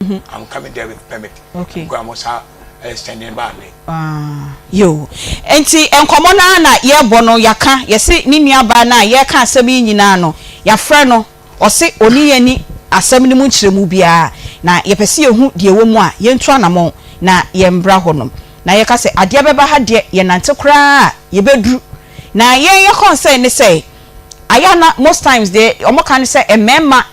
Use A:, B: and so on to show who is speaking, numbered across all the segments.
A: I'm coming there with permit.
B: Okay.
A: Nkɔ a mo sa extending ba ne.
B: Ah, yo. Enti nkɔmɔ no ara na yɛbɔ no, yɛaka, yɛse ne nuabaa no a yɛreka asɛm yi nyinaa no, yɛafrɛ no, ɔse ɔne yɛn nni asɛm no mu nkyerɛmu biara, na yɛpɛ sɛ yɛhu deɛ ɛwɔ mu a, yɛntu anamɔn na yɛmbra hɔnom. Na yɛka sɛ adeɛ bɛba ha deɛ, yɛnante koraa a, yɛbɛduru. Na yɛn yɛ concern ne sɛ, ayɛ a na most times deɛ wɔka ne sɛ mmarima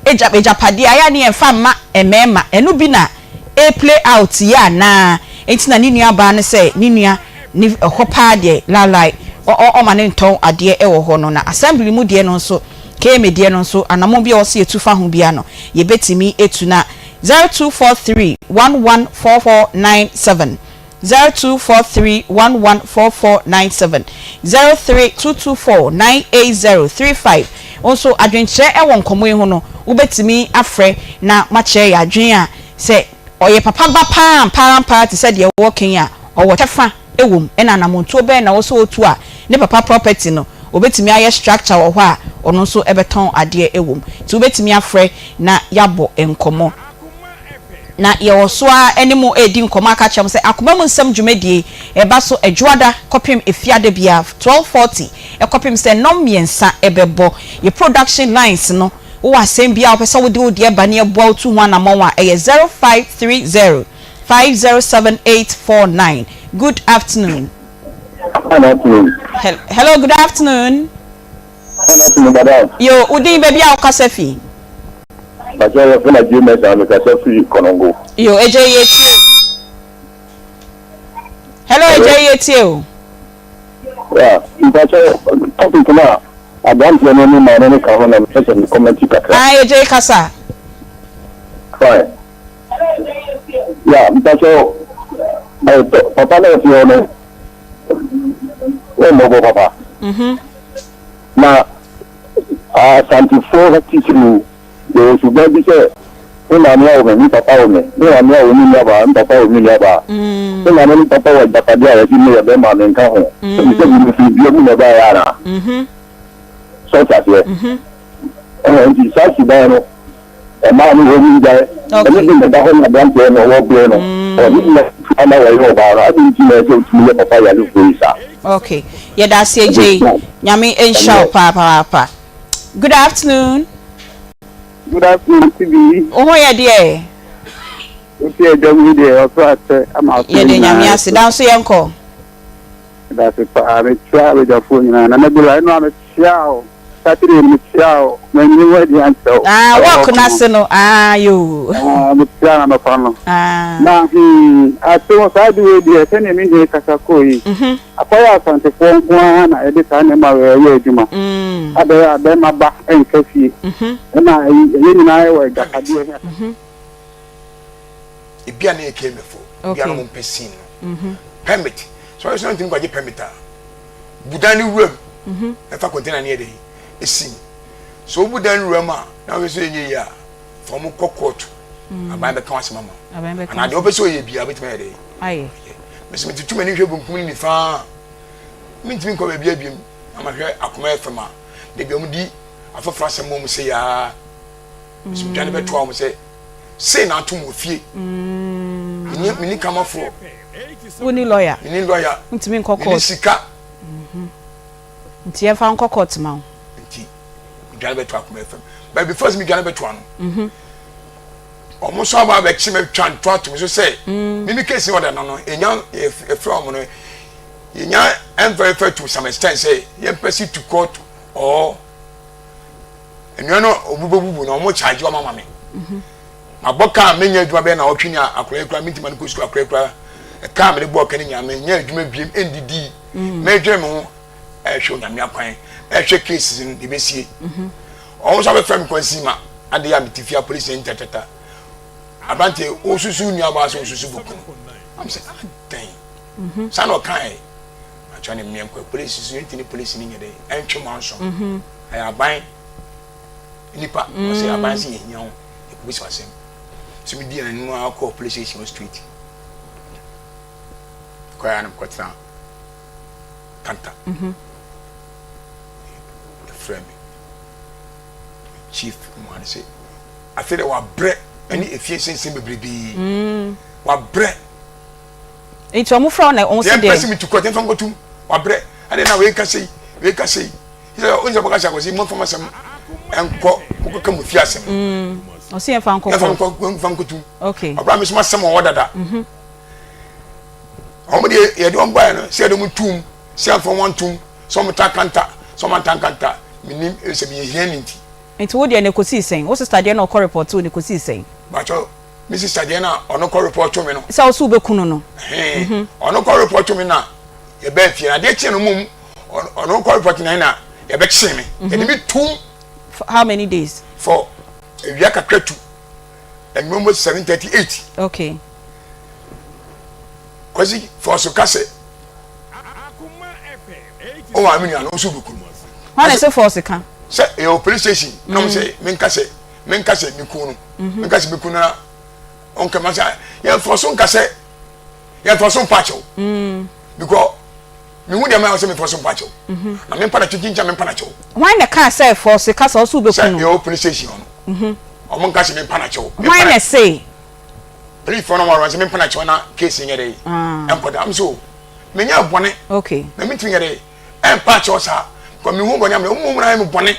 B: agya agyapadeɛ ayɛ a ne yɛmfa mma mmarima, ɛno bi na ɛreplay out yi anaa? Enti na ne nua baa no sɛ ne nua ne hɔ paa deɛ laelae ɔma no ntɔn adeɛ wɔ hɔ no. Na assembly mu deɛ no nso, KMA deɛ no nso, anammɔn bi a ɛwɔ sɛ yɛtu fa ho biara no, yɛbɛtumi atu. Na 0243 114497, 0243 114497, 03224 98035 nso, adwenkyerɛ wɔ nkɔmmɔ yi ho no, wobɛtumi afrɛ na makyerɛ yɛ adwene a sɛ ɔyɛ papa ba paa mpaa te sɛ deɛ wɔwɔ kan a ɔwɔ kyɛfa wɔ mu, ɛna anamontuo bɛn na wɔsɛ otu a ne papa property no obɛtumi ayɛ structure wɔ hɔ a ɔno nso bɛtɔn adeɛ wɔ mu. Nti wobɛtumi afrɛ na yɛabɔ nkɔmmɔ. Na yɛwɔ so a ne mu redi nkɔmmɔ aka kyerɛ mo sɛ Akoma Mu Nsɛm dwumadie ɛba so Adwoada kɔpem Efiada biara 12:40 ɛkɔpem sɛ nnɔm 3 ɛbɛbɔ. Yɛ production lines no, wowɔ asɛm biara wopɛ sɛ wode wo deɛ ba ne ɛboa wo tu ho anammɔn a, ɛyɛ 0530 507849. Good afternoon.
C: Good afternoon.
B: Hello, good afternoon.
C: Good afternoon, madam.
B: Yo, wo din, baabi a wokasa fi?
C: Bàtɛ yɛ fún Adjei Mɛsa, mekasa firi Kɔnɔngo.
B: Yo, Egye, yɛ tie. Hello, Egye, yɛ tie o.
C: Yeah, mpakyɛ, topic na aberanteɛ no ne maame no ka ho na mepɛ sɛ me comment kakra.
B: Ah, Egye, kasa.
C: Fine. Yeah, mpakyɛ, papa na ɔte hɔ no, wɔn mmɔbɔ papa. Na Asantefoɔ titiriw, yɛwɔ suban bi sɛ me maame awo me, me papa wo me, me maame awo me nuabaa, me papa wo me nuabaa. Me maame ne papa wɔ agyapadeɛ a yɛde me yɛ bɛrima me nka ho. Sɛbi mefiri dua mu na ɛbaeɛ anaa? Sɛ ɔte aseɛ. Ɛhɛn, nti saa suban no, ɛmaa no hɔ mu ngyae. Ɛno bi na ɛda hɔ na aberanteɛ no ɔwɔ bere no. Ɔde na ama wɔyɛ ɔbaa no. Adi nti na ɛsɛ otumi yɛ papa yarefoɔ yi saa.
B: Okay. Yɛda ase, Egye. Nyame nhyira wo paapaapa. Good afternoon.
D: Good afternoon, TB.
B: Wo ho yɛ deɛ?
D: Wosi adwam yi deɛ, ɔso akyɛ ama aso.
B: Yɛde Nyame ase. Da nso yɛnkɔ.
D: Dase paa, mekyia abadwafoɔ nyinaa. Nana Bula, ɛno a mekyia wo. Saturday no mekyia wo. Manyini wo adi ankyerɛ wo.
B: Ah, work n'ase no. Ah, yo.
D: Ah, mekyia na nɔpa no.
B: Ah.
D: Na ase wɔ saa de wei deɛ, sɛnea me nua kasa kɔɔ yi. Akɔyɛ Asantefoɔ nko ara na yɛde saa nneɛma wei ɛyɛ adwuma. Abɛyɛ a bɛrima ba nka fie. Ɛna ɛyɛ nyinaa wɔ agyapadeɛ.
A: Ebi a ne yɛ KMF o, ebi a na ɔmo mpɛ scene no. Permit. So ɔyɛ sɛ ɔntumi kɔgye permit a, budan ne wura mu. Ɛfa container ne yɛ de esi mu. So obu dan ne wura mu a, na ɔyɛ sɛ ɛnyɛ yie a, fa ɔmo kɔ court. Aban bɛka asɛm ama. Anaa deɛ ɔpɛ sɛ ɔyɛ biara bɛtumi ayɛ de.
B: Ayɛ.
A: Mesi mi tutu m'ani hwɛ benkum ne nifa, mentumi nkɔ baabi abiem na mahwɛ Akoma FM a dabi ɔmo di afoforɔ asɛm ma ɔmo sɛ yaa mesi dwane bɛtoa ɔmo sɛ sei na atom wɔ fie. Meni kamafoɔ.
B: Woni lawyer?
A: Meni lawyer.
B: Ntumi nkɔ
A: meni
B: court.
A: Sika.
B: Nti yɛmfa nkɔ court ma wo.
A: Nti medwane bɛtoa Akoma FM, but before sɛ medwane bɛtoa no, ɔmo nso aba abɛkye me twa nto atom so sɛ mimi case order no yɛnya yɛfrɛ ɔmo no, yɛnya ɛmfɛfɛ to some extent sɛ yɛmpɛ si to court or nnua no obu bɛbubu na ɔmo charge ɔmo ama me. Mabɔ kaa, menya adwuma bɛyɛ na ɔtwe ne akora yi kora, mentima no kɔ sukuu, akora yi kora kaa mede bɔɔ ka ne nyinaa, menya adwuma biem ɛndidi. Mɛdwene me ho, ɛhwɛ Onyame akwan, ɛhwɛ cases no de bɛsie. Ɔmo nso abɛfrɛ me kwansi ma ade a mete fie a polisi ne ntatata aberante wosusu nnuabaa sɛ wosusu boku no am sɛ adɛn saa na ɔkae atwa ne mmeɛ nkɔ polisi so. Yɛnti ne polisi ne nyɛ dɛ ɛntwe mo anso, ɛyɛ aban nipa ɔsɛ aban sɛ yɛhia ho yɛkɔbisa asɛm so. Medi anim a kɔɔ police station straight kɔɛ a na mekɔtena kanta. Yɛfrɛ me chief mu ane sɛ afei dɛ wabrɛ. Ɛne efie nsɛnsɛm bebrebee. Wabrɛ.
B: Nti ɔmo frɛ wo na ɔmo se deɛ.
A: Yɛn pɛ sɛ mi tu kɔ yɛn fa nkɔtum. Wabrɛ. Ɛde na wei ka sei wei ka sei. Sɛ ɔn sɛ bɔka sɛ akɔsi mo nfa mo asɛm nkɔ mo kɔka mo fie asɛm.
B: Ɔsi yɛn fa nkɔ
A: kɔ. Yɛn fa nkɔ fa nkɔtum.
B: Okay.
A: Ɔbra mi so ma asɛm wɔ dada. Ɔmo deɛ yɛde wɔn baeɛ no sɛ yɛde wɔn tum sɛ yɛn fa wɔn ntum sɛ wɔn ta kanta sɛ wɔn anta nkanta mi nim sɛ mi yɛ hia ne nti.
B: Nti wo deɛ no ɛkɔsii sɛn? Wo sister deɛ na ɔkɔ report wo no ɛkɔsii sɛn?
A: Mpakyɛw me sister deɛ na ɔno kɔ report me no.
B: Sɛ wo so wobɛku no no.
A: Ɛhɛn ɔno kɔ report me na yɛbaa fie na adeɛ kyeɛ no mmom ɔno kɔ report na na yɛbɛkyee me yɛde me tum.
B: For how many days?
A: For awia kakra tu ɛnwom mo 7:38.
B: Okay.
A: Kwasi fɔso ka sɛ o maame nua no nso bɛku no.
B: Hwan na ɛsɛ fɔso ka?
A: Sɛ ɛyɛ wɔ police station na wɔn sɛ menka sɛ menka sɛ meku no menka sɛ meku no na ɔnka ma sɛ yɛn fɔso nka sɛ yɛn fɔso mpa kyɛw because mehu deɛ mayɛ sɛ me fɔso mpa kyɛw na mempa na kyɛw kyinkyɛn mempa na kyɛw.
B: Hwan na ɛka sɛ fɔso ka sɛ ɔso wobɛku no?
A: Sɛ ɛyɛ wɔ police station hɔ no wɔn nka sɛ mempa na kyɛw.
B: Hwan na ɛse?
A: Police fɔ no wɔn sɛ mempa na kyɛw na case nyɛ dɛ ɛnkɔda am so menyɛ bɔne na mentumi nyɛ dɛ ɛmpa akyɛw saa kɔ mehu bɔne amene ɔmu mu na ayɛ me bɔne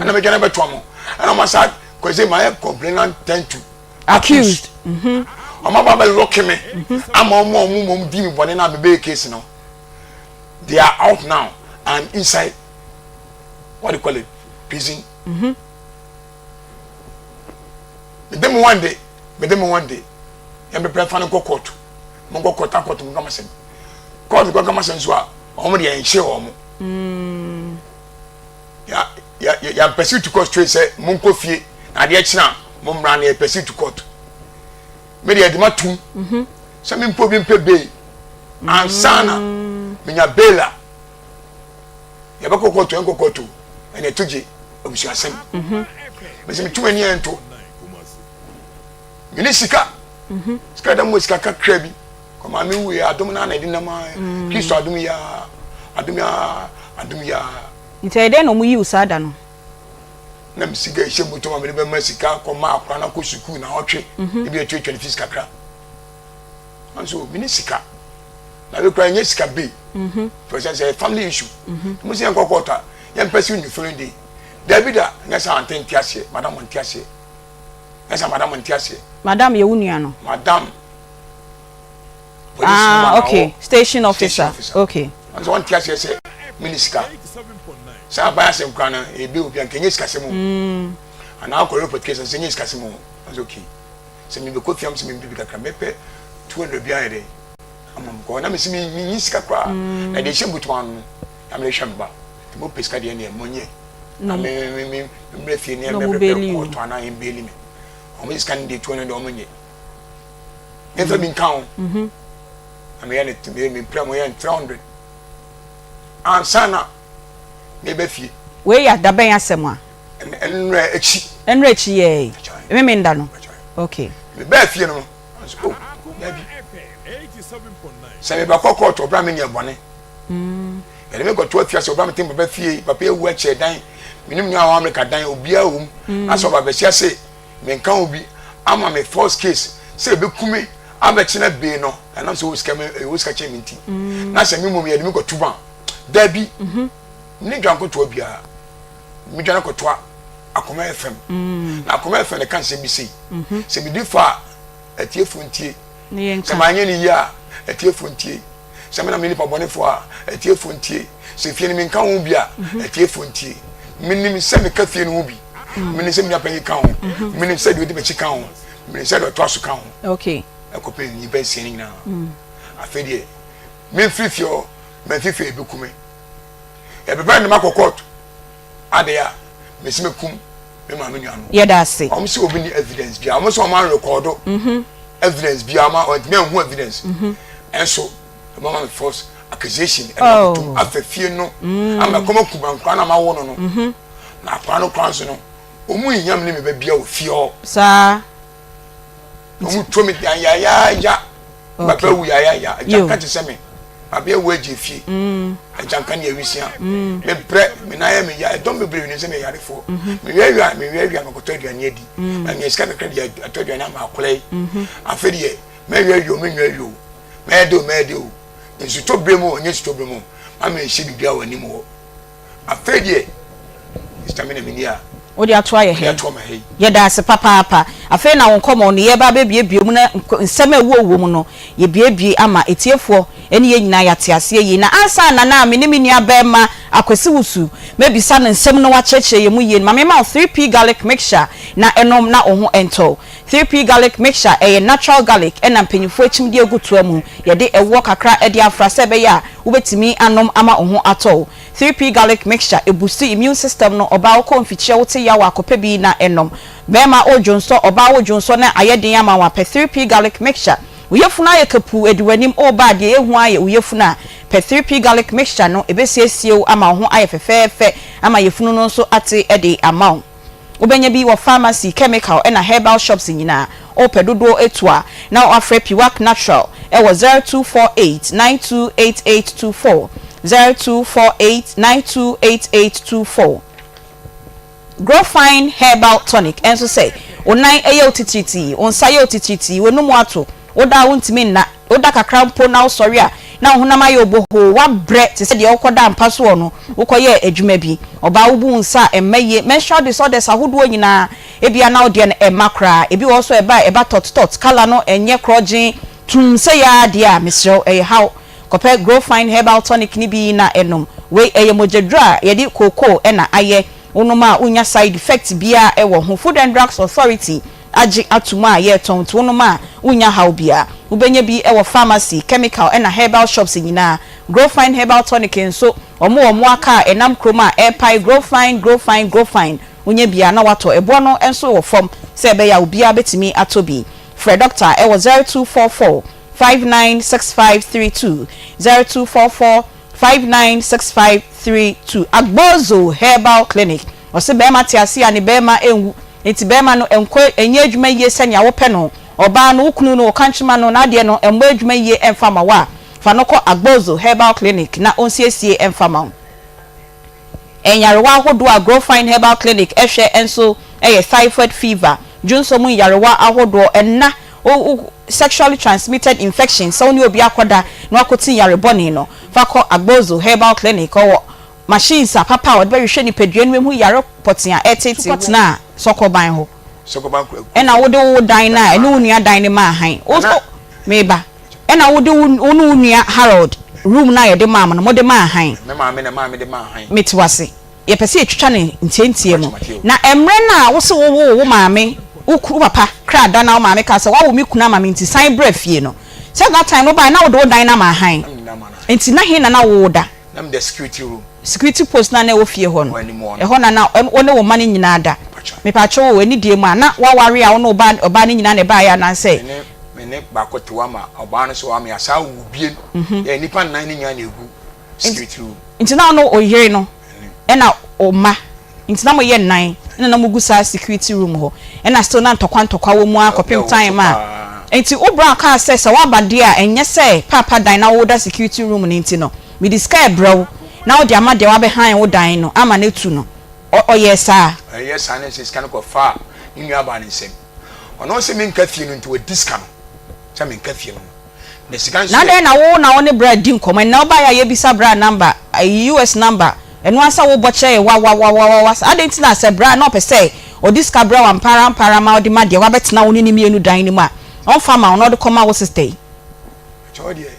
A: ɛna medwane bɛtoa mo ɛna ɔma saa kɔsɛ mayɛ complainant ten to
B: accused
A: ɔma ba bɛlɔke me ama ɔmo a ɔmo mom di me bɔne na mebɛyɛ case no they are out now I'm inside what do you call it prison mede me one day mede me one day yɛn bɛpɛ fa no nkɔ court mo nkɔ court akɔto mo nkama sɛm court kɔ kama sɛm so a wɔn deɛ nhyɛ wɔn mm. ya ya ya pursue to court straight sɛ mo nkɔ fie na adeɛ kyena mo mmra na yɛ pursue to court me deɛ ɛde ma tum mhm. sɛ me mpo bi mpɛ bail ansana mm. menya bail a yɛbɛkɔ court yɛnkɔ court ɛna ɛto gye abusuasɛm mhm. mesi metum ani ɛnto mene sika mhm. sika da mu sika kakra bi kɔ maame wu yɛ adom na na ɛde nam a mm. Kristo adom yɛ adom yɛ adom yɛ.
B: Nti ɛyɛ dɛn na wɔn yi wo saa da no.
A: Na me sika ɛhyɛ mu tɔn ma mede bɛma sika kɔma akora na kɔ sukuu na ɔtwe mhm. ebi atuatua ne fees kakra nso mene sika na me kura nyɛ sika bei mhm. for example sɛ family issue mhm. mo sɛ yɛn kɔ kɔɔta yɛn pɛ si ne following day dabi da nyɛ sɛ ante nte aseɛ madam nte aseɛ nyɛ sɛ madam nte aseɛ.
B: Madam yɛ wo nua no.
A: Madam.
B: Ah, okay. Station officer. Station officer. Okay.
A: Nso wɔn ti aseɛ sɛ mini sika. Sɛ aban asɛm kura no ebe obi anka nye sika sɛm o. Mm. Anaa akɔ report case sɛ nye sika sɛm o. Nso okay. Sɛ mi bɛ kɔ fiam sɛ mi bibi kakra mɛpɛ 200 bi ayɛ dɛ. Ama mo kɔ na mi si mi mi nyi sika koraa. Mm. Na deɛ ɛhyɛ butu ano no na mi hwɛ mba. Nti mo pɛ sika deɛ neɛ mo nyɛ. Na mi mi mi mmerɛ fie neɛ mɛ pɛ kɔɔto anaa yɛn bɛɛli mi. Wɔn sika no deɛ 200 wɔn nyɛ. Memfa bi nka ho. Mhm. Na meyɛ ne meyɛ mepira mo yɛ no 300 ansa na meba fie.
B: Wei yɛ dabɛn asɛm a?
A: Nnora akyi.
B: Nnora akyi yɛɛ. Memenda no. Okay.
A: Mebaa fie no, nso oh, dabi. Sɛ mebɛkɔ kɔɔto ɔbra me nyɛ bɔne. Mm. Yɛde me kɔto afiase ɔbra me tem papa fie, papa ewu akyɛ dan, menim nua wɔ Amerika dan, obiara wɔ mu. Mm. Na sɛ ɔba bɛsi ase Menka ho bi ama me false case sɛ ebeku me abɛkyena bee no ɛnam sɛ ɔwɔ sika me ɛwɔ sika kyɛn me nti mm. na sɛ me mmom yɛde me kɔto ban dabi mhm. ne dwan kɔtoa biara me dwan kɔtoa akoma fm mm. na akoma fm ne ka nsɛm bi sei mhm. sɛ medi fa a atiefo ntie sɛ manyɛ ne yie a atiefo ntie Sɛ me na meyɛ nipa bɔnefoɔ a, atiefoɔ ntie. Sɛ fie no menka ho bi a, mhm. atiefoɔ ntie. Menim sɛ meka fie no ho bi. Mm. Menim sɛ me nuapanyin ka ho. Mhm. Menim sɛ deɛ ɔdi m'akyi ka ho. Menim sɛ deɛ ɔtoa so ka ho. Ɛkɔpɛ nnipa nsia no nyinaa. Mm. Afei deɛ, memfiri fie hɔ, mamfiri fie ɛbɛku me. Yɛbɛpɛ ne makɔ court. Adeɛ a, mesi mɛkum me maame nua no.
B: Yɛda ase.
A: Wɔn sɛ obi ni evidence bia, wɔn sɛ wɔn arekɔdo mhm. evidence bia, wɔn wɔntumi anhu evidence. Mhm. Ɛnso, wɔn ama me false accusation ɛna oh. akotum afa fie no mm. ama kɔm akuma nkora na ma wo no no. Mhm. Na akora no kora nso no, wɔn nyam ne me ba bia wɔ fie hɔ.
B: Saa.
A: Wɔn tuo me dan yayaaya. Papa wu yayaaya. Agya ka te sɛ me. Mabea wu agye fie. Agyanka ne awisia. Mebrɛ, me nan yɛ me ya. Ɛdɔm bebree nim sɛ meyɛ yarefoɔ. Mewiawia, mewiawia mekɔtɔ aduane adi. Na menya sika kakra de atɔ aduane ama akwadaa yi. Afei deɛ, mɛwiawia o, menwiawia o, mɛyɛ de o, mɛyɛ de o. Nsutɔ berɛ mu o, ɛnyɛ nsutɔ berɛ mu o, ma menhyɛ biribiara wɔ anim hɔ. Afei deɛ, Sister me na menni a.
B: Wode ato ayɛ
A: Mede
B: hɛ.
A: ato ama ha yi.
B: Yɛda ase papaapa. Afei na wo nkɔmmɔ no yɛreba abɛbuebue mu na nsɛm a ɛwɔ wɔ mu no yɛbuebue ama atiefoɔ ne yɛn nyinaa yɛate aseɛ yie. Na ansa na na me ne me nua barima Akwasi Wusu mɛbisa no nsɛm na wakyerɛkyerɛ yɛn mu yie no, ma memma wo 3P Garlic Mixture na nom na wo ho ntɔ wo. 3P Garlic Mixture ɛyɛ natural garlic ɛna mpanyinfoɔ akyim de agu toa mu. Yɛde ɛwoɔ kakra de afra sɛ ɛbɛyɛ a wobɛtumi anom ama wo ho atɔ wo. 3P Garlic Mixture ɛbusti immune system no, ɔbaa wokɔ mfikyire wote yaw a kɔpɛ bi na nom. Bɛɛma wodwonsɔ, ɔbaa wodwonsɔ na ayɛ den ama wo a pɛ 3P Garlic Mixture. Wo yafunu ayɛ kapuu adi w'anim woreba a deɛ ɛhu ara yɛ wo yafunu a, pɛ 3P Garlic Mixture no ɛbɛsiesie wo ama wo ho ayɛ fɛfɛɛfɛ ama yafunu no nso ate de ama wo. Wobɛnya bi wɔ pharmacy, chemical ɛna herbal shops nyinaa. Wopɛ dodoɔ atu a, na woafrɛ Piwak Natural ɛwɔ 0248 928824, 0248 928824. Growfine Herbal Tonic nso sɛ wo nan yɛ wo titiritii, wo nsa yɛ wo titiritii, w'anum ato, woda a wontumi nna, woda kakra mpo na wosɔre a na wo honam ayɛ wo bohoo, woabrɛ te sɛ deɛ wokɔdaa mpa soɔ no, wokɔyɛɛ adwuma bi. Ɔbaa wobu wo nsa a ɛmma yie, menstrual disorders ahodoɔ nyinaa, ebia na wo deɛ no ɛmma koraa, ebi wɔ hɔ nso a ɛba a ɛba tɔt tɔt, colour no ɛnyɛ korɔgyenn, tumm sɛ yi ara deɛ a, mesrɛ wo ɛyɛ haw. Kɔpɛ Growfine Herbal Tonic no bi na nom. Wei ɛyɛ mogyaduro a yɛde kookoo na ayɛ. Wonom a wonnya side effect biara wɔ ho. Food and Drugs Authority agye ato mu a yɛretɔn nti wonom a wonnya haw biara. Wobɛnya bi wɔ pharmacy, chemical ɛna herbal shops nyinaa. Growfine Herbal Tonic nso wɔn wɔ mmoa kaa a ɛnam kurom a ɛrepae Growfine, Growfine, Growfine. Wonya bi a na woatɔ. Ɛboɔ no nso wɔ fam sɛ ɛbɛyɛ a obiara bɛtumi atɔ bi. Frɛ dɔkta wɔ 0244 596532, 0244 596532 Agbozo Herbal Clinic Ɔse bɛɛma te ase a ne bɛɛma nwu nti bɛɛma no nkɔ nyɛ adwuma yie sɛnea wopɛ no Ɔbaa no wo kunu no wo kankyema no n'adeɛ no mmɔ adwuma yie mfa ma wo a fa no kɔ Agbozo Herbal Clinic na ɔnsiesie mfa ma wo. Nyarewa ahodoɔ a Growfine Herbal Clinic hwɛ nso yɛ thyphoid fever, dwonsɔ mu nyarewa ahodoɔ, ɛna sexually transmitted infection, sɛ wo ne obi akɔda na wakɔti yare bɔne no, fa kɔ Agbozo Herbal Clinic, ɔwɔ machines a papa a wɔde bɛhwehwɛ nipadua no bɛhu yare pɔtee a ɛreteetee wo. Kɔtenaa Sɔkɔban hɔ. Ɛna wode wo dan no a ɛne wo nua dan no maa hann. Wo, meba. Ɛna wode wo wo ne wo nua Harold room no a yɛde maa mo no mode maa hann.
A: Me maame na ɛmaa mede maa hann.
B: Mete wo ase. Yɛpɛ sɛ yɛtwitwa no ntiantia mu. Na mmerɛ no a wo se wowoo wo maame, wo kunu, wo papa kra da na wo maame kaa sɛ woawo me kunu ama me nti san bra fie no, sɛ that time no wobaeɛ na wode wo dan no ama hann.
A: Na mede no ama no hann.
B: Nti na he na na woda?
A: Na meda security room.
B: Security post no a na ɛwɔ fie hɔ no,
A: Wɔ anim hɔ no.
B: ɛhɔ na na wo ne wo mma no nyinaa da.
A: Mepakyɛw.
B: Mepakyɛw o, anidie mu a, na woaware a wo ne wo ba, ɔbaa no nyinaa na ɛbaeɛ anaasɛ?
A: Me ne, me ne baako te hɔ ama ɔbaa no nso wɔ ama yɛasan awo bio. Yɛyɛ nnipa nnan no nyinaa na ɛgu security room.
B: Nti na wo ne wo yere no ɛna wo mma, nti na moyɛ nnan ɛna na mogu saa security room hɔ, ɛna still na ntɔkwa ntɔkwa wɔ mu ara kɔpem time a, nti wo bra kaa sɛ sɛ woaba deɛ a ɛnyɛ sɛ paapa dan na woda security room no nti no, Mede sika rebrɛ wo na wode ama deɛ wabɛhan wo dan no ama no atu no. Ɔ, ɔyɛɛ saa.
A: Ɔyɛɛ saa na sɛ sika no kɔfaa ne nuabaa no nsam. Ɔno ɔse menka fie no nti wadi sika no sɛ menka fie no ho. Na sika nso
B: Na
A: yɛ.
B: adɛn na wo na wo ne bra di nkɔmmɔ? Ɛnnɛ wobaeɛ a yɛbisa bra number, ayi US number, ɛno ara sɛ wobɔ kyerɛ yɛn wawawawawa saa. Adɛn nti na sɛ bra na ɔpɛ sɛ ɔde sika brɛ wo ampa ara ampa ara ma wode ma deɛ wabɛtena wo ne no mmienu dan no mu a, ɔmfa mma wo na ɔde kɔma wo sister yi?
A: Kyɛ wo deɛ.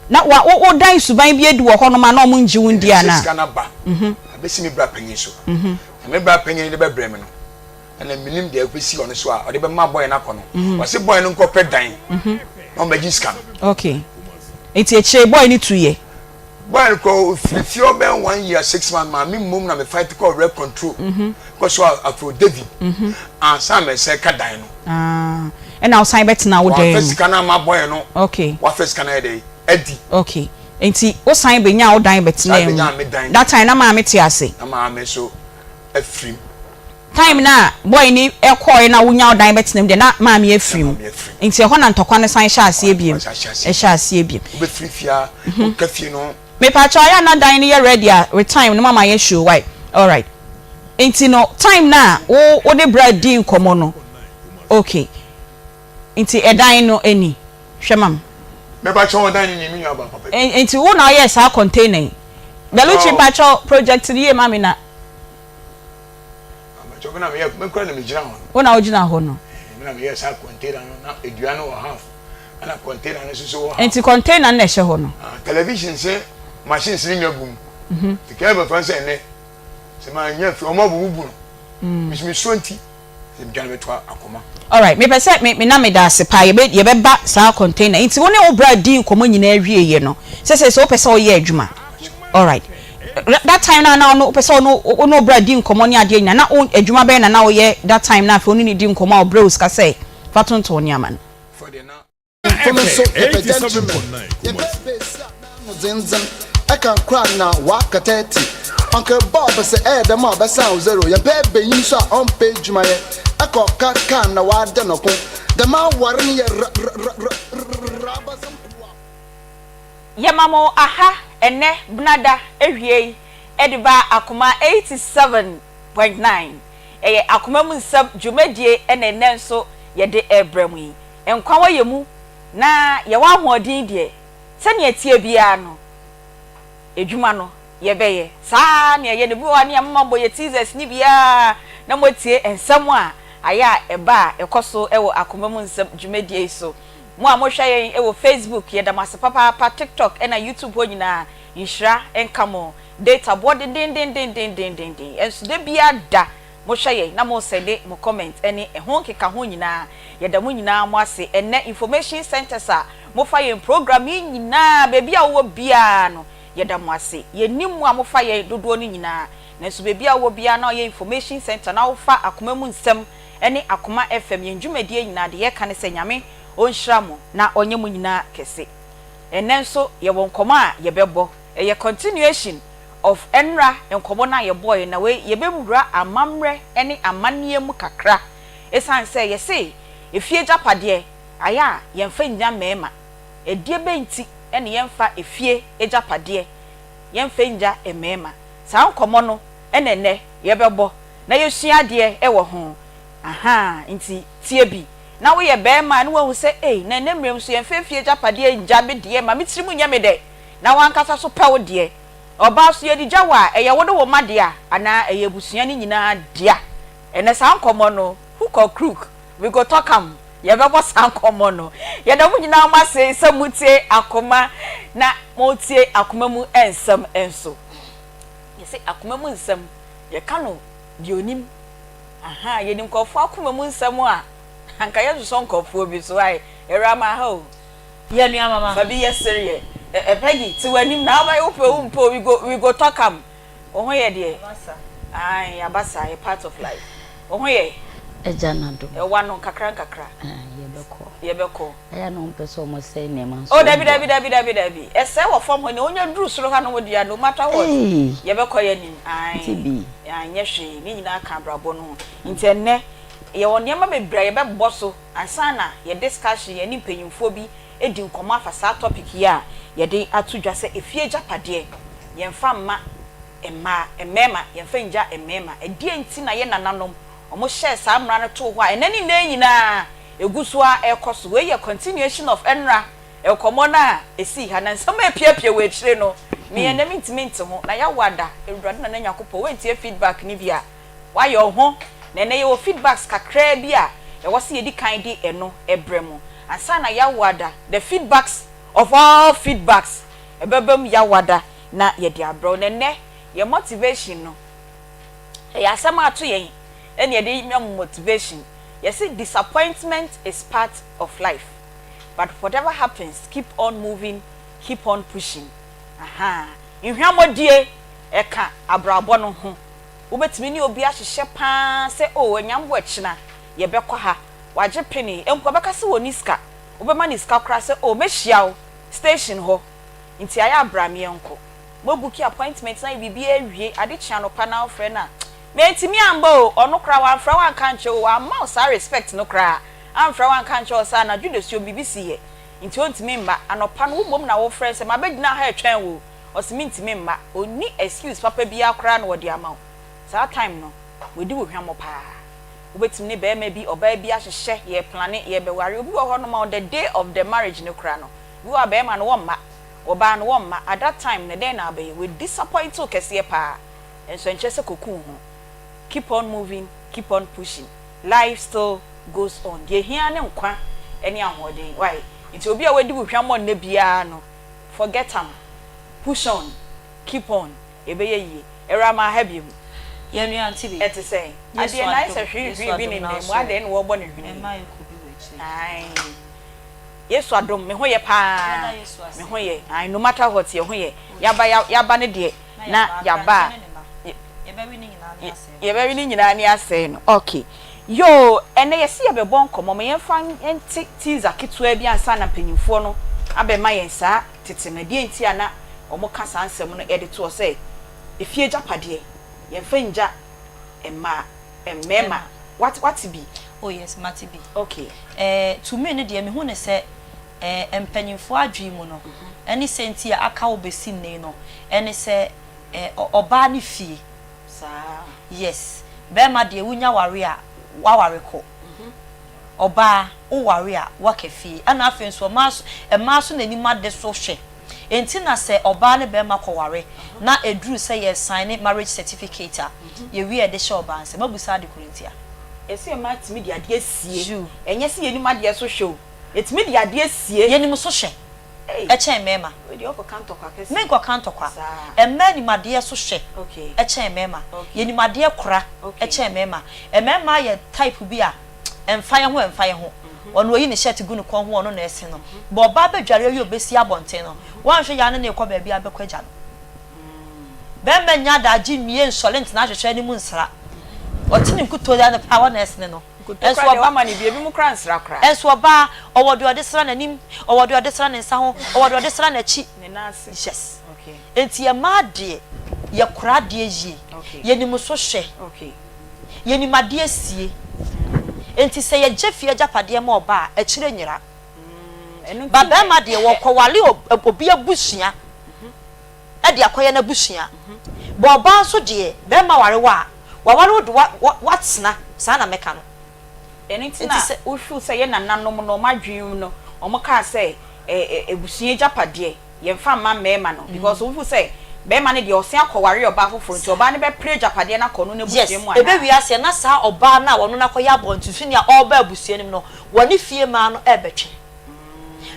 B: Na wa wo wodan suban bi adi wɔ hɔnom a na wɔn ngye wo ndi
A: Menim sɛ
B: anaa?
A: sika no aba abɛsi me bra panyin so, na me bra panyin de bɛbrɛ me no, ɛna menim deɛ ɛbɛsi ɔno so a ɔde bɛma bɔyɛ no akɔ no. Ɔse bɔyɛ no nkɔpɛ dan na ɔmmɛgye sika no.
B: Okay. Nti akyire bɔyɛ no tuiɛ?
A: Bɔyɛ no kɔ ofiri fie ɔbɛn one year six months maa me mmom na me fight kɔ rent control kɔ so Afro David ansa mɛsɛ ka dan no.
B: Ah, ɛna wosan bɛtena wo dan mu.
A: Wamfa sika no amma bɔyɛ no.
B: Okay.
A: Wafa sika no ayɛ dɛ adi.
B: Okay. Nti wosan bɛnyaa wo dan bɛtenaa mu.
A: San bɛnyaa me dan.
B: That time na maame te ase.
A: Na maame nso afiri mu.
B: Time no a boy no kɔɔɛ na wonya wo dan bɛtena mu deɛ na maame afiri mu. Nti ɛhɔ na ntɔkwa no san hyɛ aseɛ biom. Ɛhyɛ aseɛ biom.
A: Wobɛfiri fie a, woka fie no.
B: Mepakyɛw ayɛ a na dan no yɛ ready a with time no mama yɛ show wai alright nti no time no a wo wode bra dii nkɔmɔ no ok nti ɛdan no ni hwɛ ma me.
A: Mepakyɛw ɔdan no ni me nua baa papa bi.
B: Nti wo na woyɛɛ saa container yi Belucci mpakyɛw project no yie ma me na.
A: Mepakyɛw me na meyɛ me kura na me gyina hɔ no.
B: Wo na wo gyina hɔ no.
A: Me na meyɛɛ saa container no na edua no wɔ half. Ɛna container no nso so wɔ ha.
B: Nti container no na ɛhyɛ hɔ no.
A: Ah, television se machines no nya gu mu. Mhm. Nti kɛyɛ bɛfa sɛ ɛnɛ sɛ ma nya fi ɔmo abubu no. Misu misuo nti sɛ medwane bɛto akoma.
B: Alright, mepɛ sɛ me me na meda ase paa yɛbɛ yɛbɛba saa container nti wo ne wo bra dii nkɔmmɔ nyinaa wieɛ no sɛsɛ sɛ wopɛ sɛ woyɛ adwuma alright that time na na ɔno wopɛ sɛ ɔno wo ne wo bra di nkɔmmɔ ne adeɛ nyinaa na wo adwuma bɛyɛ na na woyɛ that time na afei wo ne no di nkɔmmɔ a ɔbrɛ wo sika sɛ fa tontɔn nneɛma no.
E: Mfo no so yɛpɛ gentleman Yɛpɛ basia n'ano dzendzen Ɛka kor a na ɔaka 30 Uncle Bob sɛ ɛyɛ dɛm a ɔbɛsan wo zero Yɛpɛ banyin so a ɔmmpɛ edwuma yɛ Ɛkɔ ɔka kaa na ɔada no ko Dɛm awar no yɛ ra-ra-ra-ra-ra abasɛm kuw a.
B: Yɛma mo aha ɛnnɛ benada awiei de ba Akoma 87.9. Ɛyɛ Akoma mu nsɛm dwumadie na ɛnnɛ nso yɛde rebrɛ mo yi. Nkwa wɔ yɛn mu na yɛwɔ ahoɔden deɛ, sɛnea ɛteɛ biara no, adwuma no yɛbɛyɛ. Saa ara na ɛyɛ no. Ebi wɔ hɔ a na yɛamoma bɔ yɛn teasers no bi ara na moatie nsɛm a ayɛ a ɛba a ɛkɔ so wɔ Akoma mu Nsɛm dwumadie yi so. Mo a mohwɛ yɛn wɔ Facebook, yɛda mo ase papaapa, TikTok ɛna YouTube hɔ nyinaa, nhyira nka mo. Data boɔ dendendendendendenden, nso da biara da Mohwɛ yɛn na mo sɛnde mo comment ɛne ɛho nkekaho nyinaa. Yɛda mo nyinaa mo ase. Ɛnnɛ information centers a mofa yɛn program yi nyinaa baabi a wowɔ biara no yɛda mo ase. Yɛnnim mo a mofa yɛn dodoɔ no nyinaa nanso baabi a wowɔ biara na woyɛ information center na wofa akoma mu nsɛm ɛne akoma FM yɛn dwumadie nyinaa deɛ yɛka ne sɛ Nyame ɔnhyira mo na ɔnyɛ mo nyinaa kɛse. Ɛnnɛ nso yɛwɔ nkɔmmɔ a yɛbɛbɔ. Ɛyɛ continuation of Ɛnra nkɔmmɔ no a yɛbɔeɛ na wei yɛbɛwura amammerɛ ne amanneɛ mu kakra ɛsiane sɛ yɛse efie agyapadeɛ ayɛ a yɛmfa nnya mmarima. Ɛdeɛ bɛn nti na yɛmfa efie agyapadeɛ yɛmfa nnya mmarima? Saa nkɔmmɔ no na ɛnnɛ yɛbɛbɔ na yɛsua adeɛ wɔ ho. Ahaa nti tie bi na woyɛ barima a na woahu sɛ ei na ɛnnɛ mmerɛ mu nso yɛmfa efie agyapadeɛ nngya me deɛ ma me tirim nyɛ me dɛ na w'ankasa nso pɛ wo deɛ. Ɔbaa so yɛde gya wo a, ɛyɛ wo ne wo mma dea anaa ɛyɛ abusua no nyinaa dea? Ɛnnɛ saa nkɔmmɔ no, hook or crook, we go talk am, yɛbɛbɔ saa nkɔmmɔ no. Yɛda mo nyinaa mo ase sɛ motie Akoma na motie Akoma mu nsɛm nso. Yɛse Akoma mu nsɛm, yɛka no deɛ onim. Ahaa, yɛnim nkurɔfoɔ akoma mu nsɛm a, anka yɛnsosɔ nkurɔfoɔ bi so. Ae, Awuraa Maha o.
F: Yɛ nua mama.
B: Fa bi yɛ sereɛ. Ɛ Peggy, te w'anim na wobɛyɛ wopɛ wo mpɛ o, we go we go talk am. Wo ho yɛ deɛ?
F: Aba sa.
B: Ae, aba sa, ɛyɛ part of life. Wo ho yɛ?
G: Agya no adom.
B: Ɛwa no nkakra nkakra.
G: Ae, yɛbɛkɔ.
B: Yɛbɛkɔ.
G: Ɛyɛ a na wɔmpɛ sɛ wɔsɛe nneɛma nso.
B: Oh, dabi dabi dabi dabi dabi. Ɛsɛe wɔ fam hɔ, nea onya duru soro hanom deɛ no matter what.
G: Ei!
B: Yɛbɛkɔ yɛn anim. Ae.
G: Nti bi.
B: Ae, nyɛ hwee, ne nyinaa ka abrabɔ no ho. Nti ɛnnɛ, yɛwɔ nneɛma bebree a yɛbɛbɔ so. Ansa na yɛ discussion yɛne mpanyinfoɔ bi adi nkɔmmɔ afa saa topic yi a yɛde ato dwa sɛ efie agyapadeɛ yɛnfa mma mmaa, mmarima yɛnfa ngya mmarima. Ɛdeɛn nti na yɛ nananom wɔn hyɛɛ saa mmara no too hɔ a ɛnɛ ne nnɛ yi nyinaa ɛgu so ara ɛrekɔ so. Wei yɛ continuation of ɛnora nkɔmmɔ no a ɛsii ha na nsɛm a ɛpiapia wɔ akyire no me ɛnɛ mentumi nte ho na yɛawo ada Awurade Nana Nyankopɔn woantie feedback no bi a Wayɛ wo ho, na ɛnnɛ yɛwɔ feedbacks kakraa bi a ɛwɔ sɛ yɛdi kan de ɛno brɛ mo ansa na Yawoada, the feedbacks of all feedbacks, ɛbɛba mu Yawoada na yɛde abrɛ wo. Na ɛnnɛ yɛn motivation no, ɛyɛ asɛm a ato yɛn na yɛde ma mo motivation. Yɛse disappointment is part of life, but whatever happens, keep on moving, keep on pushing. Ahaa, nhwammɔdie ɛka abrabɔ no ho. Wobɛtumi ne obi ahyehyɛ pa ara sɛ, Oh, Anyambo ɛkyena yɛbɛkɔ ha. Wagye pene. Mpo ɔbɛka sɛ ɔnni sika. Wobɛma no sika koraa sɛ, Oh, mɛhyia wo station hɔ. Nti ayɛ a bra meɛnkɔ. Moabuki appointment no ayɛ biribiara awie. Ade kye anɔpa na wofrɛ no a, Mantumi amba o, ɔno koraa wamfrɛ wo anka ankyerɛ wo, wamma wo saa respect no koraa, amfrɛ wo anka ankyerɛ wo sɛ anadwo dasuom biribi siiɛ nti ɔntumi mma, anɔpa no wo mmom na wofrɛ no sɛ mabɛgyina ha retwɛn wo o, ɔse mentumi mma, ɔnni excuse papa biara koraa na ɔde ama wo, saa time no wadi wo hwammɔ paa. Wobɛtumi ne barima bi, ɔbaa bi ahyehyɛ, yɛreplane, yɛrebɛware, obi wɔ hɔnom a on the day of the marriage no koraa no, bi wɔ hɔ a barima no wɔmma, ɔbaa no wɔmma, at that time no dɛn na wobɛyɛ, wadisappoint wo kɛseɛ paa. Nso ɛnkyerɛ sɛ kɔku wo ho. Keep on moving, keep on pushing, life still goes on. Deɛ ɛhia ara ne nkwa ne ahoɔden, wai? Nti obi a wadi wo hwammɔ nnɛ biara no, forget am, push on, keep on, ɛbɛyɛ yie. Awuraa maa ha biom.
F: Yɛn nua ante bi.
B: Ɛte sɛn?
F: Yesu
B: Adeɛ no ayɛ
F: adom,
B: sɛ hwiri
F: Yesu
B: hwiri bi
F: adom
B: nenam mu,
F: n'aso
B: adɛn na wɔrebɔ no hwene yi?
F: Ɛmma yɛkɔ bi wɔ akyire.
B: Ae. Yesu adom, me ho yɛ paa,
F: Yɛda Yesu ase.
B: me ho yɛ, ae, no matter what, yɛ ho yɛ. Yɛaba, yɛaba no deɛ, na yɛaba a, yɛbɛwe ne nyinaa ne asɛe no. Ok. Yoo, ɛnnɛ yɛse yɛbɛbɔ nkɔmmɔ, ma yɛmfa nte teaser ketewa bi ansa na mpanyimfoɔ no abɛma yɛn saa tete no, ɛdeɛn nti a na wɔka saa nsɛm no de toɔ sɛ efie agyapadeɛ, yɛmfa ngya mmaa, mmarima. Wate, wate bi?
F: Oh yes, mate bi.
B: Ok.
F: Eh, to me no deɛ, mehu no sɛ eh, mpanyimfoɔ adwene mu no, ɛne sɛ nti a aka wo bɛsi nnɛ yi no, ɛne sɛ eh, ɔbaa ne fie.
B: Saa.
F: Yes. Bɛrima deɛ wonya ware a, waware kɔ. Ɔbaa, woware a, woaka fie. Ɛna afei nso ɔmaa so, mmaa so na anim ade so hwɛ. Enti na sɛ ɔbaa ne bɛrima kɔware na ɛduru sɛ yɛresaene marriage certificate a, yɛwie a yɛde hyɛ ɔbaa nsa. Moabusa ade koro ntia?
B: Yɛse mmaa tumi de adeɛ sie.
F: Yiw.
B: Ɛnyɛ sɛ yɛnim adeɛ so hwɛ o. Yɛtumi de adeɛ sie.
F: Yɛnim so hwɛ kyɛn mmarima.
B: Wei deɛ wokɔka ntɔkwa kɛseɛ.
F: Menkɔka ntɔkwa.
B: Saa.
F: Mmaa nim adeɛ so hwɛ kyɛn mmarima. Yɛnim adeɛ kora kyɛn mmarima. Mmarima yɛ type bi a ɛmfa yɛn ho ɛmfa yɛn ho. Ɔno ɔyi ne shirt gu ne kɔn ho ɔno na ɛsen no. But ɔbaa bɛdware awie ɔbɛsi abɔnten no, woanhwɛ yie a ne ne rekɔ baabi a bɛkɔ agya no. Barima nnya adagye nwie nsɔre ntena ahwehwɛ anim nsra. Ɔte ne nkutoo de anɔpa a ɔna ɛsene no.
B: Nkoto koraa deɛ wama no bi, ebinom koraa nsra koraa.
F: Nso ɔbaa, ɔwɔ deɛ ɔde sra n'anim, ɔwɔ deɛ ɔde sra ne nsa ho, ɔwɔ deɛ ɔde sra n'akyi.
B: Ne nan ase.
F: Yes.
B: Okay.
F: Enti yɛ mmaa deɛ, yɛkora adeɛ yie.
B: Okay.
F: Yɛnim so hwɛ.
B: Okay.
F: Yɛnim adeɛ sie. Enti sɛ yɛgye fie agyapadeɛ ma ɔbaa a, akyire nyera.
B: Ɛno nti
F: Ba
B: na.
F: barima deɛ, wɔkɔware obi abusua. de akɔyɛ n'abusua. But ɔbaa nso deɛ, bɛrima ware wo a, waware wo de wa wa watena, saa na mɛka no.
B: Ɛno nti
F: Nti
B: na
F: sɛ.
B: wo feel sɛ yɛ nananom no wɔn adwene mu no wɔn kaa sɛ ɛ ɛ abusua agyapadeɛ yɛnfa mma mmarima no because wɔn feel sɛ barima no deɛ ɔsan akɔware ɔbaa foforɔ nti ɔbaa no bɛpere agyapadeɛ no akɔ ɔno
F: Yes,
B: n'abusua mu anaa?
F: ɛbɛwie aseɛ na saa ɔbaa no a ɔno no akɔyɛ abɔntosoni a ɔreba abusua no mu no, wɔne fie mmaa no rebɛtwe.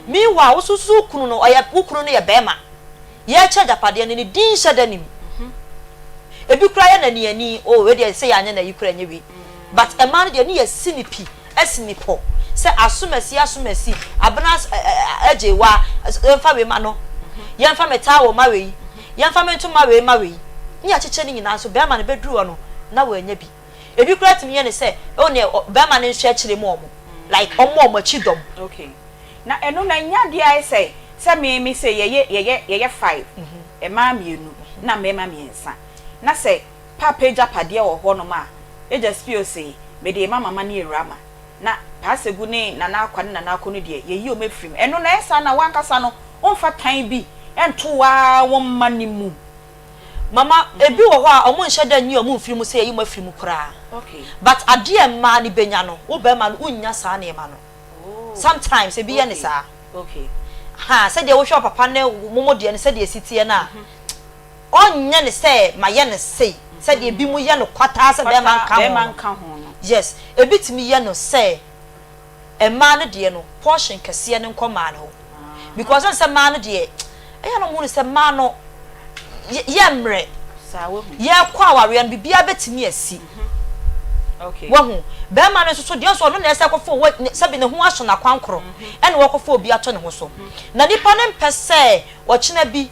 F: Meanwhile, wo nso wo kunu no, ɔyɛ wo kunu no yɛ barima. Yɛrekyɛ agyapadeɛ no, ne din nhyɛ da nim. Ebi koraa yɛ no aniani, oh wei deɛ sɛ yɛanyɛ no ayi koraa ɛnyɛ wei. But mmaa no deɛ ne yɛasi no pi, asi no pɔ sɛ asomasi asomasi, abena agyewa, yɛmfa wei ma no, yɛmfa me towel ma wei, yɛmfa me ntoma wei ma wei. Ne yɛakyekyɛ ne nyinaa nso barima no bɛduru hɔ no na wannya bi. Ebi koraa tumi yɛ no sɛ oh neɛ barima no nhwɛ akyire ma wɔn, like ɔmmɔ wɔn akyi dɔm.
B: Okay. Na ɛno no ɛnyɛ adeɛ ayɛ sɛ sɛ me me sei yɛyɛ yɛyɛ yɛyɛ five mmaa mmienu na mmarima mmiɛnsa na sɛ paapa agyapadeɛ wɔ hɔ nom a agya spio sei mede rema mama ne awurama na paasegu ne nana akwa ne nana ako no deɛ yɛyi wɔn afiri mu ɛno no ɛyɛ saa na wankasa no womfa tan bi nto wo ara wo mma no mu.
F: Mama ebi wɔ hɔ a ɔmo nhyɛ da nyi ɔmo mfiri mu sɛ yɛyi mo afiri mu koraa but adeɛ a mmaa no bɛnya no wo barima no wonnya saa nneɛma no. Sometimes ebi yɛ ne saa. Ha sɛdeɛ wohwɛ papa ne mo mo deɛ no sɛdeɛ esi teɛ no a, ɔnyɛ ne sɛ mayɛ no sei sɛdeɛ ebi mo yɛ no kwataa sɛ bɛrima nka ho no. Yes, ebi tumi yɛ no sɛ mmaa no deɛ no portion kɛseɛ no nkɔ mmaa no hɔ because ɛn sɛ mmaa no deɛ ɛyɛ na wɔn hu no sɛ mmaa no yɛ mmerɛ. Yɛrekɔ awareɛ no biribiara bɛtumi asi. Wahu? Barima no nso so deɛ nso ɔno na ɛsɛ kɔfa owó sɛbi ne ho aso n'akwankorɔ ɛna wɔkɔfa obi ato ne ho so. Na nipa no mpɛ sɛ ɔkyena bi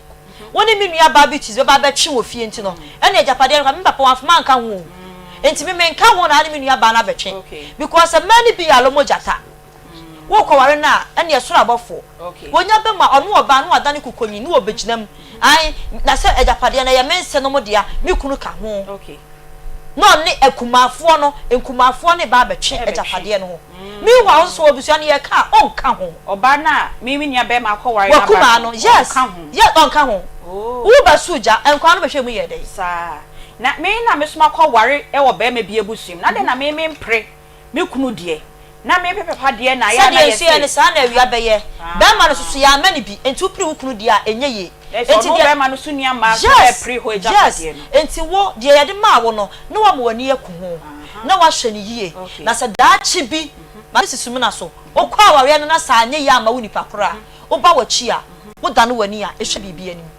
F: wo ne me nua baa Beatrice bɛba abɛtwe wɔ fie nti no ɛna agyapadeɛ no koraa me papa wamfa manka ho o. Nti me menka ho na ne me nua baa no abɛtwe because mmaa no bi yɛ alɔmɔgyata. Worekɔware no a, ɛnneɛ soro abɔfoɔ. Wɔnya ba mu a, ɔno ɔbaa na wadane kukonyin na ɔbɛgyina mu. Ae, na sɛ agyapadeɛ no, ɛyɛ me nsenom dea, me kunu ka ho. Na ɔne akumafoɔ no, nkumafoɔ no reba abɛtwe agyapadeɛ no ho. Meanwhile nso abusua no yɛka a, ɔnka ho.
B: Ɔbaa no a me me nua barima akɔware no aba
F: W'akumaa
B: no,
F: no, yes,
B: ɔnka ho.
F: yes, ɔnka ho.
B: Oh.
F: Wo bɛso gya, nkwadaa no bɛhwɛ mu yɛ dɛn?
B: Saa. Na me na me nso makɔware wɔ barima bi abusua mu, na adɛn na me mempere me kunu deɛ? Na me pɛ papa deɛ na ayɛ a na
F: Sɛdeɛ nsuo yɛ no,
B: yɛse.
F: saa na awia bɛyɛ. Barima no nso so, yɛamma no bi, enti wopere wo kunu deɛ a, ɛnyɛ yie.
B: Ɛsɛ
F: Enti
B: ɔno
F: deɛ.
B: barima no so nua mmaa nso
F: Yes!
B: repere hɔ
F: Yes!
B: agyapadeɛ no.
F: Enti wo, deɛ yɛde maa wo no, na woama w'ani aku ho, na woahwɛ no yie, na sɛ daakye bi, ma me si sumina so, wokɔ awareɛ no na sɛ anyɛ yie amma wo nipa korɔ a, woba w'akyi a, wodane w'ani a, ɛhwɛ biribi anim.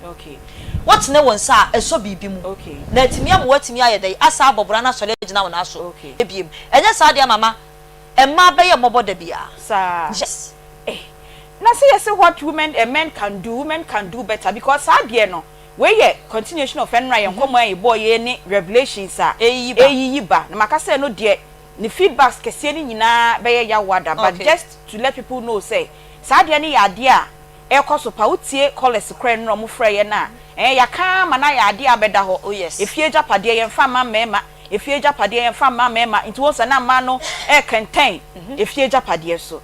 F: Wotene wo nsa a, ɛsɔ biribi mu, na atumi ama woatumi ayɛ dɛn? Asan abɔ bra na asɔre agyina wo nan so bio. Ɛnyɛ saa deɛ a mama mmaa bɛyɛ mmɔbɔ da biara.
B: Saa.
F: Yes.
B: Eh. Na sɛ yɛse what women eh, men can do, women can do better because saa deɛ no, wei yɛ continuation of ɛnora yɛn nkɔmmɔ a yɛbɔɔ yɛ ne revelations a
F: Ɛyiyi ba.
B: ɛyiyi ba. Na maka sɛ ɛno deɛ ne feedbacks kɛseɛ no nyinaa bɛyɛ yawoada but
F: Okay.
B: just to let people know sɛ saa adeɛ no yɛ adeɛ a ɛrekɔ so pa. Wotie callers koraa nnora ɔmo frɛ yɛn a, ɛɛ yɛaka ara ma no ayɛ adeɛ a abɛda hɔ.
F: Oh yes.
B: Efie agyapadeɛ yɛmfa mma mmarima, efie agyapadeɛ yɛmfa mma mmarima, nti wohu sɛ na mmaa no ɛrekɛntɛn efie agyapadeɛ so.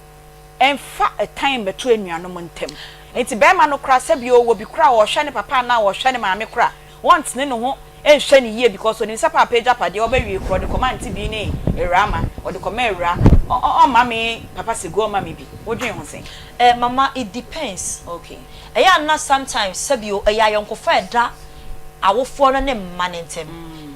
B: Ɛmfa ɛtan mmɛto anuanom ntam. Nti barima no koraa sɛbi ɔwɔ bi koraa a ɔhwɛ ne papa anaa ɔhwɛ ne maame koraa a, ɔntene ne ho nhwɛ no yie because onim sɛ paapa agyapadeɛ ɔbɛwie koraa ɔde kɔma aunty bi ne awuraa ma, ɔde kɔma awuraa, ɔmma me papa segu ɔmma me bi. Wodwen ho sɛn?
F: Eh mama it depends.
B: Okay.
F: Ɛyɛ a na sometimes sɛbi o ɛyɛ ayɔnkofa a ɛda awofoɔ no ne mma no ntɛm.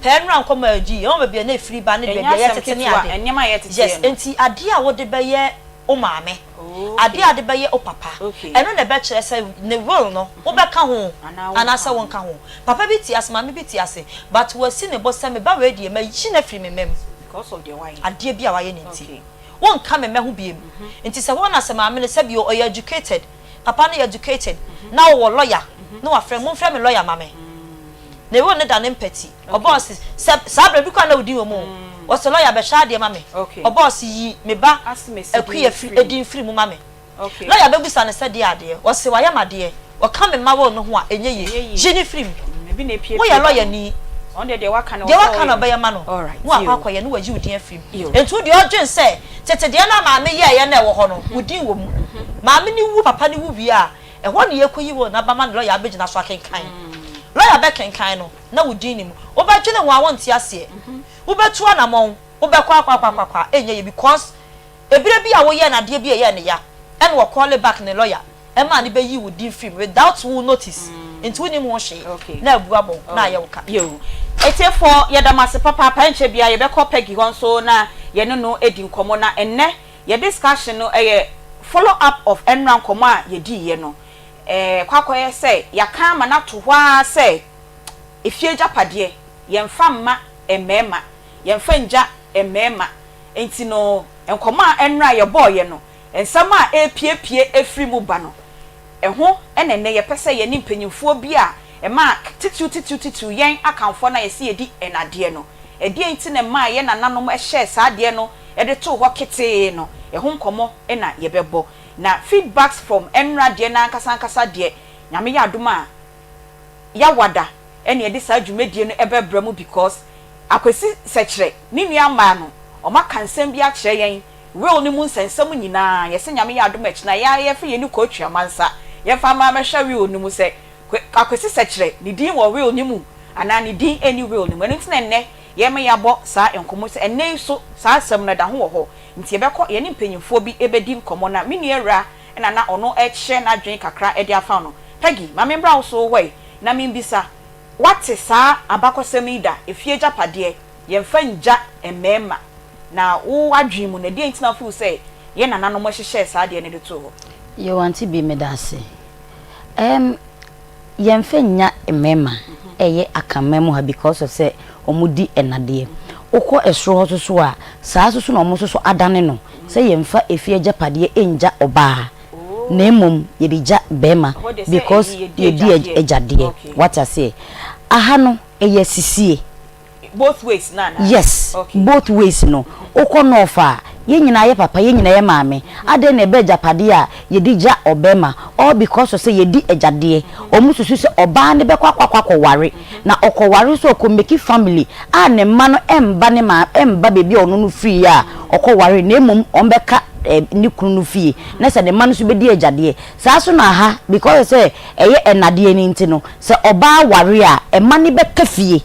F: Pɛɛ nnora nkɔmɔ a yɛdi yi, ɛwɔ baabi a na ɛfiri ba ne
B: Ɛnyɛ
F: baabi a
B: asɛm
F: yɛtete ne
B: ketewa,
F: ade.
B: nneɛma a yɛteteɛ
F: Yes,
B: no.
F: nti adeɛ a wode bɛyɛ wo maame,
B: Okay.
F: adeɛ a wode bɛyɛ wo papa,
B: Okay.
F: ɛno na ɛbɛkyerɛ sɛ ne will no wobɛka ho
B: Anaa wonka
F: anaasɛ
B: ho.
F: wonka ho. Papa bi te ase, maame bi te ase, but wasi ne bo sɛ me ba wei deɛ mayi no afiri me mma mu.
B: Because of deɛ wayɛ.
F: Adeɛ bi a wayɛ no nti.
B: Okay.
F: Wonka me mma ho biom. Nti sɛ hɔ na sɛ maame no sɛbi o ɔyɛ educated, papa no yɛ educated, na ɔwɔ lawyer na wafrɛ me, momfrɛ me lawyer ma me. Ne will no da ne mpati. Ɔba ɔse sɛ saa berɛ bi koraa na wo din wɔ mu o. Ɔse lawyer bɛhwɛ adeɛ ma me. Ɔba ɔse yi me ba Akua firi din firi mu ma me. Lɔya bɛbisa no sɛ deɛ adeɛ? Ɔse wayɛ me adeɛ, ɔka me mma will no ho a ɛnyɛ yie, yi no firi mu. Woyɛ lɔya ni, deɛ waka no ɔbɛyɛ ma no, na wakɔ akɔyɛ na wayi wo din afiri mu. Enti wo deɛ ɔdwen sɛ tete deɛ no a maame yɛɛyɛ no a ɛwɔ hɔ no, wo din wɔ mu. Maame no wu, papa no wu wie a, ɛhɔ na yɛkɔyi will no aba ma no lɔya abɛgyina so akenkan. Lɔya bɛkenkan no na wo din nni mu. Wobɛdwene ho a wonte aseɛ. Wobɛtu anamɔn, wobɛkɔ akɔ akɔ akɔ a, ɛnyɛ yie because Ebere bi a woyɛɛ no adeɛ bi a ɛyɛɛ no ya ɛna ɔ call back ne lawyer ɛmaa no bɛyii wo din firi mu without wo notice nti wonim ho hwee na abu abɔ wo na ayɛ wo ka.
B: Yoo. Atiefoɔ yɛda mo ase papaapa ɛnkyɛ biara yɛbɛkɔ Peggy hɔ nso na yɛne no adi nkɔmmɔ na ɛnnɛ yɛ discussion no ɛyɛ follow up of ɛnnora nkɔmmɔ a yɛdiiɛ no ɛkɔ akɔyɛ sɛ yɛaka ama no ato hɔ ara sɛ efie agyapadeɛ yɛmfa mma mmarima yɛmfa ngya mmarima Enti no, nkɔmmɔ a ɛnnora yɛbɔeɛ no, nsɛm a ɛrepiepie afiri mu ba no, ɛho na ɛnnɛ yɛpɛ sɛ yɛne mpanimfoɔ bi a ɛmaa titiriw titiriw titiriw yɛn Akanfoɔ no a yɛse yɛdi nnadeɛ no, ɛdeɛn nti na ɛmaa yɛn nananom hyɛɛ saa adeɛ no de too hɔ ketee no, ɛho nkɔmmɔ na yɛbɛbɔ. Na feedbacks from ɛnnora deɛ no ankasa ankasa deɛ, Nyame yɛ adom a, Yawada na yɛde saa dwumadie no bɛbrɛ mo because Akwasi Sɛkyerɛ ne nua mmaa no wɔn aka nsɛm bi akyerɛ yɛn will no mu nsɛnsɛm nyinaa yɛsɛ Nyame yɛ adom a ɛkyena yɛa yɛfa yɛni kɔ Otwi Amansa yɛmfa mmaa mɛhwɛ will no mu sɛ Akwasi Sɛkyerɛ ne din wɔ will no mu anaa ne din nni will no mu ɛno nti na ɛnnɛ yɛma yɛabɔ saa nkɔmmɔ yi sɛ ɛnnɛ yi nso saa asɛm no ɛda ho wɔ hɔ nti yɛbɛkɔ yɛne mpanyinfoɔ bi bɛdi nkɔmmɔ na me nua awura na na ɔno rekyerɛ n'adwene kakra de afa no. Peggy, ma membra wo so hɔ ɛ na membisa, woate saa abakɔsɛm yi da, efie agyapadeɛ, yɛmfa ngya mmarima? Na wo adwene mu no, ɛdeɛn nti na wo feel sɛ yɛn nananom hyehyɛɛ saa adeɛ no de too hɔ?
G: Yoo auntie Bee meda ase. Ɛɛm yɛnfa nnya mmarima ɛyɛ akanman mu ha because of sɛ wɔn di ɛnadeɛ. Wokɔ ɛsoro hɔ soso a saa soso na wɔn soso adane no sɛ yɛnfa efie agyapadeɛ ngya ɔbaa na mmom yɛde gya barima because yɛdi agyadeɛ wate aseɛ. Aha no ɛyɛ asisie.
B: Both ways no anaa?
G: Yes
B: Okay.
G: both ways no wokɔ north a Yɛn nyinaa yɛ papa, yɛn nyinaa yɛ maame. Adɛn na ɛbɛ agyapadeɛ a yɛde gya ɔbɛrima all because of sɛ yɛdi agyadeɛ. Wɔn susu sɛ ɔbaa no bɛkɔ akɔ akɔ akɔware. Na ɔkɔware nso ɔkɔ make family a ne mma no mba ne maa mba baabi a ɔno no firiiɛ a ɔkɔware na mmom wɔn bɛka ne kunu no fie na sɛ ne mma no nso bɛdi agyadeɛ. Saa nso na ha because sɛ ɛyɛ ɛnadeɛ no nti no sɛ ɔbaa ware a mma no bɛka fie.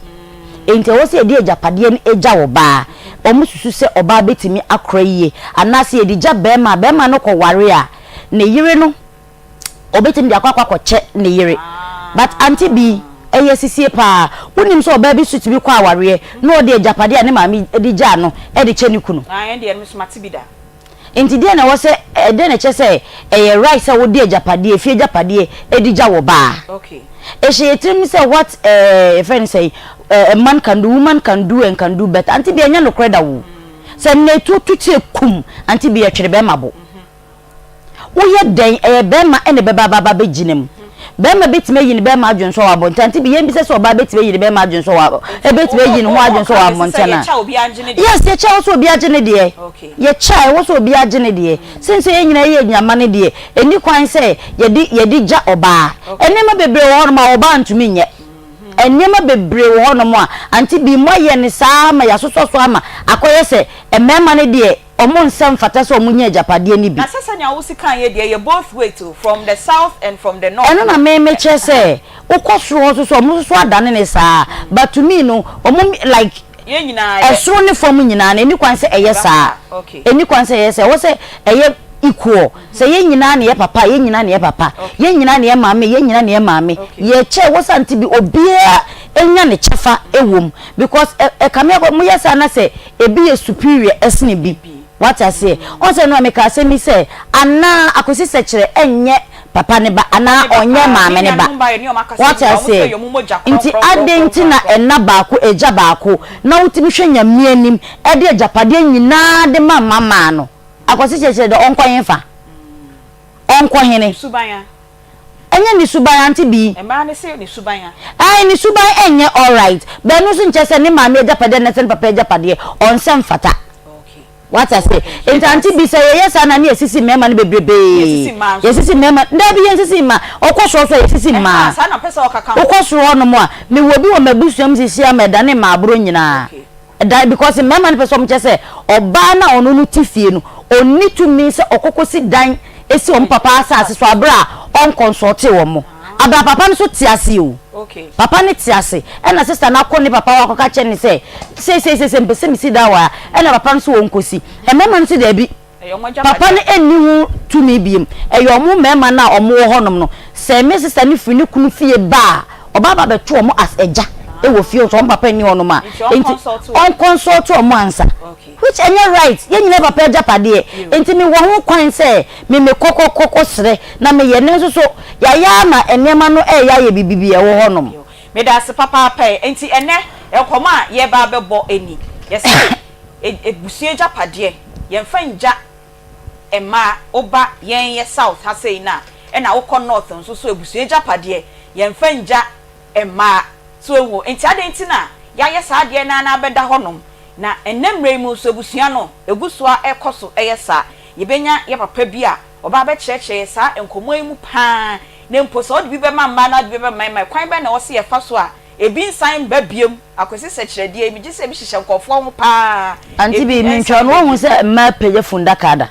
G: Enti ɛwɔ sɛ yɛde agyapadeɛ no gya ɔbaa. Wɔsusu sɛ ɔbaa bɛtumi akora yie. Anaasɛ yɛde gya barima a, barima no kɔware a, ne yere no, ɔbɛtumi de akɔ akɔ akɔkyɛ ne yere. But Auntie Bi, ɛyɛ asisie paa. Wonim sɛ ɔbaa bi nso tumi kɔ awareɛ na ɔde agyapadeɛ a ne maame de gyaa no de kyɛ ne kunu.
B: Ae, ɛndeɛ me nso mate bi da.
G: Nti deɛn na ɛwɔ sɛ, ɛdeɛn na ɛkyerɛ sɛ ɛyɛ right sɛ wode agyapadeɛ, efie agyapadeɛ di gya wo ba? Ɛhyɛ yɛn tirim sɛ what eh, yɛfrɛ no sɛn, eh, a man can do, woman can do and can do better. Ante bi ɛnyɛ nokorɛ da o. Sɛ nnɛ etuo tu kyerɛ kum, ante bi ɛtwere bɛrima bo. Woyɛ dɛn, ɛyɛ bɛrima ɛna ɛbɛba aba aba bɛgyina mu. Bɛrima bɛtumi ayi ne bɛrima adwene sɔ wɔ abɔnten. Ante bi yɛn bisa sɛ ɔbaa bɛtumi ayi ne bɛrima adwene sɔ wɔ, ɛbɛtumi ayi ne ho adwene sɔ wɔ abɔnten a. Yes, yɛkyɛ ɛwɔ sɛ obiara gye ne deɛ. Yɛkyɛ a ɛwɔ sɛ obiara gye ne deɛ. Sene sɛ yɛn nyinaa yɛ nyama no deɛ, ɛnni kwan sɛ yɛde yɛde gya ɔbaa. Nneɛma bebree wɔ hɔnom a ɔbaa ntumi nyɛ. Nneɛma bebree wɔ hɔnom a ante bi moayɛ no saa ma yɛasosɔ so ama akɔyɛ sɛ mmarima no deɛ wɔn nsa mfata sɛ wɔnya agyapadeɛ no bi.
B: Na sɛ sɛnea wo si kaeɛ deɛ ɛyɛ both way too, from the south and from the north
G: Ɛno na
B: no.
G: me mekyerɛ sɛ wokɔ soro hɔ nso so a wɔn nso so adane no saa but to me no wɔn like
B: Yɛn nyinaa yɛ.
G: Ɛsoro ne fam nyinaa no, ɛnni kwan sɛ ɛyɛ
B: Ɛba
G: saa.
B: saa. Okay.
G: Ɛnni kwan sɛ ɛyɛ saa. Ɛwɔ sɛ ɛyɛ equal. Sɛ yɛn nyinaa na yɛ papa a, yɛn nyinaa na yɛ papa.
B: Okay.
G: Yɛn nyinaa na yɛ maame a, yɛn nyinaa na yɛ maame.
B: Okay.
G: Yɛkyɛ, ɛwɔ sɛ ante bi obiara nya ne kyɛfa wɔ mu. Because ɛ ɛkame akɔ, moyɛ saa na sɛ ebi yɛ superior ɛsene bi.
B: Bi.
G: Wate aseɛ? Woahu sɛ ɛno a meka asɛm yi sɛ, anaa Akwasi Sɛkyerɛ ɛnyɛ papa ne ba anaa ɔnyɛ maame ne ba. Wate aseɛ? Nti adɛn nti na ɛna baako, agya baako, na wotumi hwɛ Nyame anim de agyapadeɛ nyinaa de ma mmamaa no? Akwasi kyerɛkyerɛ dɛ ɔnkɔ hefa? Ɔnkɔ hene? Ɛnyɛ ne suban ante bi? Ae ne suban ɛnyɛ alright, but ɛno nso nkyerɛ sɛ ne maame agyapadeɛ anaasɛ ne papa agyapadeɛ ɔnsɛ mfata. Wate ase? Nti ante bi sɛ yɛyɛ saa na ne yɛsisi mmarima no bebrebee. Yɛsisi mmarima, daabi yɛnsisi mmaa. Ɔkɔ soro so a yɛsisi mmaa. Wokɔ soro hɔnom a, mewɔ bi wɔ m'abusua mu sisi ama ɛdane mmaaboro nyinaa. Ɛdan because mmarima no pɛ sɛ wɔkyerɛ sɛ ɔbaa no a ɔno no te fie no, ɔnni tumi sɛ ɔkɔkɔsi dan si wɔn papa asase so abere a ɔnkɔnsɔɔtee wɔn. Abere a papa no nso te ase o. Papa no te ase ɛna sister no akɔ ne papa hɔ akɔka kyerɛ no sɛ seisei seisei mepɛ sɛ mesi dan wɔ ha ɛna papa no nso ɔnkɔsi. Mmarima no nso daabi. Papa no nni ho tumi biom. Ɛyɛ wɔn mmarima no a wɔwɔ hɔnom no. Sɛ me sister no firi ne kunu fie ba a, ɔba aba abɛto wɔn as agya wɔ fie hɔ sɛ wɔn papa nni hɔnom a. Nti ɔnkɔnsɔlte wɔn ansa. Which ɛnyɛ right. Yɛn nyinaa yɛ papa agyapadeɛ. Nti mewɔ ho kwan sɛ me mekɔ kɔ kɔ kɔ srɛ na meyɛ. Nanso so yɛayɛ ama nneɛma no reyɛ ayɛ biribi bi a ɛwɔ hɔnom.
B: Meda ase papaapa ɛ. Nti ɛnnɛ nkɔmmɔ a yɛreba abɛbɔ ni. Yɛse abusua agyapadeɛ yɛmfa ngya mmaa. Woba yɛn yɛ south ha sei no a, ɛna wokɔ north nso so abusua agyapadeɛ yɛmfa ngya mmaa. So woahu? Nti adɛn nti na yɛayɛ saa adeɛ no ara na abɛda hɔnom? Na ɛnnɛ mmerɛ yi mu nso abusua no ɛgu so ara ɛrekɔ so yɛ saa. Yɛbɛnya yɛ papa bi a ɔba abɛkyerɛkyerɛ yɛ saa nkɔmmɔ yi mu pa ara, na mpo sɛ wode bi bɛma mmaa na wode bi bɛma mmarima, ɛkwan bɛn na ɛwɔ sɛ yɛfa so a ɛbi nsan mma biom? Akwasi sɛkyerɛdeɛ yi, megye sɛ ebi hyehyɛ nkurɔfoɔ ho pa ara,
G: Ante bi,
B: ebi
G: mentwa
B: nsan
G: no,
B: mma
G: woahu
B: biom.
G: sɛ mmaa pagya fundaka da?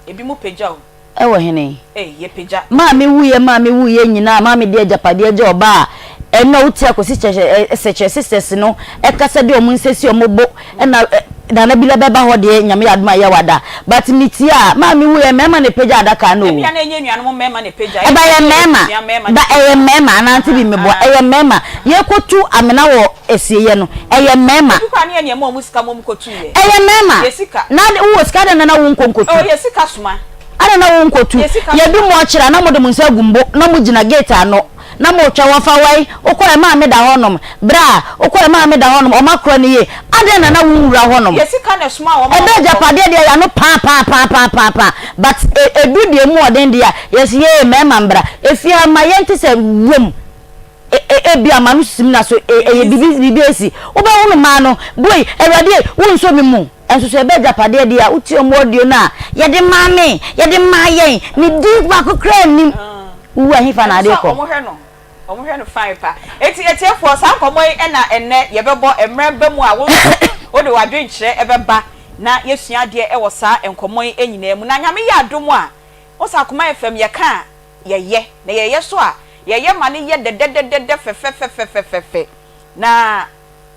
B: Ebinom pagya o.
G: Ɛwɔ hene?
B: Ei, yɛpagya.
G: Maame wuiɛ maame wuiɛ nyinaa maame de agyapadeɛ gye ɔbaa a ɛnna wote akɔsi kyerɛ sɛkyerɛ sisters no ɛkasa de ɔmo nsa si ɔmo bo ɛna Nana Bila bɛba hɔ deɛ Nyame yɛ adom a yɛ wada but metie a maame wuiɛ mmarima na ɛpagya adaka no o.
B: Ebia na ɛnyɛ anuanom mmarima na ɛpagya,
G: Ɛba
B: ebia
G: ɛyɛ
B: na ɛyɛ
G: mmarima
B: abusua mmarima na
G: ba ɛyɛ
B: ɛpagya.
G: mmarima anaa ante bi meboa
B: Ahaa.
G: ɛyɛ mmarima yɛkɔtu amena wɔ asieɛ no ɛyɛ mmarima.
B: Ebi koraa ne yɛ nea ɛma ɔmo sika ma ɔmo kɔtuiɛ.
G: Ɛyɛ mmarima
B: Yɛ sika.
G: na wowɔ sika adɛn na na wonkɔ nkɔtu.
B: Oh yɛ sika soma.
G: Adɛn na wonkɔtu? Yɛdu mɔkyere a na mode mo nsa agu mo bo na mogyina gate ano na moretwɛn wɔfa wai wokɔɛ maame da hɔnom bra wokɔɛ maame da hɔnom ɔmo akora no yie adɛn na na wonwura hɔnom Ɛbɛ agyapadeɛ deɛ yɛano paapaapaapaapaa but ɛdu deɛ emu ɔden deɛ a yɛse yee mmarima mbra efie ha mma yɛnte sɛ wom ebia ma no sim na so ɛyɛ biribi biribi asi wobɛhunu mmaa no boi awurade ei wonsɔ me mu. Nso so ɛbɛ agyapadeɛ deɛ a, wotie wɔn audio no a, yɛde maa me, yɛde maa yɛn, ne din baako koraa nnim. Wowu a, hefa na ade
B: Ɛno nso
G: rekɔ?
B: a wɔhwɛ no, wɔhwɛ no fine pa. Enti atiefoɔ, saa nkɔmmɔ yi na ɛnnɛ yɛbɛbɔ. Mmerɛ ba mu a, wo nso wode w'adwenkyerɛ bɛba na yɛasua adeɛ wɔ saa nkɔmmɔ yi nyinaa mu. Na Nyame yɛ adom a, wo sɛ Akoma FM yɛka a, yɛyɛ. Na yɛyɛ so a, yɛyɛ ma no yɛ dɛdɛdɛdɛdɛ fɛfɛfɛfɛfɛfɛ. Na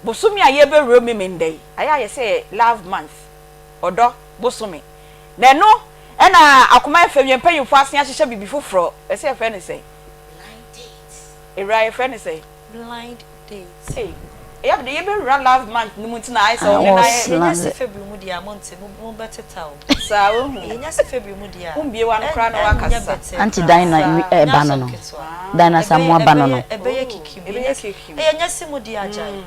B: bosome a yɛrebɛwura mu Memenda yi, ayɛ a yɛsɛ yɛ love month, ɔdɔ bosome. Na ɛno na Akoma FM yɛn mpanyinfoɔ asen ahyehyɛ biribi foforɔ, ɛsɛ yɛfrɛ no sɛn?
F: Blind date.
B: Awuraa yɛfrɛ no sɛn?
F: Blind date.
B: Ei, ɛyɛ de yɛbɛwura love month no mu nti na ayɛ sɛ
G: Ah,
B: ɔne no ayɛ.
F: Yɛnya si
G: wɔsla
F: February mu deɛ a monte, mo mobɛteta o.
B: Saa, wohu.
F: Yɛnya si February mu deɛ a,
B: Wombue w'ano koraa na
F: ɛnyɛ
B: woakasa.
F: bɛtɛɛ
G: Auntie
F: koraa.
G: Dinah
F: Saa,
G: wi
F: nyɛ
G: ɛɛba no
F: asɛm
G: no.
F: ketewa.
G: Dinah
F: Ɛbɛyɛ,
G: Asamoah ba no no.
F: ɛbɛyɛ, ɛbɛyɛ kikim.
B: Oh, ɛbɛyɛ
F: Yɛnya si,
B: kikim.
F: yɛnya si mu deɛ a gyae.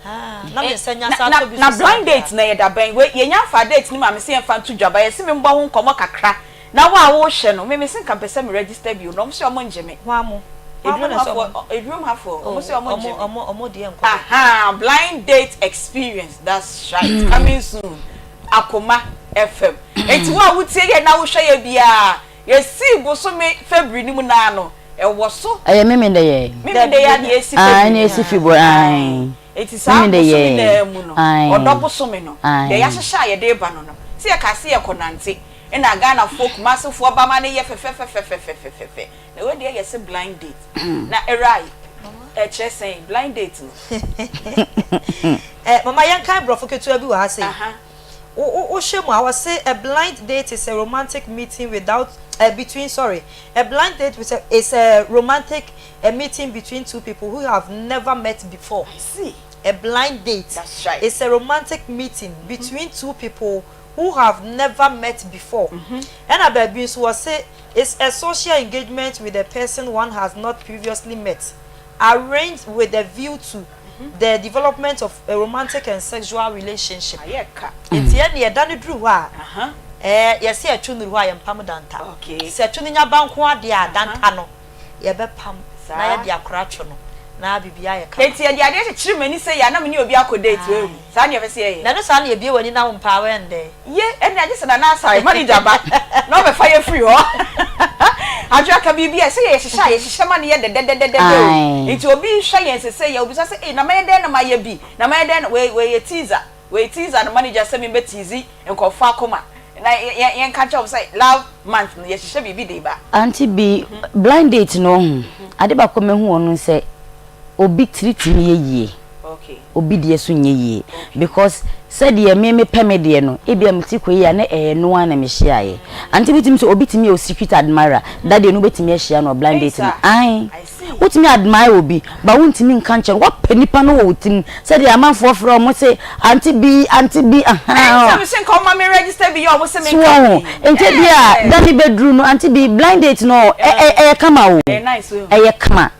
F: Ah, na me nsa nya
B: Na
F: sa
B: na
F: atɔ bi
B: na
F: so saa
B: blind
F: deɛ a.
B: date no ɛyɛ da bɛn? Wei yɛnya mfaa date no ma me sɛ yɛmfa nto dwa but yɛse me mbɔ ho nkɔmmɔ kakra na wo a wohwɛ no me mese nka mpɛ sɛ me register bio na ɔmo se ɔmo ngye me.
F: Hwan mo? Hwan mo
B: Edurom
F: na ɛsɛ
B: hafoɔ
F: ɔmo?
B: Edurom hafoɔ
F: Oh,
B: ɔmo se ɔmo
F: ɔmo
B: ngye me.
F: ɔmo ɔmo deɛ nkɔ baabiara.
B: Ahaa blind date experience that's right coming soon Akoma FM. Enti wo a wotie yɛn na wohwɛ yɛn biara yɛsii bosome February no mu naa no ɛwɔ so.
G: Ɛyɛ Memenda yɛ.
B: Memenda yi ara na yɛsi
G: Ah,
B: February
G: ɛna
B: no.
G: yɛsi February,
B: Ae.
G: ae.
B: Enti saa
G: Memenda
B: bosome
G: yɛ.
B: no ara mu no,
G: Ae.
B: ɔdɔ bosome no, deɛ
G: Ae.
B: yɛahyehyɛ a yɛde reba no no, sɛ yɛkaa sɛ yɛkɔnante, ɛna Ghanafoɔ, Kumasefoɔ ba ma no yɛ fɛfɛfɛfɛfɛfɛfɛ. Na wei deɛ yɛse blind date. Na Awurai, ɛkyerɛ sɛn, blind date no?
F: Eh, mama yɛnkan borɔfo ketewa bi wɔ ha sei.
B: Aha.
F: Wo, wo, wohwɛ mu a, wɔse a blind date is a romantic meeting without, eh, between, sorry, a blind date is a, is a romantic a meeting between two people who have never met before.
B: I see.
F: A blind date
B: That's right.
F: is a romantic meeting between two people who have never met before. Ɛna baabi nso wɔse it's a social engagement with a person one has not previously met, arranged with a view to the development of a romantic and sexual relationship.
B: Ayɛ ka.
F: Nti ɛnneɛ da no duru hɔ a,
B: Aha.
F: ɛɛ yɛse ɛtwo nnuru hɔ a yɛmpam danta.
B: Okay.
F: Sɛ ɛtwo no nya ba nko ara deɛ a, danta no yɛbɛpam na
B: Saa.
F: yɛde akora two no na biribiara ayɛ kama.
B: Enti yɛde adeɛ kyekyere m'ani sei a na me ne obi akɔ date wahu.
F: Ae.
B: Saa na yɛpɛ sɛ yɛyɛ.
F: Na ɛno saa na yɛbue w'ani na wo mpaa wɛndɛn.
B: Ye, ɛnneɛ agye sɛ Nana Asare, manager ba na ɔbɛfa yɛ firi hɔ. Adwoa ka biribi a, sɛ yɛhyehyɛ a, yɛhyehyɛ ma no yɛ dɛdɛdɛdɛdɛ o.
G: Ae.
B: Nti obi rehwɛ yɛn sesei a, obisa sɛ, ei, na mɛyɛ dɛn na mayɛ bi? Na mɛyɛ dɛn na, wei, wei yɛ teaser. Wei teaser no manager sɛ me bɛ tease nkurɔfoɔ akoma na yɛ yɛnka nkyerɛ wɔn sɛ love month no yɛhyehyɛ biribi de ba.
G: Auntie bi, blind date no wohu, ade baako a mahu wɔ no ne sɛ obi tiri tumi yɛ yie, obi deɛ so nyɛ yie because sɛdeɛ me mepɛ me deɛ no ebia me ti kɔ yie a na ɛyɛ ɛno ara na mehyiaeɛ. Auntie bi tumi sɛ obi tumi yɛ wo secret admirer, da deɛ no wobɛtumi ahyia no wɔ blind date no, ae. Wotumi admire obi but wontumi nka nkyerɛ no, woapɛ nipa no wɔ wo tirim sɛdeɛ amanfoɔ frɛ wɔn se aunty bi, aunty bi ahaa.
B: Ɛnti mese nka wɔma me register bi yɛ wɔn se
G: So
B: menka
G: wahu?
B: bi.
G: Nti ebia da no bɛduru no aunty bi blind date no ɛ ɛyɛ kama o,
B: Ɛyɛ nice o.
G: ɛyɛ kama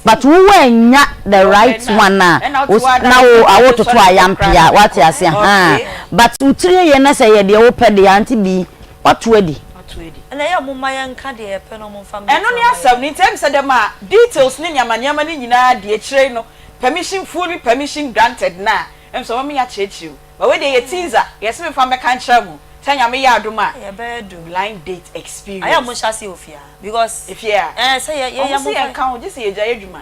G: but wo wannya the right one a na wo awototo ayampea wate ase ahaa but wo tiri yɛ na sɛ ɛyɛ deɛ wopɛ deɛ aunty bi W'ato adi.
B: W'ato adi.
F: Ɛna ɛyɛ a ɔmo mma yɛnka deɛ yɛpɛ na ɔmo nfa mmɛto
B: Ɛno ne
F: ama
B: asɛm
F: yɛn.
B: no, nti ɛm sɛ dɛm a details ne nneɛma nneɛma no nyinaa di akyire no permission fully permission granted no a ɛm sɛ ɔbɛma yɛakyerɛkyerɛ mu but wei deɛ yɛ teaser yɛse memfa mmɛka nkyerɛ mo sɛ Nyame yɛ adom a
F: Yɛbɛyɛ do.
B: blind date
F: Ayɛ a
B: experience.
F: ɔmo nhyɛ aseɛ wɔ fie ha because
B: Efie a?
F: ɛɛ sɛ yɛ yɛ
B: Ɔmo
F: yɛ
B: se
F: mo mfa.
B: yɛnka ho gye sɛ yɛgyae adwuma.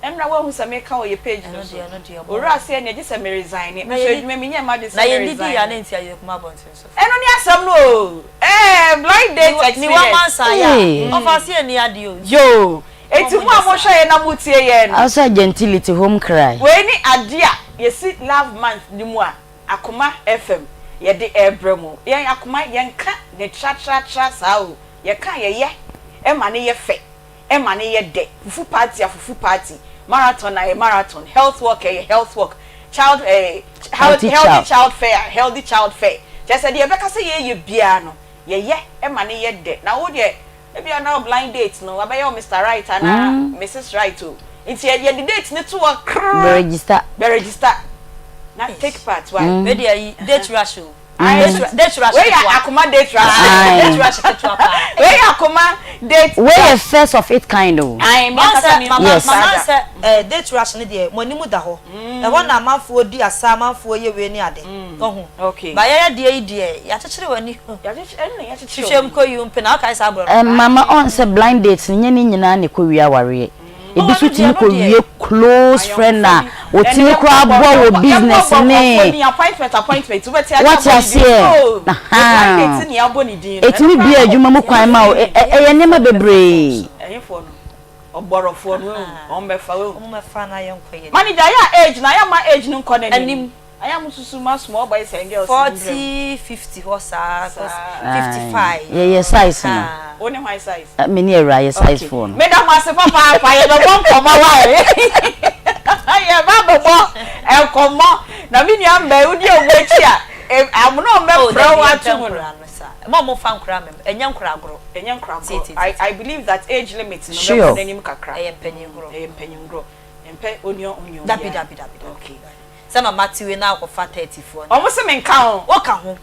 B: Ɛnra woahu sɛ meka wɔ yɛ page no
F: Ɛno
B: so.
F: deɛ ɛno deɛ mo.
B: Owura se ɛneɛ gye sɛ me resigne.
F: Na
B: Mesɔ
F: yɛni
B: adwuma menyɛ m'adwene
F: na
B: sɛ me
F: yɛn didi yɛ
B: resigne.
F: ana nti ayɛ kuma abɔnten so.
B: Ɛno ne asɛm no oo ɛɛ blind date
F: Niwa niwa
B: experience.
F: mansa yɛ a
G: Ee.
F: ɔfa ase yɛ ni adeɛ o.
B: Yoo
F: Mo
B: enti
F: mo
B: mo a
F: nyɛ
B: mo
F: saa.
B: hwɛ yɛn na mo tie yɛn no.
G: Outside gentility home cry.
B: Wei ne adeɛ a yɛsi love month no mu a Akoma FM yɛde ɛrebrɛ mo. Yɛn Akoma yɛnka ne tratratra saa o, yɛka a yɛyɛ ma no yɛ fɛ. ɛma no yɛ dɛ, fufu party a fufu party, marathon a yɛ marathon, health walk a yɛ health walk, child eh,
G: Healthy
B: healthy
G: child.
B: child fair a healthy child fair. Kyerɛ sɛ deɛ yɛbɛka sɛ yɛreyɛ biara no, yɛyɛ ma no yɛ dɛ. Na wo deɛ, ebia na wo blind date no, wabɛyɛ wo Mister Right anaa Misis Right o. Nti yɛ yɛde date no to hɔ krrr.
G: Bɛ register.
B: Bɛ register na take part, why?
F: Wei deɛ ayi, date rush o.
B: Date rush. Wei yɛ akoma date rush. Date rush ketewa paa. Wei yɛ akoma date.
G: Wei yɛ first of it kind o.
B: Ayi mi ankasa mi
F: yes. Mama sɛ ɛɛ date rush ne deɛ mo anim da hɔ. Ɛhɔ na amanfoɔ di asa amanfoɔ yɛ wei ne ade. Ɔho.
B: Okay.
F: Ba yɛyɛ deɛ yi deɛ yɛakyekyere w'ani.
B: Yɛakyekyere.
F: Hwehwɛ mu kɔ yi mpe na ɔkae saa borɔ no.
G: Mama ɔn sɛ blind date no nyɛ ne nyinaa na ɛkɔ wie awareɛ. Ebi nso tumi kɔ wie close friend a otumi koraa boa wɔ business ne wate aseɛ ahaa etumi bue adwuma mu kwan ma wo ɛyɛ nneɛma bebree.
B: Ɔbɔrɔfoɔ no wɔn bɛfa wɔn. Manager yɛ a age na yɛ ma age no nkɔ n'anim. Ayɛ a mo susu ma small boys and girls no brɛ mu.
F: 40, 50 hɔ saa cos 55.
G: Yɛ yɛ size no.
B: Wo ne hwan size?
G: Me ne awura yɛ size foɔ no.
B: Meda mo ase papaapa yɛ bɛ bɔ nkɔmɔ wai yɛ ba bɛ bɔ nkɔmɔ na me nua mbɛ wo di ɔmo akyi a amono ɔmo bɛ frɛ wo ato mu no.
F: Mma ɔmo nfa nkora mɛm ɛnyɛ nkora agorɔ.
B: Ɛnyɛ nkora agorɔ I believe that age limit no bɛ kɔ n'anim kakra.
F: Ɛyɛ mpanyin gorɔ.
B: Ɛyɛ mpanyin gorɔ mpɛ onua onua obiara.
F: Dabi dabi dabi dabi. Sɛ mama te wei na akɔfa 30 foɔ no.
B: Ɔmo se me nka ho.
F: Wo ka ho.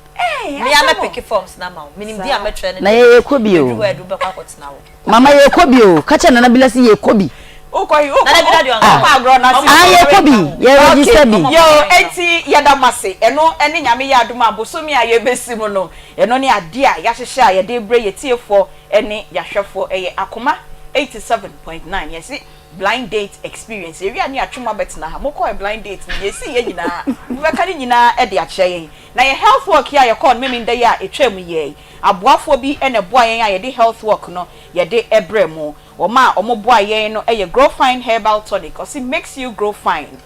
F: Me a mɛ peke forms no ama wo. Menim din a mɛtwerɛ ne
G: Na yɛ yɛkɔ bi o.
F: Ɛduru hɔ a ɛde wo bɛkɔ akɔtena hɔ.
G: Mama yɛkɔ bi o. Ka kyerɛ Nana Bila se yɛkɔ bi.
B: Wokɔ he? Wokɔ
F: Nana Bila deɛ ɔnka
B: wokɔ agorɔ no ase.
G: Ah yɛkɔ bi. Yɛ register bi.
B: Okay. Yoo enti yɛda mo ase. Ɛno ne Nyame yɛ adom a bosome a yɛbɛsi mu no ɛno ne adeɛ a yɛahyehyɛ a yɛde rebrɛ yɛtiefoɔ ne yɛahwɛfoɔ. Ɛyɛ Akoma 87.9. Yɛse Blind date experience, yɛwie a ne yɛatwe mo abɛtena ha. Mokɔɔ blind date no, deɛ ɛsiiɛ nyinaa, mobɛka ne nyinaa de akyerɛ yɛn. Na yɛn health walk yi a yɛkɔɔ no Memenda yi a ɛtwaam yi, aboafoɔ bi na ɛboaa yɛn a yɛde health walk no yɛde brɛɛ mo. Wɔn a wɔboaa yɛn no yɛ Grow Fine Herbal Tonic, ɔse makes you grow fine,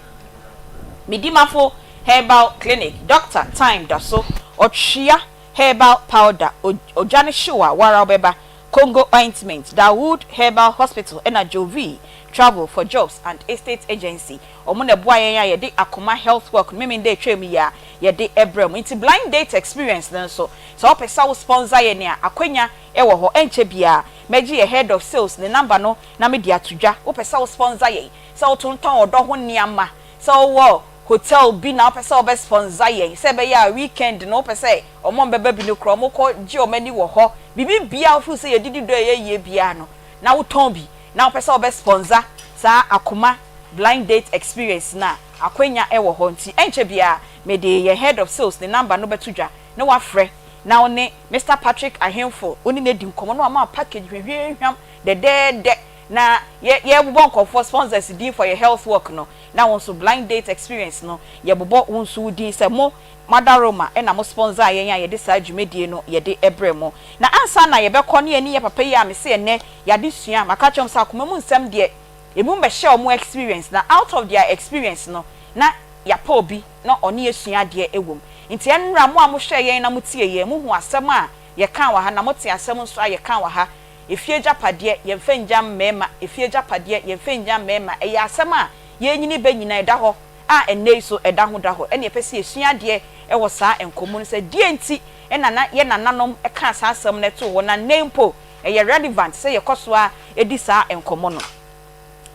B: Medimafo Herbal Clinic, Doctor Time Daso, Ɔtwea Herbal Powder, Ogya no hyew a, wo ara wobɛba, Congo Ointment, Dawood Herbal Hospital ɛna Jovie Travel for Jobs and Estate Agency. Wɔn na ɛboa yɛn a yɛde Akoma Health Walk no Memenda atwam yi a yɛde brɛ mo. Nti Blind Date Experience no nso, sɛ wopɛ sɛ wo sponsor yɛn a, akwanya wɔ hɔ. Ɛnkyɛ biara mɛgye yɛn Head of Sales ne number no na mede ato dwa. Wopɛ sɛ wo sponsor yɛn, sɛ wotontɔn ɔdɔ ho nneɛma, Sɛ wowɔ hotel bi na wopɛ sɛ wobɛ sponsor yɛn sɛ ɛbɛyɛ a weekend no wopɛ sɛ wɔn a wɔbɛba bi no koraa wɔkɔ gye wɔn ani wɔ hɔ, biribi biara a wofeel sɛ yɛdidi dɔ a ɛyɛ yie biara no na wotɔn bi na wopɛ sɛ wobɛ sponsor saa Akoma blind date experience no a, akwanya wɔ hɔ nti ɛnkyɛ biara mede yɛn head of sales ne number no bɛto dwa na woafrɛ na wo ne Mister Patrick Ahenfo wo ne no adi nkɔmmɔ na wama wo package hwehwɛhwam dɛdɛɛdɛ Na yɛ yɛbobɔ nkorɔfoɔ sponsors din for yɛ health work no na wo nso blind date experience no yɛbobɔ wo nso wo din sɛ mo moadaroma na mo sponsor yɛn a yɛde saa dwumadie no yɛde brɛ mo. Na ansa na yɛbɛkɔ ne yɛne yɛ papa yi a mese ɛnnɛ yɛadesua maka akyerɛ mo sɛ akoma mu nsɛm deɛ ɛmum bɛhyɛ wɔn experience na out of their experience no na yɛapɛ obi na ɔne yɛsua adeɛ wɔ mu. Nti ɛnnora mo a mohwɛɛ yɛn na motiee yɛn mohu asɛm a yɛkaa wɔ ha na mote asɛm nso a yɛkaa wɔ ha Efie agyapadeɛ, yɛmfa nnya mmarima, Efie agyapadeɛ, yɛmfa nnya mmarima, Ɛyɛ asɛm a yɛrenyini bɛ nyinaa ɛda hɔ a ɛnnɛ yi so ɛda ho da hɔ. Ɛna yɛpɛ sɛ yɛsua adeɛ wɔ saa nkɔmmɔ no sɛ deɛn nti na na yɛn nananom kaa saa asɛm no too hɔ na nnɛ yi mpo ɛyɛ relevant sɛ yɛkɔ so ara di saa nkɔmmɔ no.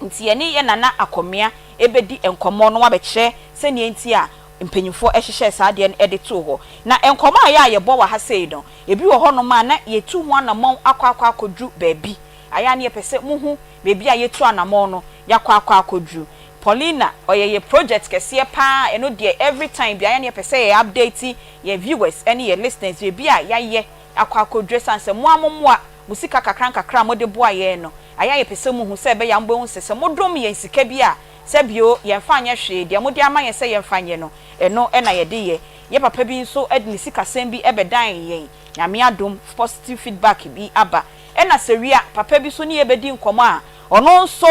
B: Nti yɛne yɛn nana Akɔmea bɛdi nkɔmmɔ na wabɛkyerɛ sɛdeɛ nti a mpanyinfoɔ hyehyɛɛ saa adeɛ no de too hɔ. Na nkɔmmɔ a ɛyɛ a yɛbɔ wɔ ha sei no, ebi wɔ hɔnom a na yɛtu ho anammɔn akɔ akɔ akɔduru baabi. Ayɛ a na yɛpɛ sɛ mohu baabi a yɛtu anammɔn no yɛakɔ akɔ akɔduru. Paulina, ɔyɛ yɛ project kɛseɛ pa ara, ɛno deɛ every time biara ayɛ a na yɛpɛ sɛ yɛ update yɛn viewers ne yɛn listeners baabi a yɛayɛ akɔ akɔduru ɛsiane sɛ mo ara mo mmoa, mo sika kakra nkakra a mode boa yɛn no, ayɛ a yɛpɛ sɛ mohu sɛ ɛbɛyɛ a mobɛhu sɛ sɛ modom yɛn sika bi a, Sɛ bio, yɛmfa nyɛ hwee, deɛ mode ama yɛn sɛ yɛmfa nyɛ no, ɛno na yɛde yɛ. Yɛ papa bi nso de ne sikasɛm bi bɛdan yɛn, Nyame adom, positive feedback bi aba. Ɛna sɛ wia, papa bi nso ne yɛn bɛdi nkɔmmɔ a, ɔno nso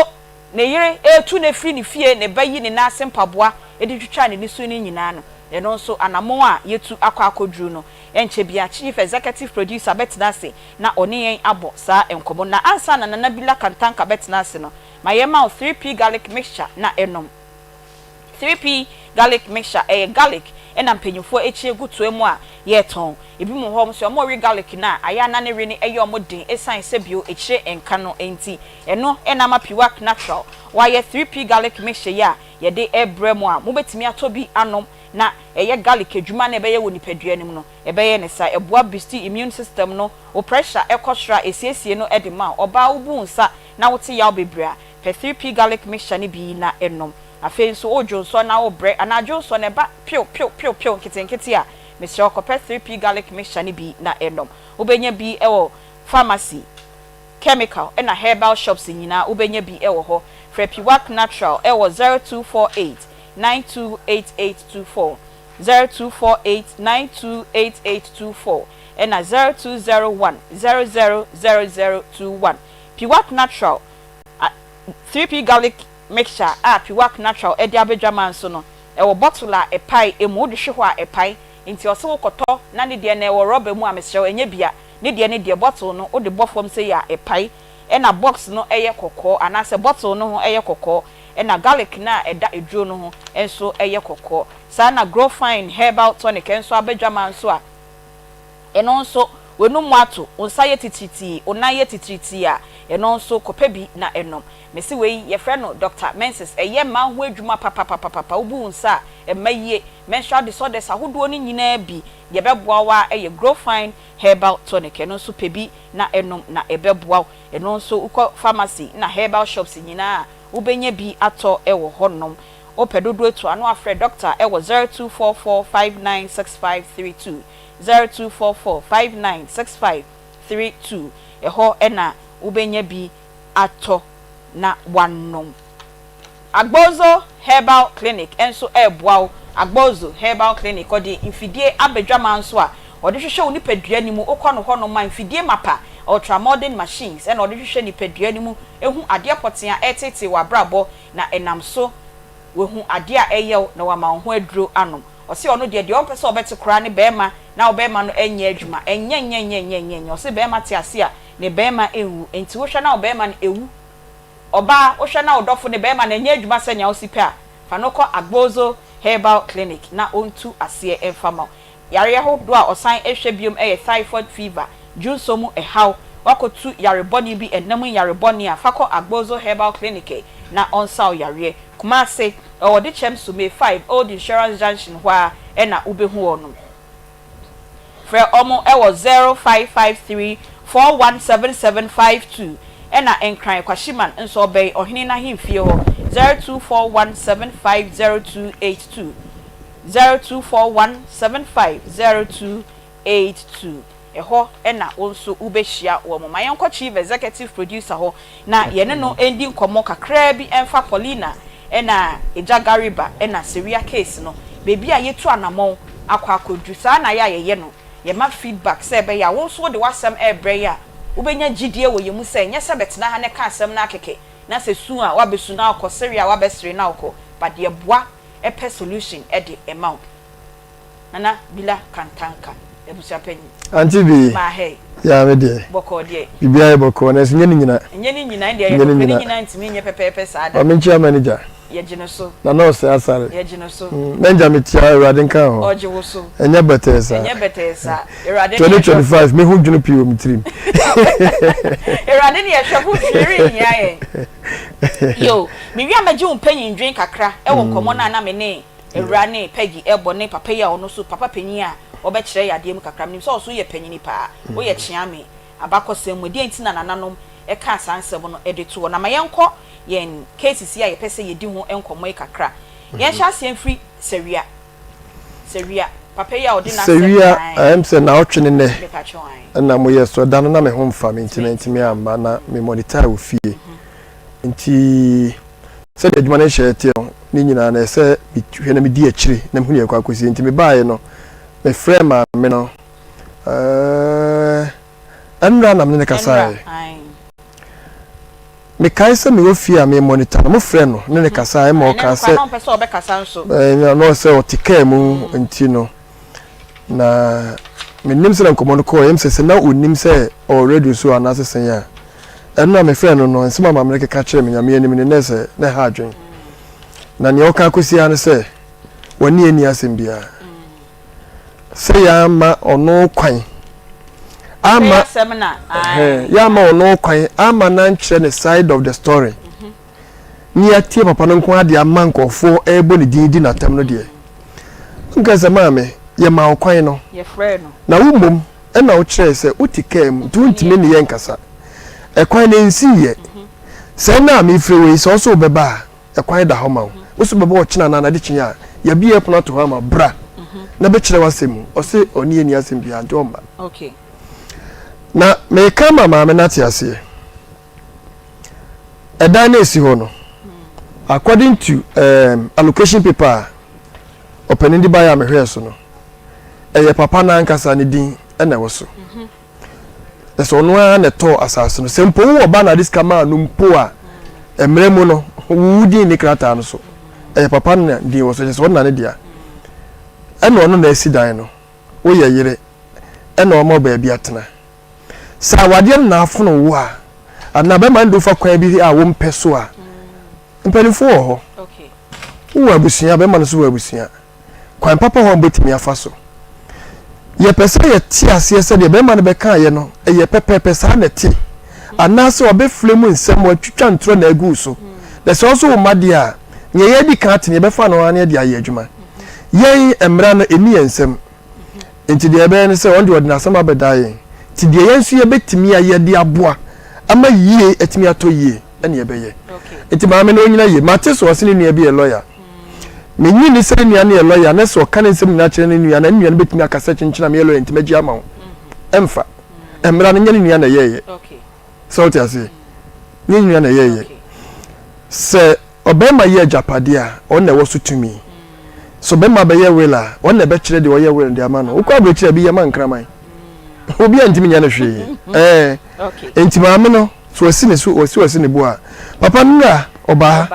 B: ne yere retu no afiri ne fie, ne ba yi ne nan ase mpaboa de twitwa n'ani so no nyinaa no, ɛno nso anammɔn a yɛatu akɔ akɔduru no, ɛnkyɛ biara Chief Executive Producer bɛtena ase na ɔne yɛn abɔ saa nkɔmmɔ no. Na ansa na Nana Bila Kantanka bɛtena ase no, Ma yɛma wo 3P garlic mixture na nom. 3P garlic mixture, ɛyɛ garlic na mpanyinfoɔ akyi agu toa mu a yɛtɔn. Ebi mo hɔ wɔn sɛ wɔn rewe garlic no a, ayɛ a na ne we no yɛ wɔn den esiane sɛ bio akyire nka no nti. Ɛno na ama Piwak Natural wɔayɛ 3P garlic mixture yi a yɛde rebrɛ mo a mobɛtumi atɔ bi anom. na ɛyɛ garlic adwuma no a ɛbɛyɛ wɔ nipadua no mu no, ɛbɛyɛ ne saa. Ɛboa boosti immune system no, wo pressure kɔ soro a, ɛsiesie no de ma wo. Ɔbaa wobu wo nsa na wote yaw bebree a, pɛ 3P garlic mixture no bi na nom. Afei nso wodwonsɔ na wobrɛ anaa dwonsɔ no ɛba pew pew pew pew nketenkete a, mesrɛ wo kɔpɛ 3P garlic mixture no bi na nom. Wobɛnya bi wɔ pharmacy, chemical ɛna herbal shops nyinaa wobɛnya bi wɔ hɔ. Frɛ Piwak Natural wɔ 0248 928824, 0248 928824 ɛna 0201 000021. Piwak Natural a 3P garlic mixture a Piwak Natural de abɛdwaman nso no, ɛwɔ bottle a ɛpae mu, wode hwe hɔ a ɛpae. Nti ɔse wokɔtɔ na ne deɛ no ɛwɔ rɔba mu a mesrɛ wo ɛnyɛ bia. Ne deɛ ne deɛ bottle no wode bɔ fam sei a ɛpae ɛna box no yɛ kɔkɔɔ anaasɛ bottle no ho yɛ kɔkɔɔ ɛna garlic no a ɛda aduro no ho nso yɛ kɔkɔɔ. Saa na Growfine herbal tonic nso aba dwaman nso a ɛno nso w'anum ato, wo nsa yɛ titiritii, wo nan yɛ titiritii a ɛno nso kɔpɛ bi na nom. Mese wei yɛfrɛ no Doctor Menses ɛyɛ mmaa ho adwuma papapapapa wobu wo nsa a ɛmma yie, menstrual disorders ahodoɔ no nyinaa bi deɛ ɛbɛboa wo ara yɛ Growfine herbal tonic ɛno nso pɛ bi na nom na ɛbɛboa wo. Ɛno nso wokɔ pharmacy na herbal shops nyinaa a wobɛnya bi atɔ wɔ hɔ nom. Wopɛ dodoɔ atu a na wafrɛ doctor wɔ 0244596532, 0244596532 ɛhɔ na wobɛnya bi atɔ na wanom. Agbozo Herbal Clinic nso reboa wo. Agbozo Herbal Clinic, ɔde mfidie aba dwaman so a ɔde hwehwɛ wo nipadua no mu. Wokɔ no hɔnom a, mfidie mapa, ultra-modern machines, na ɔde hwehwɛ nipadua no mu hu adeɛ pɔtee a ɛreteetee w'abrabɔ na ɛnam so wahu adeɛ a ɛyɛ wo na wama wo ho aduro anom. Ɔse ɔno deɛ, deɛ ɔmpɛ sɛ ɔbɛte koraa ne barima na wo barima no nyɛ adwuma. Ɛnyɛ nyɛ nyɛ nyɛ nyɛ nyɛ. Ɔse barima te ase a, ne barima nwu. Enti wohwɛ na wo barima no ɛwu. Ɔbaa, wohwɛ na wo dɔfo ne barima no ɛnyɛ adwuma sɛnea wosi pɛ a, fa no kɔ Agbozo Herbal Clinic na ɔntu aseɛ mfa ma wo. Yareɛ ahodoɔ a ɔsan hwɛ biom yɛ typhoid fever, dwonsɔ mu ɛhaw, woakɔtu yare bɔne bi ɛnna mu yare bɔne a, fa kɔ Agbozo Herbal Clinic na ɔnsa wo yareɛ. Kumase, ɛwɔ Dekyɛm Sumee 5, Old Insurance Junction hɔ ara na wobɛhu wɔnom. Frɛ wɔn wɔ 0553 417752 ɛna Nkran Kwashiman nso ɔbɛn Ɔhene no ahemfie hɔ 0241 750282, 0241 750282. Ɛhɔ na wo nso wobɛhyia wɔn. Ma yɛnkɔ Chief Executive Producer hɔ na yɛne no ndi nkɔmmɔ kakraa bi mfa Paulina na Agya Gariba na Sewia case no, baabi a yɛatu anammɔn akɔ akɔduru. Saa na yɛ a yɛyɛ no, yɛma feedback sɛ ɛbɛyɛ a wo nso wode w'asɛm rebrɛ yɛn a, wobɛnya gyidie wɔ yɛn mu sɛ ɛnyɛ sɛ bɛtena ha na ɛka asɛm no ara kɛkɛ na sɛ su a woabɛsu na wokɔ, sere a woabɛsere na wokɔ, but yɛboa pɛ solution de ma wo. Nana Bila Kantanka, abusua panyin.
H: Auntie Bee,
B: Maa hɛi.
H: Yaa me deɛ.
B: Bɔkɔɔ deɛ.
H: Biribiara yɛ bɔkɔɔ nanso nyɛ ne nyina.
B: Nyɛ ne nyina, ɛndeɛ ɛyɛ nokorɛ, ne nyina ntumi nyɛ pɛpɛɛpɛ saa da.
H: Ma menkyia manager.
B: Yɛgye no so.
H: Nana Ɔsɛe Asare.
B: Yɛgye no so.
H: Manager mekyia wo, Awurade nka wo ho.
B: Ɔgye wo so.
H: Ɛnyɛ bɛtɛɛ saa.
B: Ɛnyɛ bɛtɛɛ saa. Awurade ne yɛn hwɛfo.
H: 2025 mehu dwene pii wɔ me tirim.
B: Awurade ne yɛn hwɛfo, hwee renhia yɛn. Yoo, mewie a mɛgye wo mpanyin dwen kakra wɔ nkɔmmɔ no a na me ne Awuraa ne Peggy rebɔ ne papa yi a ɔno nso papa panyin a ɔbɛkyerɛ yɛn adeɛ mu kakra. Menim sɛ wo nso woyɛ panyini paa. Woyɛ kyeame. Abakɔsɛm mu, ɛdeɛn nti na nananom kaa saa nsɛm no de to hɔ? Na ma yɛnkɔ yɛn cases yi a yɛpɛ sɛ yɛdi ho nkɔmmɔ yi kakra. Yɛnhyɛ aseɛ mfiri Sawia. Sawia, papa yi a ɔde n'asɛm
H: Sawia,
B: ae.
H: ɛyɛ me sɛ naawɔtwe ne nnɛ
B: Mepakyɛw ae.
H: na moyɛ so. Ɛda no na me ho mfa me nti mantumi amma. Na me monitor wɔ fie. Nti sɛdeɛ adwuma no nhyehyɛeɛ teɛ no, ne nyinaa no ɛsɛ sɛ mehwɛ na medi akyire na mehu deɛ ɛkɔ akɔsie. Nti mebaeɛ no, mefrɛɛ maame no, ɛɛ, ɛnnora na me ne no kasaeɛ. Mekae sɛ mewɔ fie a memonitor no, mofrɛɛ no ne no kasaeɛ ma ɔkaa sɛ, ɛɛ, na ɔsɛ ɔte kaa mu nti no, Na mennim sɛdeɛ nkɔmmɔ no kɔɔeɛ, ɛm sɛ sɛ na ɔnnim sɛ ɔwɔ radio so anaasɛ sɛn a, ɛno a mefrɛɛ no no, nsɛm a maame no keka kyerɛɛ me Nyame anim no, na ɛsɛ na ɛha adwene. Na nea ɔka akɔsi ara ne sɛ, wɔne yɛn nni asɛm biara. Sɛ yɛamma ɔno kwan ama yɛamma ɔno kwan ama no ankyerɛ ne side of the story ne yɛatie papa no nko ara de ama nkurɔfoɔ rebɔ ne din di n'atɛm no deɛ. Nka sɛ maame, yɛmaa wo kwan no, na wo mmom na wokyerɛe sɛ wote kaa mu nti wontumi ne yɛn nkasa. Ɛkwan no nsiiɛ. Sɛ ɛnnɛ a merefrɛ wo yi, sɛ wo nso wobɛba a, ɛkwan da hɔ ma wo. Wo nso bɛba ɔkyena anaa n'adekyee a, yɛabue ɛpono ato hɔ ama wo. Bra na bɛkyerɛ w'asɛm mu. Ɔse ɔne yɛn nni asɛm biara nti ɔmma. Na mereka ama maame no ate aseɛ. Ɛdan no a ɛsi hɔ no, according to um, allocation paper a ɔpanin de baeɛ a mehwɛɛ so no, ɛyɛ papa no ankasa ne din na ɛwɔ so. Na sɛ ɔno ara na ɛtɔɔ asase no, sɛ mpo wowɔ ba na ade sika maa no mpo a, mmerɛ mu no, wo din ne krataa no so. Ɛyɛ papa no na din wɔ so, kyerɛ sɛ ɔno na ne dea. Ɛna ɔno na asi dan no. Woyɛ yere, ɛna ɔma wo baabi atena. Sɛ awadeɛ no na afono wo a, anaa bɛrima no de wo fa kwan bi a wompɛ so a, mpanimfoɔ wɔ hɔ. Wowɔ abusua, bɛrima no nso wɔ abusua. Kwan papa hɔ a mobɛtumi afa so. Yɛpɛ sɛ yɛte aseɛ sɛ deɛ bɛrima no bɛkaeɛ no, ɛyɛ pɛpɛɛpɛ saa na ɛte. Anaasɛ wabɛfile mu nsɛm, watwitwa ntorɔ na agu wo so. Na sɛ wo nso wo mma deɛ a, nea yɛadi kan ate no, yɛbɛfa no ara na yɛde ayɛ adwuma. Yɛn mmara no, ɛnni yɛn nsam. Enti deɛ yɛbɛyɛ ne sɛ, ɔno deɛ ɔde n'asɛm abɛdaa yɛn. Nti deɛ yɛn nso yɛbɛtumi ayɛ de aboa ama yie atumi atɔ yie ɛne yɛbɛyɛ. Nti maame no ɔnyina yie. Mate sɛ ɔse ne nua bi yɛ lɔya. Mennye nni sɛ ne nua no yɛ lɔya na sɛ ɔka ne nsɛm nyinaa kyerɛ ne nua no a, ne nua no bɛtumi aka sɛ kyenkyen a meyɛ lɔya nti mɛgye ama wo. Ɛmfa. Mmara no nyɛ ne nua na ɛyɛeɛ. Sɛ wote aseɛ? Nyɛ ne nua na ɛyɛeɛ. Sɛ Ɔbarima yɛ agyapadeɛ a, ɔno na ɛwɔ so tumi. Sɛ ɔbarima bɛyɛ will a, ɔno na ɛbɛkyerɛ deɛ ɔyɛ will no de ama no. Wokɔ aburokyire a, ebi yɛ ma nkraman. Obiara ntumi nyɛ no hwee. Ɛɛ. Enti maame no, sɛ wasi ne so, wasi wasi ne bo a, papa no wura ɔbaa.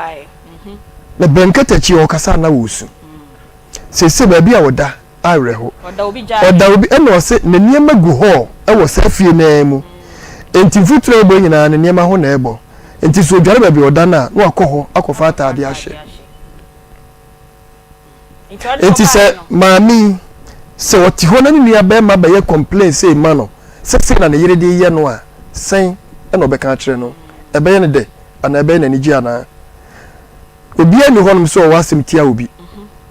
H: Na bɛnkatakyi ɔkasa na ɔresu. Seesei baabi a ɔda awerɛho.
B: Ɔda obi
H: Ɔda obi ɛna ɔse ne nneɛma gu hall wɔ saa fie no ara mu. Enti mfuturo a ɛbɔ nyinaa ne nneɛma ho na ɛbɔ. Enti sɛ ɔdware baabi a ɔda no a, na wakɔ hɔ akɔfa ataadeɛ ahyɛ. Enti sɛ maame yi, sɛ ɔte hɔ na ne nua barima bɛyɛ complain sei ma no sɛ sei na ne yere de reyɛ no a, sɛn na ɔbɛka akyerɛ no? Ɛbɛyɛ no dɛ anaa ɛbɛyɛ no anigye anaa? Obiara nni hɔnom sɛ ɔwɔ asɛm tia obi.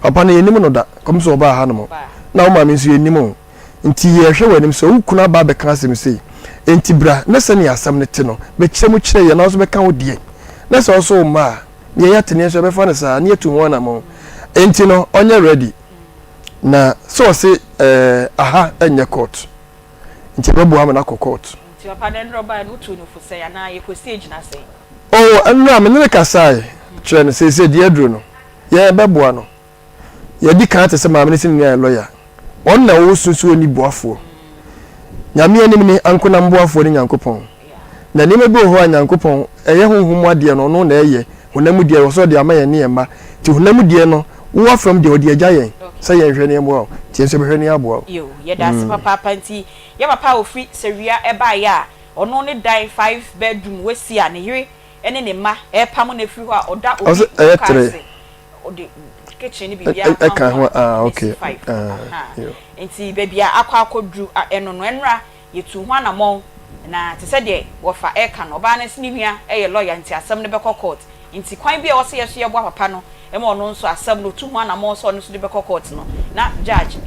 H: Papa no, yɛnnim no da, kɔm sɛ ɔbaa hanom. Na wo maame nso, yɛnnim wo. Nti yɛrehwɛ w'anim sɛ wo kunu aba abɛka asɛm sei. Enti bra na sɛnea asɛm no te no, bɛkyerɛ mu kyerɛ yɛn na wo nso bɛka wo deɛ. Na sɛ wo nso womma a, nea yɛate no yɛn nso yɛbɛfa no saa na yɛatu ho anammɔn. Enti no, ɔnyɛ ready. Na sɛ ɔse ɛɛ, aha nyɛ court. Nti ɛbɛboa ama no akɔ court.
B: Nti papa no ɛnora ɔbaeɛ no wotuu no fo sɛn anaa yɛkɔsi agyina sɛn?
H: Oh, ɛnora me ne no kasae kyerɛɛ no seesei deɛ aduru no, yɛn yɛbɛboa no. Yɛadi kan ate sɛ maame no se ne nua yɛ lɔya. Ɔno na ɔwɔ su sɛ ɔnni boafoɔ. Nyame anim ne ankonam boafoɔ ne Nyankopɔn. Na nneɛma bi wɔ hɔ a Nyankopɔn, ɛyɛ honhom mu adeɛ no, ɔno na ɛyɛ, honam mu deɛ ɛwɔ sɛ ɔde ama yɛn ne yɛn mma. Nti honam mu deɛ no, wo afam deɛ ɔde agya yɛn sɛ yɛnhwɛ na yɛmmoa wo. Nti yɛn nso yɛbɛhwɛ na yɛaboa wo.
B: Yoo, yɛda ase papaapa. Nti yɛ papa a ɔfiri Sawia baeɛ a ɔno ne dan five bedroom wasi a ne yere ne ne mma repamo no afiri hɔ a ɔda obi
H: Ɔse ɛyɛ
B: car
H: tre.
B: ase ɔde kitchen ne biribiara
H: Ɛka
B: ka ho
H: ho
B: a
H: ah okay
B: ɛsi five
H: ah
B: ahaa
H: yoo.
B: nti baabi a akɔ akɔduru a ɛno no ɛnora yɛtuu ho anamɔn na te sɛ deɛ wɔfa ɛreka no ɔbaa no se ne nua yɛ lawyer nti asɛm no bɛkɔ court nti kwan bi a ɛwɔ sɛ yɛso yɛboa papa no ma ɔno nso asɛm no ɔtu ho anamɔn sɛ ɔno nso de bɛkɔ court no na judge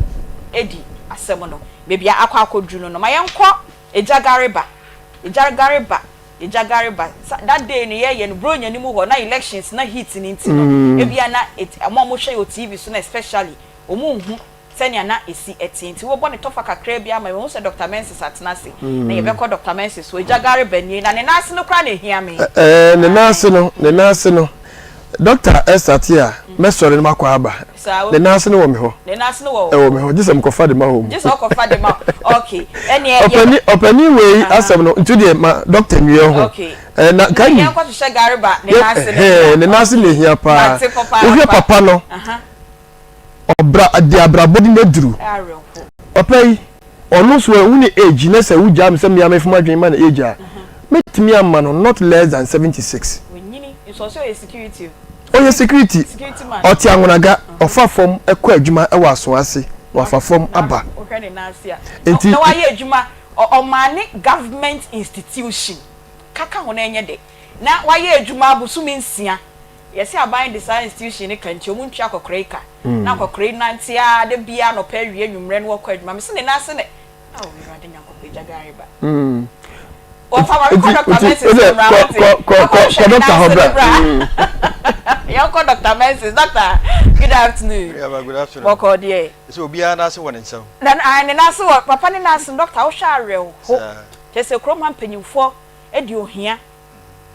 B: adi asɛm no baabi a akɔ akɔduru no no ma yɛnkɔ Egya Gareba Egya Gareba Egya Gareba sa that day no yɛyɛ no Buronya no mu hɔ na elections na heat no nti no ebia na et wɔn a wɔhwɛ yɛ wɔ TV so no especially wɔn nhu sɛnea na esi ɛteɛ nti wobɛbɔ ne tɔfa kakraa bi ama yɛn. Mahu sɛ Doctor Mensis atena ase na yɛbɛkɔ Doctor Mensis hɔ. Egya Gareba nie na ne nan ase no koraa na ehia me.
H: Ɛɛ ne nan ase no ne nan ase no Doctor Esther te a mɛsɔre na makɔ aba.
B: Saa
H: Ne nan ase no wɔ me hɔ.
B: Ne nan ase no wɔ wo
H: Ɛwɔ me hɔ gye sɛ mekɔfa de ma wɔ mu.
B: Gye sɛ ɔkɔfa de ma wo. Okay. Ɛneɛ yɛ.
H: Ɔpanin ɔpanin wei asɛm no nti deɛ ma doctor nwie ho.
B: Okay.
H: Ɛɛ na
B: Na
H: nka
B: yɛn kɔ hwehwɛ Gareba ne nan ase no
H: Ɛhɛn ne nan ase na ehia paa.
B: Mate papaapa.
H: Wohwɛ papa no
B: Aha.
H: ɔbra de abrabɔ de no aduru.
B: Awerɛho.
H: Papa yi ɔno nso ɛ wo ne age na sɛ wogyaa me sɛ mea mefom adwene ma no age a mɛtumi ama no not less than 76.
B: Wanyini nso ɔsɛ ɔyɛ security o.
H: Ɔyɛ security,
B: Security man.
H: ɔte Anwonaga, ɔfa fam kɔ adwuma wɔ Asoase na wafa fam aba.
B: Wohwɛ ne nan ase a.
H: Nti.
B: Na wayɛ adwuma, ɔmaa ne government institution kaka ho na ɛnyɛ dɛ. Na wayɛ adwuma abosome nsia, yɛse aban de saa institution no ka nti ɔmo ntua akɔkora yi ka. Na akɔkora yi nante ara da biara anɔpa awia anwummerɛ na wɔkɔ adwuma. Mese ne nan ase na Ao Awurade Nyankopɔn agya gari ba. Wɔfa ma mekɔ Dr. Mensis hɔ mmra wote. Kɔ hwɛ ne nan ase no bra. Yɛnkɔ Dr. Mensis. Doctor, good afternoon.
I: Yeah, good afternoon.
B: Bɔkɔɔ deɛ.
I: Sɛ obiara nan ase wɔ ne nsam.
B: Na ne nan ase wɔ papa ne nan ase no doctor wohwɛ awerɛho. Kyerɛ sɛ kurom ha mpanyinfoɔ de ohia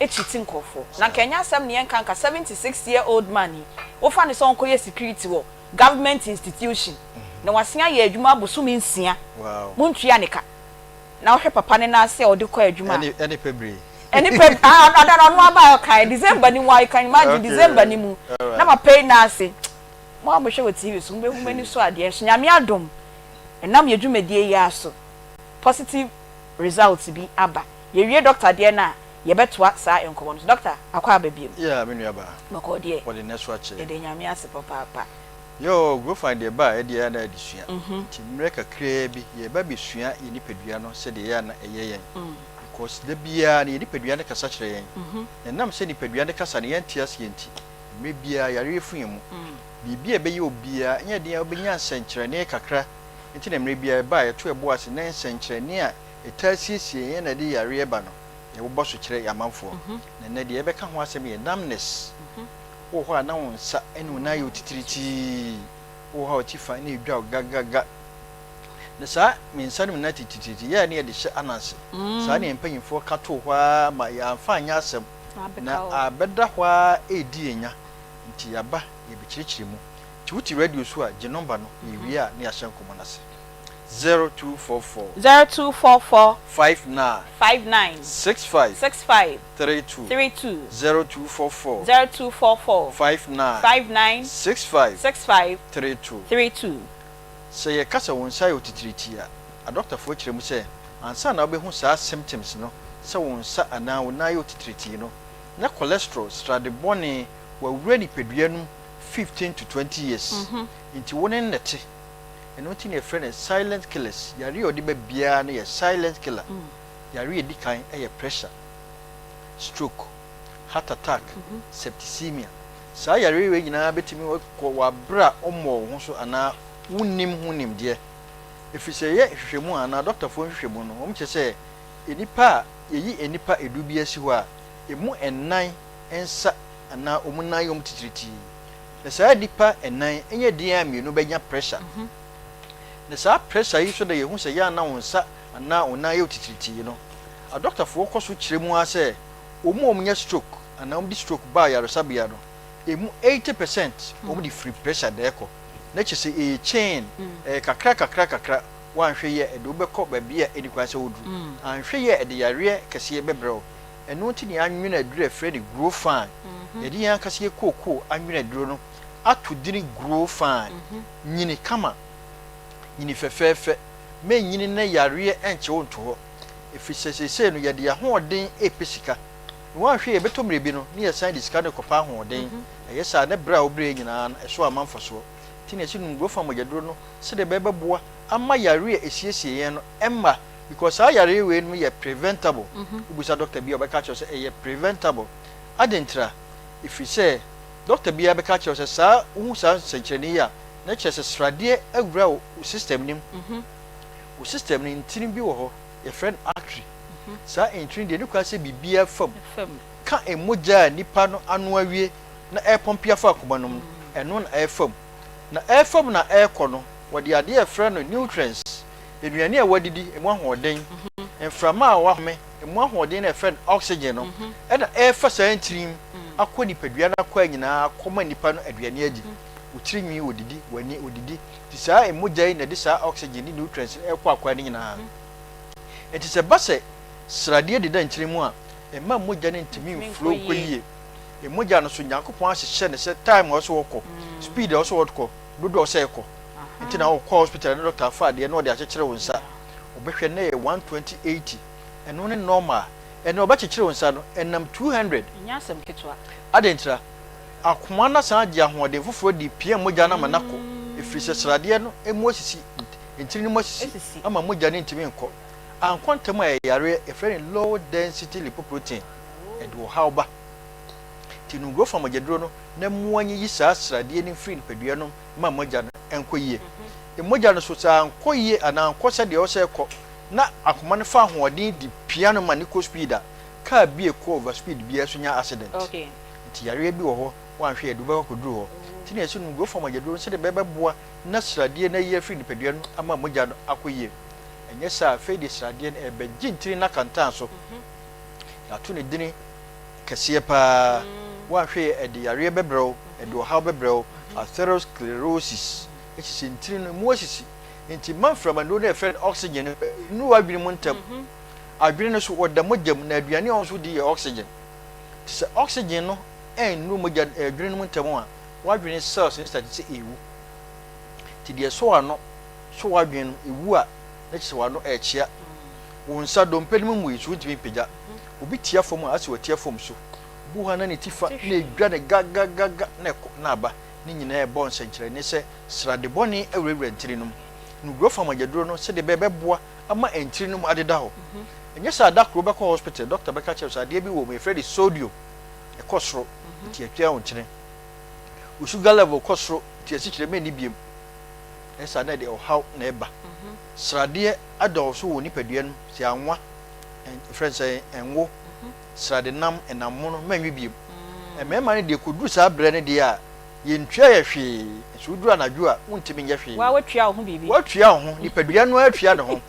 B: kyiti nkurɔfoɔ. Na nka ɛnyɛ asɛm ne yɛnka nka 76 year old man yi wofa no sɛ ɔnkɔyɛ security wɔ government institution na wasen ayɛ adwuma abosome nsia montua ne ka na wohwɛ papa no nan ase a ɔde kɔ adwuma a.
I: Ɛne February.
B: Ɛne Feb ah ɔda no ɔno aba ɔkae December ni mu I can imagine December ni mu na papa yi nan ase mo a mohwɛ wɔ TV so mobɛhu m'ani so adeɛ nso Nyame adom ɛnam yɛ dwumadie yi ara so positive result bi aba. Yɛwie doctor deɛ no a, yɛbɛtoa saa nkɔmmɔ no so. Doctor, akɔ aba biom.
I: Yeah, me nua baa.
B: Bɔkɔɔ deɛ.
I: Wɔde nnɛ so akyɛ.
B: Yɛda Nyame ase papaapa.
I: Yoo, Grofine deɛ ba a ɛdeɛ ɛyɛ a na adesua. Nti mmerɛ kakraa bi yɛreba abɛsua yɛn nipadua no sɛdeɛ ɛyɛ a na ɛyɛ yɛn. Because da biara no yɛn nipadua no kasa kyerɛ yɛn. Na ɛnam sɛ nipadua no kasa no yɛnte aseɛ nti, mmerɛ biara yareɛ fu yɛn mu. Biribi a ɛbɛyɛ obiara, ɛnyɛ den a wobɛnya nsɛnkyerɛnee kakra nti na mmerɛ biara ɛba a yɛto yɛn bo ase na nsɛnkyerɛnne a ɛtaa siesie yɛn na ɛde yareɛ ba no, yɛbobɔ so kyerɛ yɛn amanfoɔ. Na ɛnnɛ deɛ yɛbɛka ho asɛm yɛ numbness. Wowɔ hɔ a na wo nsa ne wo nan ayɛ wo titiritii, wowɔ hɔ a wo ti fa na ɛdwa wo gagaga. Na saa me nsa ne me nan titiritii yɛ a na yɛde hyɛ ananse. Saa na yɛn mpanyinfoɔ ka too hɔ ara ma yɛamfa anyɛ asɛm na abɛda hɔ ara redi yɛn nya. Nti yɛaba yɛbɛkyerɛkyerɛ mu. Nti wote radio so a gye nɔmba no, yɛwie a na yɛahyɛ nkɔmmɔ no ase. 0244.
B: 0244.
I: 59.
B: 59.
I: 65.
B: 65.
I: 32.
B: 32.
I: 0244.
B: 0244.
I: 59.
B: 59.
I: 65.
B: 65.
I: 32.
B: 32.
I: Sɛ yɛka sɛ wo nsa ayɛ otitiritii a, adɔktafoɔ kyerɛ mu sɛ ansa na wobɛhu saa symptoms no sɛ wo nsa anaa wo nan ayɛ otitiritii no, na cholesterol, srade bɔne, wawura nipadua no mu 15 to 20 years. Nti wo ne no na ɛte. Ɛno nti na yɛfrɛ no silent killers. Yareɛ a ɔde ba biara no yɛ silent killer. Yareɛ a ɛdi kan yɛ pressure, stroke, heart attack, septicemia. Saa yareɛ wei nyinaa bɛtumi akɔ wɔ aberɛ a wommɔɔ wo ho so anaa wonnim ho nimdeɛ. Ɛfiri sɛ yɛyɛ nhwehwɛmu a anaa dɔktafoɔ nhwehwɛmu no, wɔkyerɛ sɛ nnipa a yɛyi nnipa ɛdu bi asi hɔ a, ɛmu nnan nsa anaa wɔn nan yɛ wɔn titiritii. Na saa nnipa nnan nyɛ den a mmienu bɛnya pressure. Na saa pressure yi nso na yɛhu sɛ yɛ a na wo nsa anaa wo nan yɛ wo titiritii no. Adɔktafoɔ kɔ so kyerɛ mu ara sɛ wɔn a wɔnya stroke anaa wɔde stroke ba ayaresabea no, ɛmu 80 percent wɔde firi pressure na ɛkɔ. Na kyerɛ sɛ ɛyɛ chain, ɛyɛ kakra kakra kakra, woanhwɛ yie a ɛde wo bɛkɔ baabi a ɛnni kwan sɛ woduru. Anhwɛ yie a ɛde yareɛ kɛseɛ bɛbrɛ wo. Ɛno nti na yɛanwene aduru a yɛfrɛ no Grow Fine. Yɛde yɛn ankasa yɛn kookoo anwene aduro no ato dini Grow Fine. Nyini kama, nyini fɛfɛɛfɛ, mɛnyini na yareɛ nkye wo nto hɔ. Ɛfiri sɛ seesei no yɛde yɛn ahoɔden repɛ sika. Na woanhwɛ yie ɛbɛtɔ mmerɛ bi no na yɛsan de sika no rekɔpɛ ahoɔden. Ɛyɛ saa a na berɛ a wobrɛɛ nyinaa no ɛso amma mfasoɔ. Nti na yɛse nom Grow Fine mogyaduro no sɛdeɛ ɛbɛyɛ bɛboa ama yareɛ a ɛsiesie yɛn no mma. Because saa yareɛ wei nom yɛ preventable. Wobisa doctor bi a ɔbɛka akyerɛ wo sɛ ɛyɛ preventable. Adɛn ntira? Ɛfiri sɛ doctor biara bɛka akyerɛ wo sɛ saa wohu saa nsɛnkyerɛnne yi a na kyerɛ sɛ sradeɛ awura wo system no mu. Wo system no ntini bi wɔ hɔ yɛfrɛ no artery. Saa ntini deɛ ɛni kwan sɛ biribiara fa mu ka mogya a nipa no ano awie na ɛrepɔmpe afa akoma no mu no, ɛno na ɛrefa mu. Na ɛrefa mu na ɛrekɔ no wɔde adeɛ a yɛfrɛ no nutrients Nnuane a woadidi, emu ahoɔden, mframa a woahome, emu ahoɔden na yɛfrɛ no oxygen no, ɛna ɛrefa saa ntini mu akɔ nipadua no akwaa nyinaa akɔma nipa no aduane adi. Wo tiri nwi odidi, w'ani odidi. Nti saa mogya yi na ɛde saa oxygen ne nutrients no ɛkɔ akwaa no nyinaa. Nti sɛ ɛba sɛ sradeɛ deda ntini mu a, ɛmma mogya no ntumi mflow nkɔ yie. Mogya no so Nyankopɔn ahyehyɛ no sɛ time a ɔsɛ ɔkɔ, speed a ɔsɛ ɔkɔ, dodoɔ a ɔsɛ ɛkɔ. Nti na wokɔ hospital na doctor afa adeɛ na ɔde akyekyere wo nsa, ɔbɛhwɛ na ɛyɛ 120 80, ɛno ne normal. Ɛnɛ ɔbɛkyekyere wo nsa no, ɛnam 200.
B: Ɛnyɛ asɛm ketewa.
I: Adɛn ntira? Akoma no asan agye ahoɔden foforɔ de repia mogya no ama no akɔ, ɛfiri sɛ sradeɛ no mu asisi, ntini no mu asisi ama mogya no ntumi nkɔ. Ankɔ ntɛm a ɛyɛ yareɛ, yɛfrɛ no low density lipoprotein, ɛde ɔhaw ba. Nti. Nti nom Grofa mogyaduro no na mmoa nyiyi saa sradeɛ no mfiri nipadua no ma mogya no nkɔ yie. Mogya no so sɛ ankɔ yie anaa ankɔ sɛdeɛ ɛwɔ sɛ ɛkɔ na akoma no fa ahoɔden de pia no ma no kɔ speed a, car bi a ɛkɔ over speed biara so nya accident. Nti yareɛ bi wɔ hɔ woanhwɛ yɛ de wobɛkɔ akɔduru hɔ. Nti na yɛse nom Grofa mogyaduro no sɛdeɛ ɛbɛboa na sradeɛ no ayi afiri nipadua no ama mogya no akɔ yie. Ɛnyɛ saa a, afei deɛ sradeɛ no ɛrebɛgye ntini no akantan so. Yɛato no dini kɛseɛ pa ara. Woanhwɛ yie a, ɛde yareɛ bɛbrɛ wo, ɛde ɔhaw bɛbrɛ wo. Atherosclerosis sisi ntini no, emu asisi. Nti mma mframanuro no a yɛfrɛ no oxygen no nnuru w'adwene mu ntɛm. Adwene no so, wɔda mogya mu, na aduane a wɔn nso di yɛ oxygen. Nti sɛ oxygen no annuru mogya adwene no mu ntɛm a, w'adwene cells no start sɛ ɛrewu. Nti deɛ ɛsɔ w'ano, sɔ w'adwene no, ɛwu a, na kyerɛ sɛ w'ano ɛrekyea. Wo nsa dompe no mu mmui so wontumi mpagya. Obi tia fam a, asɛ watia fam so. Obi wɔ hɔ a na ne ti fa na edwa no gagagaga na ɛkɔ na aba. Ne nyinaa ɛbɔ nsɛnkyerɛnne sɛ srade bɔne awurawura ntini no mu. Nnuro fa mogyaduro no sɛdeɛ ɛbɛyɛ ɛbɛboa ama ntini no mu adeda hɔ. Ɛnyɛ saa a da koro wobɛkɔ hospital, dɔkta bɛka akyerɛ wo sɛ adeɛ bi wɔ mu yɛfrɛ no sodium, ɛkɔ soro nti ɛtwea wo nkyene. Wo sugar level kɔ soro nti asikyire mɛnni biom. Ɛnyɛ saa na ɛde ɔhaw na ɛba. Sradeɛ adɔɔso wɔ nipadua no mu, sɛ anwa, yɛfrɛ no sɛ ngo, srade nam, ɛnam mono, mɛnwe biom. Mmarima no deɛ kɔduru saa berɛ no deɛ a, yɛntua yɛ hwee, nso woduru anadwo a, wontumi nyɛ hwee.
B: Woa woatua wo ho biribi.
I: Woatua wo ho, nipadua no ara tua ne ho,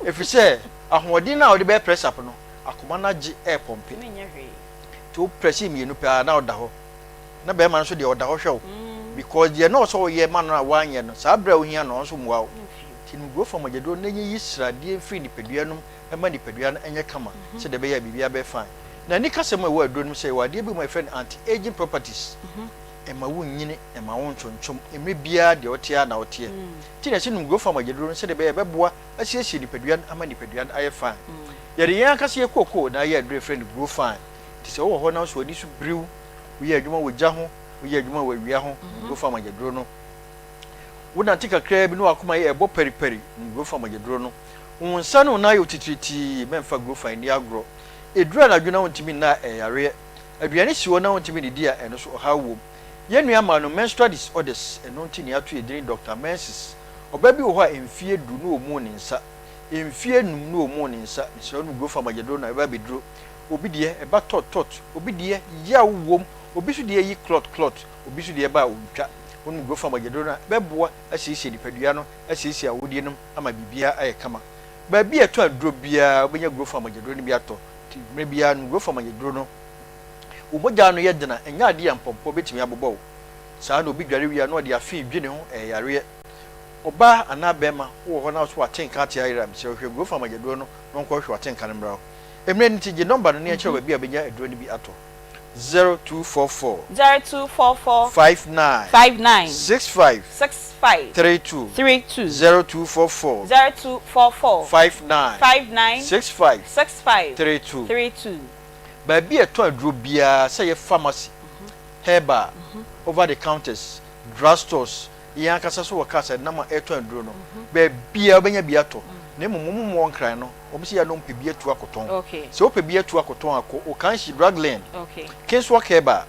I: ɛfiri sɛ ahoɔden no a wode bɛyɛ press up no, akoma no agye ɛrepɔmpe. Nti wo prɛse mmienu pɛ ara na woda hɔ. Na barima no nso deɛ ɔda hɔ hwɛ wo, because deɛ na ɔsɛ ɔyɛ ma no a woanyɛ no, saa berɛ a wohia no, ɔno nso mmoa wo. Nti no growth hormone gyaduro no nyiyi sradeɛ mfiri nipadua no mu ma nipadua no nyɛ kama sɛdeɛ ɛbɛyɛ a biribiara bɛyɛ fine. Na anikasɛm a ɛwɔ aduro no mu sɛ ɛwɔ adeɛ bi mu a yɛfrɛ no anti-aging properties. Ɛmma wonnyini, ɛmma wontwontwom, mmerɛ biara deɛ woteɛ ara na woteɛ. Nti na yɛse nom growth hormone gyaduro no sɛdeɛ ɛbɛyɛ a ɛbɛboa asiesie nipadua no ama nipadua no ayɛ fine. Yɛde yɛn ankasa yɛ kookoo na ayɛ aduro a yɛfrɛ no grow fine. Nti sɛ wowɔ hɔ na wo nso w'ani so biriw, woyɛ adwuma wɔ gya ho, woyɛ adwuma wɔ awia ho, nom growth hormone gyaduro no. Wonante kakraa bi na w'akoma yɛ ɛbɔ paripari, nom Grofa mogyaduro no. Wo nsa ne wo nan yɛ wo titiritii, mɛmfa Grofa nni agorɔ. Ɛduru anadwo na wontumi nna a, ɛyɛ yareɛ. Aduane si hɔ na wontumi nnidi a, ɛno nso ɔhaw wom. Yɛn nua mmaa no, menstrual disorders, ɛno nti na yɛato yɛn din Doctor Menses. Ɔbaa bi wɔ hɔ a mfeɛ du na ɔmmuu ne nsa, mfeɛ num na ɔmmuu ne nsa, mesrɛ wo nom Grofa mogyaduro na ɛbɛba abɛduro. Obi deɛ, ɛba tɔt tɔt, obi deɛ, yaw wom, obi nso deɛ yi clot clot, obi nso deɛ ɛba a ɔntwa. Wonom Grofa mogyaduro no a, ɛbɛboa asiesie nipadua no, asiesie awodeɛ no mu ama biribiara ayɛ kama. Baabi a ɛtɔ aduro biara, wobɛnya Grofa mogyaduro no bi atɔ. Nti mmerɛ biara nom Grofa mogyaduro no. Wo mogya ano yɛ den a, ɛnyɛ adeɛ a mpɔmpɔ bɛtumi abobɔ wo. Saa ara na obi dware wie a na ɔde afe redwi ne ho, ɛyɛ yareɛ. Ɔbaa anaa barima, wowɔ hɔ na wo nso w'atenka ate ayera a, mesrɛ wo hwɛ Grofa mogyaduro no na ɔnkɔhwehwɛ w'atenka no mmra hɔ. Mmerɛ no nti, gye nɔmba no na yɛnkyerɛ wo baabi a wobɛnya aduro no bi atɔ. 0244.
B: 0244.
I: 59.
B: 59.
I: 65.
B: 65.
I: 32.
B: 32.
I: 0244.
B: 0244.
I: 59.
B: 59.
I: 65.
B: 65.
I: 32.
B: 32.
I: Baabi a yɛtɔn aduro biara, sɛ ɛyɛ pharmacy, herbal, over the counters, drug stores, Yɛn ankasa nso wɔ cars a yɛnam a ɛretɔn aduro no. Baabiara wobɛnya bi atɔ. Na mmom wɔn mu wɔ Nkran no, wɔn sɛ yɛn a na wɔpɛ bi atu akɔtɔn. Sɛ wopɛ bi atu akɔtɔn a, kɔ Okanshi Drug Lane, Kingswalk Herbal,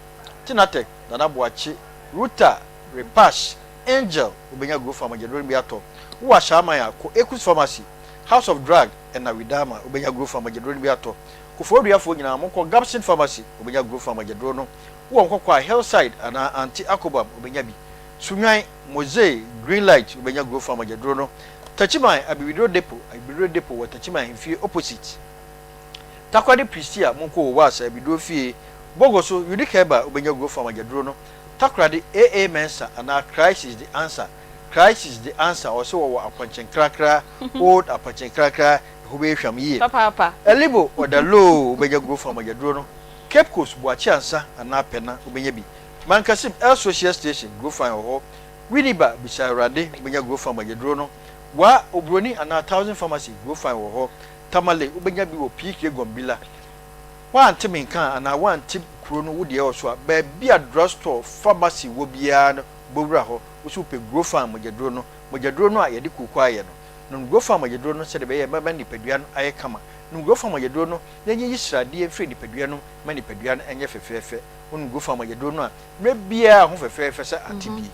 I: Tinatech, Nana Boakye, Ruta, Repash, Angel, wobɛnya Grow Farm agyaduro no bi atɔ. Wowɔ Ashaiman a, kɔ Ekus Pharmacy, House of Drug, ɛna Widama, wobɛnya Grow Farm agyaduro no bi atɔ. Kofoɔduafoɔ nyinaa, monkɔ Gabson Pharmacy, wobɛnya Grow Farm agyaduro no. Wowɔ Nkɔkɔ a, Hillside anaa Aunty Akobam, wobɛnya bi. Sunnwan, Mozee, Green Light, wobɛnya Grow Farm agyaduro no. Takyiman, Abibiduro Depo, Abibiduro Depo wɔ Takyiman ahemfie opposite. Takoradi Prestea, monkɔ Owaasa Abibiduro fie. Bogoso, Unique Herbal, wobɛnya Grow Farm agyaduro no. Takoradi, AA Mensah anaa Christ is the Answer, Christ is the Answer, ɔse wɔwɔ Apɔnkyenkrakra, Old Apɔnkyenkrakra, ɛhɔ bɛyɛ hwam yie.
B: Papaapa.
I: Elibo, Ɔdaloo, wobɛnya Grow Farm agyaduro no. Cape Coast, Boakye Ansa anaa Pɛna, wobɛnya bi. Mankasim, El Social Station, Grofan wɔ hɔ. Winneba, bisa Awurade, wobɛnya Grofan mogyaduro no. Wa, Oburoni anaa Thousand Pharmacy, Grofan wɔ hɔ. Tamale, wobɛnya bi wɔ PK Gombila. Woante me nka anaa woante kuro no wo deɛ wɔ so a, baabi a drug store, pharmacy wɔ biara no, bɔ wura hɔ. Wo nso wopɛ Grofan mogyaduro no, mogyaduro no a yɛde kooko ayɛ no. Nom Grofan mogyaduro no sɛdeɛ ɛbɛyɛ a ɛbɛma nipadua no ayɛ kama. Nom Grofan mogyaduro no na ɛnyiyi sradeɛ mfiri nipadua no mu ma nipadua no nyɛ fɛfɛɛfɛ. Wonom Grofan mogyaduro no a, mmerɛ biara ho fɛfɛɛfɛ sɛ ate bi.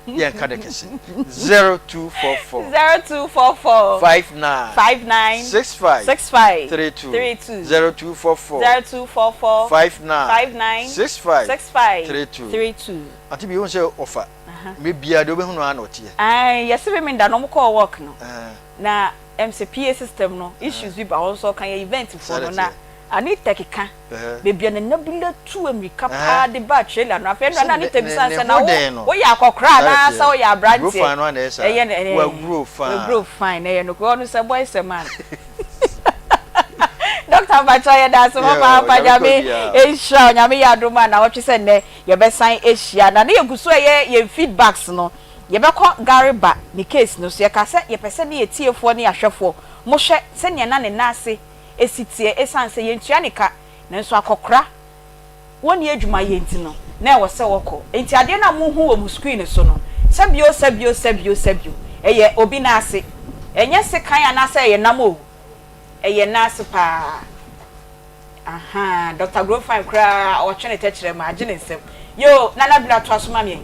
I: Yɛnka no kɛse. 0244.
B: 0244.
I: 59.
B: 59.
I: 65.
B: 65.
I: 32.
B: 32.
I: 0244.
B: 0244.
I: 59.
B: 59.
I: 65.
B: 65.
I: 32.
B: 32.
I: Ate bi, wohu sɛ ɔfa. Mmerɛ biara deɛ wobɛhu no ara na ɔteɛ.
B: Ae yɛse me menda no ɔmo kɔɔ work no na ɛm sɛ PA system no issues bi ba hɔ nso ɔka yɛ event foɔ no na Anita keka baabi a Nana Bula tu amirika paa de baa trailer no afei ɛno na Anita bisa no sɛ na wo woyɛ akɔkora anaa sɛ woyɛ abranteɛ ɛyɛ no ɛɛ wagro fine ɛyɛ nokorɛ ɔno sɛ boy sɛ man Doctor mpakyɛw yɛda ase papaapa Nyame nhyira wo Nyame yɛ adom a nawɔtwe sɛ nnɛ Yɛbɛsan ahyia na na yɛgu so ɛyɛ yɛn feedbacks no. Yɛbɛkɔ Gariba ne case no so. Yɛka sɛ yɛpɛ sɛ ne yɛ tiefoɔ ne yɛ ahwɛfoɔ mo hwɛ sɛnea na ne nan ase si teɛ ɛsiane sɛ yɛntua ne ka nanso akɔkora wɔnni adwuma yɛ nti no na ɛwɔ sɛ wɔkɔ. Enti adeɛ no a mohu wɔ mo screen so no sɛbio sɛbio sɛbio sɛbio ɛyɛ obi nan ase. Ɛnyɛ sekan anaasɛ ɛyɛ nam o, ɛyɛ nan ase paa. Ahaa Doctor Grofine koraa ɔtwe ne tɛkyerɛma agye ne nsam. Yoo Nana Bra toa so ma me.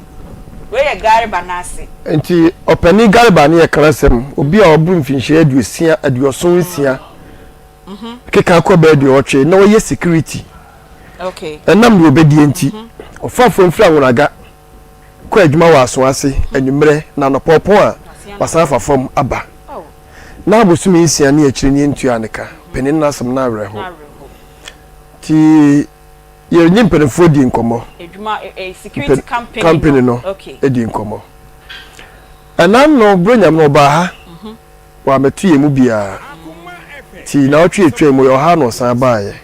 B: Wei yɛ Gariba nan ase.
H: Nti ɔpanin Gariba no yɛ krasɛm, obi a ɔboro mfinhyia aduosia, aduɔson nsia, keka kɔ bɛyɛ aduɔwɔtwe, na ɔyɛ security. Ɛnam deɛ ɔbɛdie nti, ɔfa fam firi Anwonaga kɔ adwuma wɔ Asoase anwummerɛ na anɔpa ɔpɔn a, wasan afa fam aba. Na abosome nsia ne akyire nie ntuaa ne ka. Panin no asɛm no awerɛho. Nti yɛnye mpanimfoɔ dii nkɔmmɔ.
B: Mpɛ
H: company no dii nkɔmmɔ. Ɛna no Buronya no ɔbaa ha, wammɛto yɛn mu biara. Nti naawɔtwe atwam mu ɔha na ɔsan baeɛ.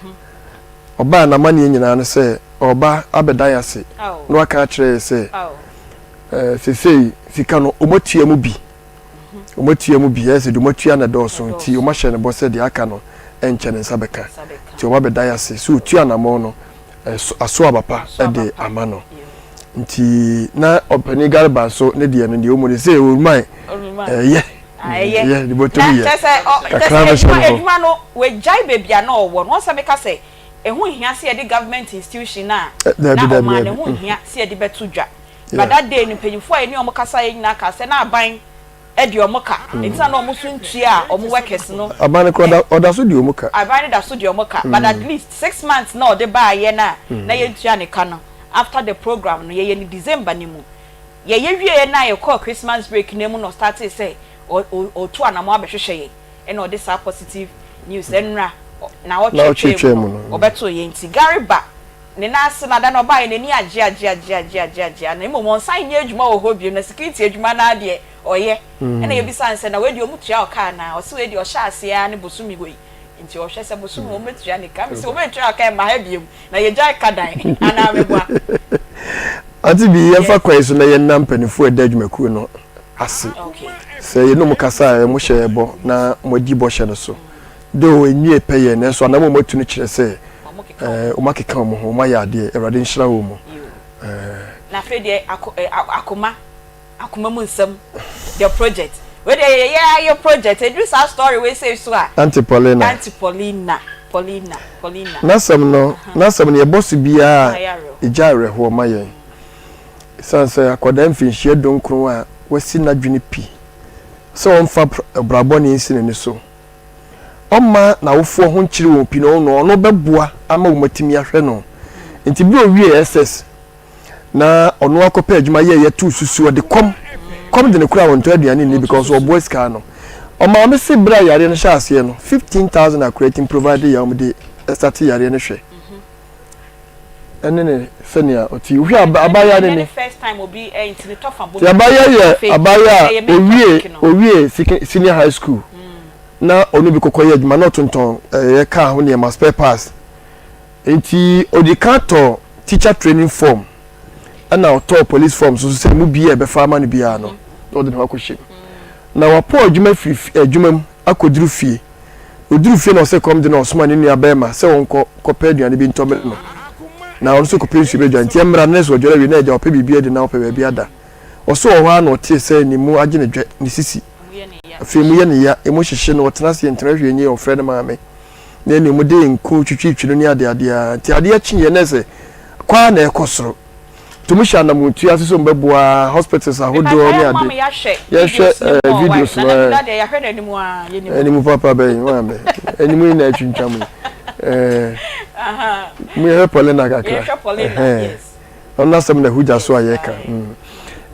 H: Ɔbaa n'amanneɛ nyinaa ne sɛ ɔreba abɛda yɛn ase na waka akyerɛ yɛn sɛ seesei sika no wɔatua mu bi. Wɔatua mu bi, ɛyɛ sɛ deɛ wɔatua no dɔɔso nti wɔahyɛ no bɔ sɛ deɛ aka no nkyɛ ne nsa bɛka. Nti wɔba bɛda yɛn ase sɛ ɔtu anammɔn no aso aba pa de ama no. Nti na ɔpanin Garba nso ne deɛ no deɛ ɔmu no sɛ ɔruman ɛyɛ ɛyɛ ne bɔtɔ mu yɛ kakra bɛhyɛ no hɔ.
B: Adwuma no wagyae baabi a na ɔwɔ no wɔn sɛ meka sɛ ɛho nhia sɛ yɛde government institution a na ɔmaa no ɛho nhia sɛ yɛde bɛto dwa. But that day no mpanyinfoɔ a yɛne wɔn kasaeɛ nyinaa kaa sɛ na aban de wɔn ka nti na na wɔn nso ntua a wɔn workers no.
H: Aban no koraa ɔda so de wɔn ka.
B: Aban no da so de wɔn ka but at least 6 months na ɔde baayɛ no a na yɛntua ne ka no after the program no yɛyɛ no December no mu yɛyɛ wieɛ no a yɛkɔɔ Christmas break no mu na ɔstartee sɛ ɔretu anamɔ abɛhwehwɛ yɛn ɛna ɔde saa positive news ɛnora na ɔtwe twaa mu no ɔbɛtoo yɛn nti Gariba ne nan ase na da no ɔbaeɛ n'ani agye agye agye agye agye agye na mmom ɔnsan nyɛ adwuma wɔ hɔ bio na security adwuma no ara deɛ ɔyɛ ɛna yɛbisa no sɛ na wei deɛ ɔmo tua wo ka anaa ɔse wei deɛ ɔhyɛ aseɛ ara ne bosome wei nti ɔhwɛ sɛ bosome wɔn bɛtua ne ka mese wɔn bɛtua wo ka ɛmma ha biom na yɛgyae ka dan anaa meboa.
H: Ante bi yɛmfa kwan yi so na yɛnna mpanimfoɔ a ɛda adwumakuo no ase sɛ yɛne wɔn kasa a wɔhyɛ yɛn bɔ na wɔadi bɔhyɛ no so. Though ɛnwie pɛyɛ nanso anam a wɔatu no kyerɛ sɛ wɔakeka wɔn ho, wɔayɛ adeɛ. Awurade nhyira wɔn mu.
B: Na afei deɛ akoma, akoma mu nsɛm, the project. Wei deɛ yɛyɛ ayɛ project, ɛduru saa story wei sei so a.
H: Auntie Paulina.
B: Auntie Paulina, Paulina, Paulina.
H: N'asɛm no, n'asɛm no yɛbɔ so biara a, ɛgya awerɛhoɔ ma yɛn. Ɛsiane sɛ akwadaa mfinhyia dunkron a wasi n'adwene pi sɛ ɔmfa ɔbra bɔne nsi n'ani so. Ɔmma n'awofoɔ ho nkyere wɔn pii na ɔno ɔno bɛboa ama wɔn atumi ahwɛ no. Nti berɛ a ɔwiee SS na ɔno akɔpɛ adwuma yɛɛyɛ too susu ɔde kɔm kɔm de no koraa ɔntɔ aduane nni because ɔboa sika ano. Ɔmaame se berɛ a yareɛ no hyɛɛ aseɛ no 15,000 akora tumi provide yɛ a wɔde starte yareɛ no hwɛ. ɛne ne sɛnea ɔte wohwɛ abaayewa ne ne ti abaayewa yɛ abaayewa a owie owie senior high school mm. na ɔno bi kɔkɔ yɛ adwuma na ɔtontɔn ɛyɛ car ho nneɛma spare parts nti ɔdi kan tɔ teacher training form ɛna ɔtɔ police form so sɛ mu bi a ɛbɛfa ama no biara no na ɔde ne ho akɔhyɛ mu na wapɔ adwuma firi adwuma mu akɔduru fie. Ɔduruu fie na ɔsɛ kɔm de no a ɔsomaa ne nua barima sɛ ɔnkɔ kɔpɛ aduane bi ntɔ mmrɛ no. Na ɔno nso kɔpɛ nsuo bɛdware. Nti ɛmmra no na sɛ ɔdware awie na agya ɔpɛ biribi adi na ɔpɛ baabi ada. Ɔso wɔ hɔ ara na ɔtee sɛ ne mu agye no dwɛ, ne sisi. Afei emu yɛ no ya, emu hyehye no, ɔtena ase ntena hwee nyɛ, ɔfrɛ ne maame. Na ɛnna emu de nku twitwitwi no ne adeade ara. Nti adeɛ kyeeɛ na ɛsɛ kɔ ara na ɛkɔ soro. Nti wɔhyɛ anammɔntuo ase sɛ wɔbɛboa hospitals ahodoɔ ne ade. Yɛhwɛ eh, videos no eh. Anim papa bɛn, maame. Anim yi na atwintwam yi. Eh, mu yɛhwɛ Paulina kakra. Ɔno asɛm na ɛho gya so a yɛka.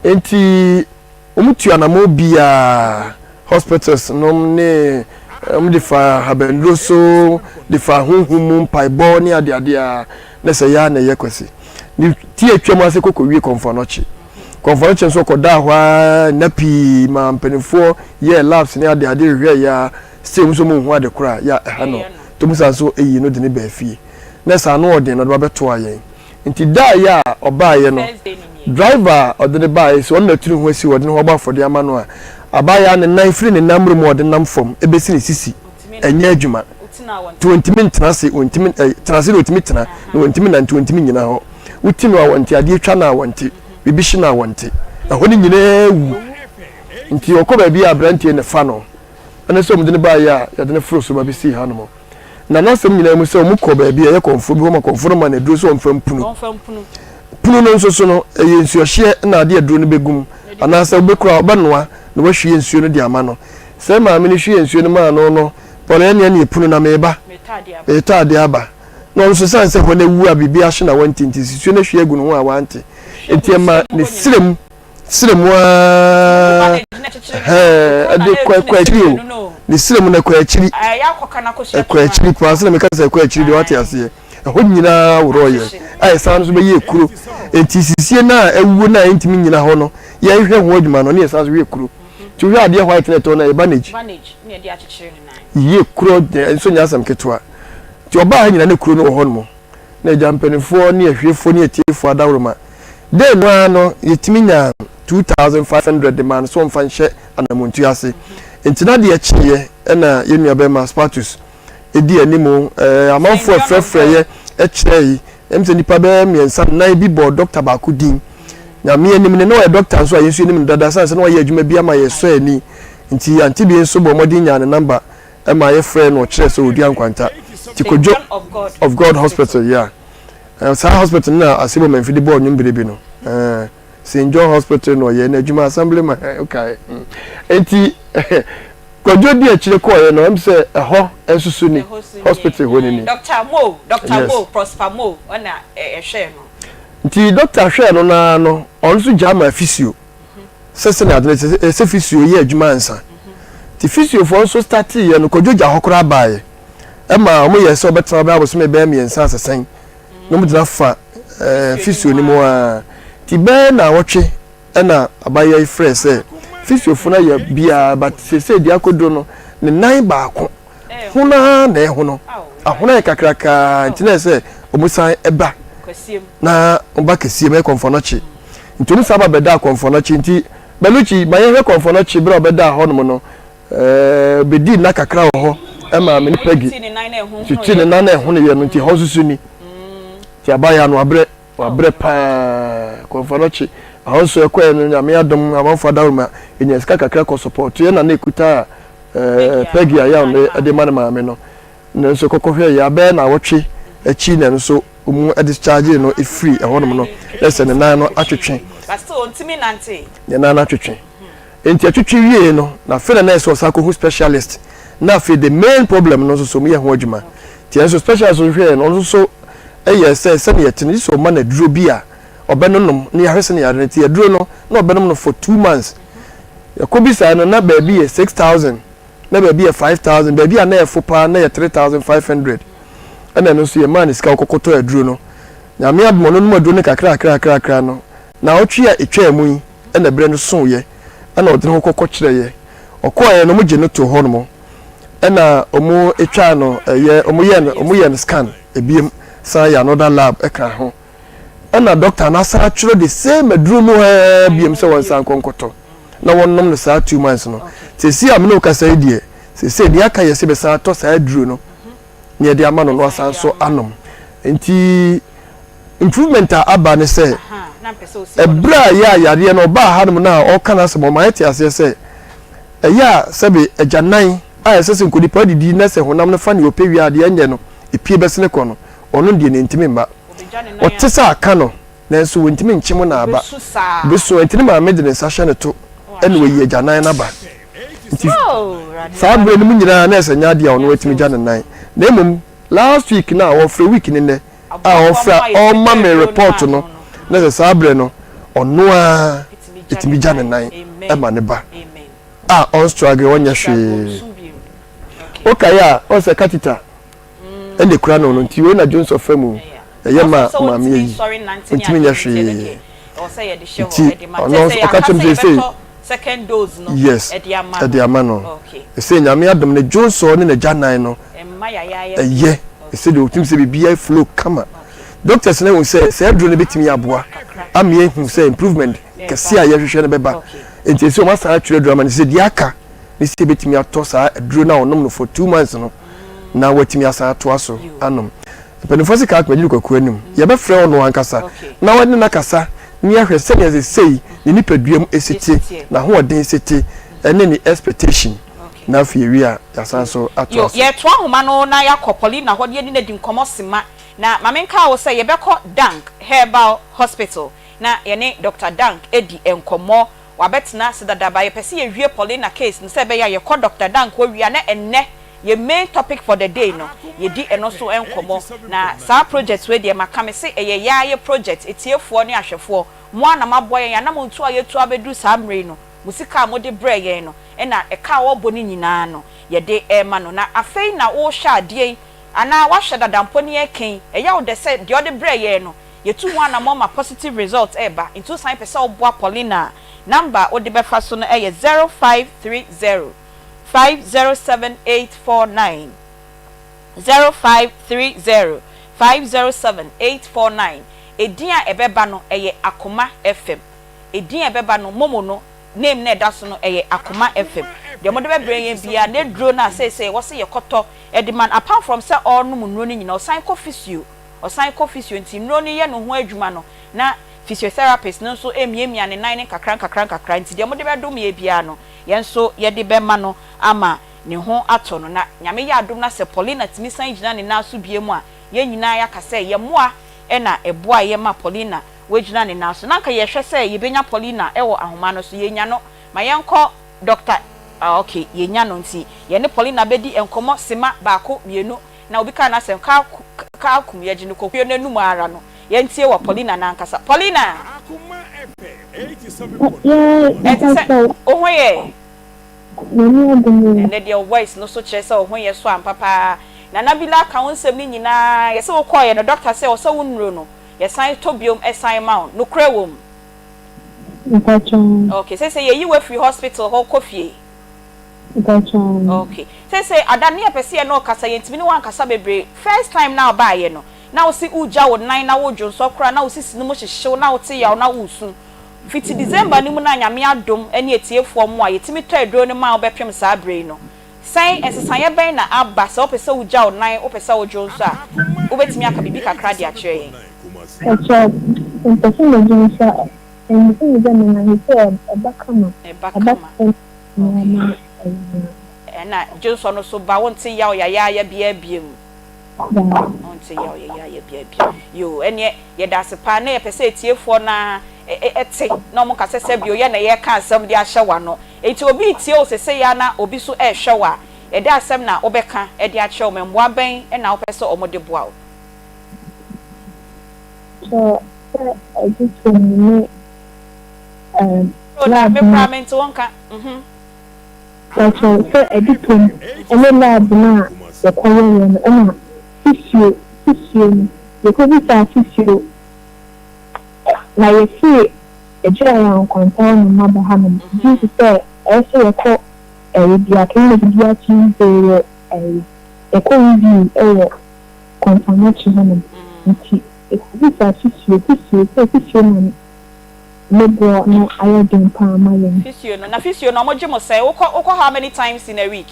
H: Nti Wɔtu anamɔn biara, hospitals nom ne wɔn de fa ahabanduro so, de fa honhom mu mpaebɔ ne adeade a, na sɛ yɛ a na ɛyɛ kwasi. Ne ti atwam ase kɔ kɔwie Kɔmfoanɔkye. Kɔmfoanɔkye nso ɔkɔdaa hɔ ara nna pii ma mpanimfoɔ yɛɛ labs ne adeade hwehwɛɛ yɛ a, still wɔn nso wɔn nhu ade korɔ a yɛ a ɛha no. Nti wɔn san so yii no de no baa fie. Na sɛ ano ɔden no ɔde ba bɛtoaa yɛn. Nti da a yɛ a ɔbaeɛ no, driver a ɔde no baeɛ sɛ ɔno na atu ne ho asi hɔ, ɔde ne ho abɔ afɔdeɛ ama no a, abaayewa no nan firi ne nan mmere mu a ɔde nam fam bɛsi ne sisi, ɛnyɛ adwuma. Nti ɔntumi ntena ase, ɔntumi, ɛ, tena ase deɛ ɔtumi tena, na ɔntumi nante, ɔntumi nnyina hɔ. Woti no a ɔnte, adeɛ twa no a ɔnte, biribi hye no a ɔnte. Ɛhɔ no nyinaa wu. Nti ɔkɔ baabi a aberanteɛ na ɛfa no. Ɛne sɛ wɔde no baeɛ a, yɛde no foro so ba bɛsii hanom. Na n'asɛm nyinaa mu sɛ wɔkɔ baabi a ɛyɛ kɔmfoɔ bi hɔ ma kɔmfoɔ no ma no aduro sɛ ɔmfa mpunu. Punu no nso so no, ɛyɛ nsuohyeɛ na ade aduro no bɛgu mu, anaasɛ wobɛkura a wobɛnoa na woahwie nsuo no de ama no. Sɛ maame no hwie nsuo no maa no no, Paul ɛnneɛ neɛ punu na mereba, meretɔ adeɛ aba. Na ɔno nso ɛsiane sɛ hɔ no awu a biribi ahye na wante nti, nsuo no ahwie agu ne ho a wante. Enti ɛma ne serɛ mu serɛ mu ara ɛde kɔ ɛkɔ akyiri o ne serɛ mu no ɛkɔ akyiri ɛkɔ akyiri paa sɛ na meka sɛ ɛkɔ akyiri deɛ wate aseɛ ɛhɔ nyinaa worɔyɛ a ɛsan nso bɛyɛ kuro nti sisie no a ɛwuo no a ɛntumi nyina hɔ no yɛhwɛ ho adwuma no ne yɛsan so hwɛ kuro nti wohwɛ adeɛ white na ɛtɔ no ɛyɛ bandage yie kuro nso nyɛ asɛm ketewa nti ɔbaa ha nyina ne kuro no wɔ hɔ nom na agya mpanimfoɔ ne ahwiefoɔ ne atiefoɔ adaworoma. Dei no ara no, yɛtumi nyaa 2,500 de maa no sɛ ɔmfa nhyɛ anammɔntuo ase. Nti na adeɛ kyeeɛ na yɛn nuabarima Spatus di anim. Amanfoɔ frɛfrɛeɛ kyerɛe, ɛm sɛ nnipa bɛyɛ mmiɛnsa nnan bi bɔɔ dɔkta baako din. Nyame anim no, na ɔyɛ dɔkta nso a yɛn nso yɛnim no dada, sane sɛ na wayɛ adwuma bi ama yɛsɔ ani. Nti Auntie Bee nso bɔɔ mmɔden nyaa ne namba ma yɛfrɛɛ no ɔkyerɛɛ sɛ ɔdua nkwanta nti Kojo of God Hospital yeah eh, saa hospital no na Asebo Mamfi de bɔɔ nnwom bere bi no eh, St John Hospital na ɔyɛ n'adwuma assembly man eh, okay mm. nti Kojo di akyire kɔɔeɛ no ɛm sɛ ɛhɔ nso so ni hospital hɔ no ni
B: Dr. Mo Dr.
H: Yes.
B: Mo Prosper Mo ɔna ɛhwɛɛ no.
H: Nti doctor hwɛɛ no naa no ɔno nso gyaa maa physio sɛ sɛnea ade no te sɛ ɛsɛ physio yɛ adwuma ansa. Nti physiofoɔ nso starteeɛ no, Kwadwo gya hɔ koraa baeɛ. Ɛma wɔyɛɛ sɛ wɔbɛtena hɔ bɛyɛ abosome bɛyɛ mmiɛnsa asesɛn na wɔgyina fa eh, physio no mu ara. Nti bɛyɛ naawɔtwe ɛna abayewa yi frɛɛ sɛ physiofoɔ no ayɛ biara but seesei deɛ akɔduro no ne nan baako hono ara na ɛhono. Ahono ayɛ kakrakaa nti na ɛsɛ sɛ wɔsan ba na wɔba kɛseɛ mu ɛyɛ kɔmfɔnɔkye. Nti wɔn san ba bɛdaa kɔmfɔnɔkye nti Baluchi ma yɛnhwɛ kɔmfɔnɔkye berɛ a ɔbɛdaa hɔnom no ɛɛ ɔbɛdii nna kakra wɔ hɔ ɛma me ne Peggy tutu ne nan na ɛhonoeɛ no nti ɛhɔ nso so ni. Nti abayewa no wabrɛ wabrɛ paa kɔmfɔnɔkye ɛhɔ nso ɛkɔɛ no Nyame adom amanfoɔ adaworoma ɛnya sika kakra kɔ support yɛ na na ɛkuta ɛɛ Peggy a yɛ a ɔno ɛde ma ne maame no. Nanso kɔkɔhwɛ yɛ abɛyɛ naawɔtwe akyi na ɛno nso wɔn discharge no firi ɛhɔnom no na sɛ ne nan no atwetwe. Ne nan no atwetwe. Nti ɛtwetwe wie no na afei na na ɛsɛ ɔsan kɔhu specialist na afei the main problem no nso so wɔyɛ ho adwuma. Nti ɛno nso specialist nso hwɛɛ no ɔno nso so ɛyɛ sɛ sɛnea ɛte no gye sɛ ɔma no aduro bi a ɔbɛnonom na yɛahwɛ sɛnea yare no te. Aduro no na ɔbɛnom no for 2 months. Yɛkɔ bisaeɛ no na baabi yɛ 6,000. Na baabi yɛ 5,000, baabi a na ɛfo paa na yɛ 3,500. Ɛna ɛno nso yɛmaa no sika ɔkɔkɔtɔɔ aduro no. Nyame adom ɔno nom aduro no kakrakrakrakra no, naawɔtwe a ɛtwaa mu yi ɛna berɛ no soeɛ ɛna ɔde ne ho kɔkɔ kyerɛeɛ. Ɔkɔeɛ no wɔgye no too hɔ nom ɛna wɔtwaa no ɛyɛ wɔyɛɛ no wɔyɛɛ no scan ebiem san yɛ another lab ɛka ho. Ɛna doctor no asan atwerɛ the same aduro no ara biom sɛ wɔnsan nkɔ nkɔtɔ. Na wɔnom no saa 2 months no. Seesei a me ne wo kasa yi deɛ, seesei deɛ aka yɛ sɛ bɛsan atɔ saa aduro no na yɛde ama no na wasan nso anom. Nti improvement a aba ne sɛ, ɛberɛ a yɛ a yareɛ no ɔbaa hanom no a ɔreka n'asɛm ɔma yɛte aseɛ sɛ. Ɛyɛ a sɛbe agyanan a ɛsɛ sɛ nkonipa didi na sɛ honam no fa nea ɔpɛ wie a deɛ ɛnyɛ no epie bɛsene kɔ no, ɔno deɛ nentimi mma. Ɔte sɛ aka no nanso wɔntumi nkyem no aba. Ɔbɛsu enti ne maame de ne nsa hyɛ ne to ɛna wayi agyanan no aba. Nti saa berɛ no mu nyinaa na ɛsɛ nyɛ adeɛ a ɔno atumi gya ne nan. Na mmom last week no a ɔfrɛ week ne nnɛ a ɔfrɛ a ɔma me report no na sɛ saa berɛ no ɔno ara ɛtumi gya ne nan ma ne ba a ɔnstruggle ɔnyɛ hwee. Wokae a ɔn sɛ catheter ɛna ekura no no nti wei na Johnson fa mu ɛyɛ ma maame ayi ɔntumi nyɛ hwee nti ɔno ɔka kyerɛ me sɛ sei yes ɛde ama no ɛsɛ nyame adom ne Johnson ne n'agya nan no ɛyɛ ɛsɛ deɛ ɔtumi sɛ biribiara flow kama doctors no ahu sɛ sɛ aduro no bɛtumi aboa ama yɛahu sɛ improvement kɛse a yɛhwehwɛ no bɛba nti ɛsɛ wɔn asan atwerɛ aduro ama no sɛ deɛ aka ne sɛ yɛbɛtumi atɔ saa aduro no a ɔnom no for 2 months no na watumi asan atoa so anom. Mpanimfoɔ se kaa akoma kwaku anim. Yɛbɛfrɛ ɔno ankasa na wɔne no akasa ne yɛahwɛ sɛnea sesei ne nipadua mu esi te, n'ahoɔden si te, ɛne ne expectation. Na afei ewie a, yɛasan so
B: Yo,
H: atoa so.
B: Yɛtoa ahoma no na yɛakɔ Paulina hɔ na yɛne no adi nkɔmmɔ sima. Na ma menkaa wo sɛ yɛbɛkɔ Dank Herbal Hospital na yɛne Doctor Dank adi nkɔmmɔ. Wabɛtena ase dada but yɛpɛ sɛ yɛwie Paulina case no sɛ ɛbɛyɛ a yɛkɔ Doctor Dank hɔ wie a na ɛnnɛ yɛn main topic for the day no yɛdi ɛno so nkɔmmɔ. Na saa project wei deɛ maka mese ɛyɛ yɛn ara yɛ project, atiefoɔ ne ahwɛfoɔ mo ara na moaboa yɛn, yɛn anamontuo a yɛatu abɛduru saa mmerɛ yi no mo sika a mode brɛɛ yɛn no ɛna ɛka a wɔbɔ no nyinaa no yɛde rema no. Na afei na worehwɛ adeɛ yi anaa woahwɛ dada mpo ne yɛreka yi, ɛyɛ wo dɛ sɛ deɛ ɔde brɛɛ yɛn no yɛtu ho anammɔn ma positive result reba nti wosan pɛ sɛ woboa Paulina a, number a wode bɛfa so no yɛ 0530 507 849, 0530 507 849. Edin a ɛbɛba no ɛyɛ Akoma FM. Edin a ɛbɛba no, momo no name no a ɛda so no ɛyɛ Akoma FM. Deɛ mode bɛbrɛ yɛn biara, n'aduro no a seesei ɛwɔ sɛ yɛkɔtɔ de ma no, apart from sɛ ɔrenom nnuro no nyinaa, ɔsan kɔ physio. Ɔsan kɔ physio nti nnuro no yɛ ne ho adwuma no na physiotherapist no nso remiamia ne nan no nkakra nkakra nkakra nti deɛ mode bɛdom yɛn biara no yɛn nso yɛde bɛma no ama ne ho atɔ no. Na Nyame yɛ adom na sɛ Paulina tumi san gyina ne nan so biom a yɛn nyinaa yɛaka sɛ yɛn mmoa na ɛboaeɛ ma Paulina wagyina ne nan so. Na anka yɛhwɛ sɛ yɛbɛnya Paulina wɔ ahoma no so, yɛnnya no. Ma yɛnkɔ Doctor, ah ok, yɛnya no nti yɛne Paulina bɛdi nkɔmmɔ sima baako mmienu na obi kaa n'asɛm, kaa kaa kum yɛgye no kɔkuo no anum ara no, yɛntie wɔ Paulina n'ankasa. Paulina! Ɛte sɛ wo ho yɛ? Ɛnɛ deɛ wo voice no so kyerɛ sɛ wo ho yɛ so ampa paa. Nana Bila ka wo nsɛm no nyinaa, yɛse wo kɔɔeɛ no doctor sɛ ɔsɛ wo nnuro no, yɛsan tɔ biom san ma wo. Nokorɛ wɔ mu? Ok, seisei yɛyi wo afiri hospital hɔ kɔ fie? Ok, seisei ada ne yɛpɛ sɛ yɛne wo kasa, yɛntumi ne wo ankasa bebree. First time no a wobaeɛ no, na wo se wogya wo nan na wodwonsɔ koraa na wo sisi no mu hyehye wo na wote yaw na woresu. Fiti December no mu no a Nyame adom ne atiefoɔ mmoa yɛtumi tɔ aduro no maa wo bɛpem saa berɛ yi no, sɛn nsesaeɛ bɛn na aba? Sɛ wopɛ sɛ wogya wo nan, wopɛ sɛ wodwonsɔ a, wobɛtumi aka biribi kakra de akyerɛ yɛn?
J: Ɛkyɛ mepɛ sɛ medwonsɔ a, mepɛ sɛ megya me nan sɛ ɛba kama,
B: Ɛba
J: ɛba
B: kama.
J: fam
B: Okay.
J: na ɛyɛ na.
B: Ɛna dwonsɔ no so ba, wonte yaw yayaaya biara biom?
J: Daa.
B: Wonte yaw yayaaya biara biom. Yoo, ɛneɛ yɛda ase paa. Na yɛpɛ sɛ atiefoɔ no ara te na wɔn nka sɛ sɛbio yɛn na yɛreka asɛm de ahyɛ w'ano. Enti obi retie wo sesei ara na obi nso rehwɛ wo a, ɛdɛ asɛm na wobɛka de akyerɛ wɔn? Mmoa bɛn na wopɛ sɛ wɔde boa wo?
J: Kyerɛ sɛ ɛgye tom ne ɛɛm
B: Oh, na
J: lab
B: me
J: no.
B: koraa mente wo nka. Mhm.
J: Kyerɛ sɛ ɛgye tom ne lab no a yɛkɔyɛeɛ no ɛna physio physio no yɛkɔbisaa physio na yɛfiri Agyirae a Nkwanta hɔ nom aba hanom due to sɛ ɛyɛ sɛ yɛkɔ ɛyi bia clinic bia Tuesday wɔ ɛyi yɛkɔ review ɛwɔ Kɔmfoanɔkye hɔ nom nti yɛkɔbisaa physio physio sɛ physio na ne boɔ no ayɛ den paa ma yɛn.
B: Physio no, na physio no ɔmo gye mo sɛn? Wokɔ wokɔ how many times in a week?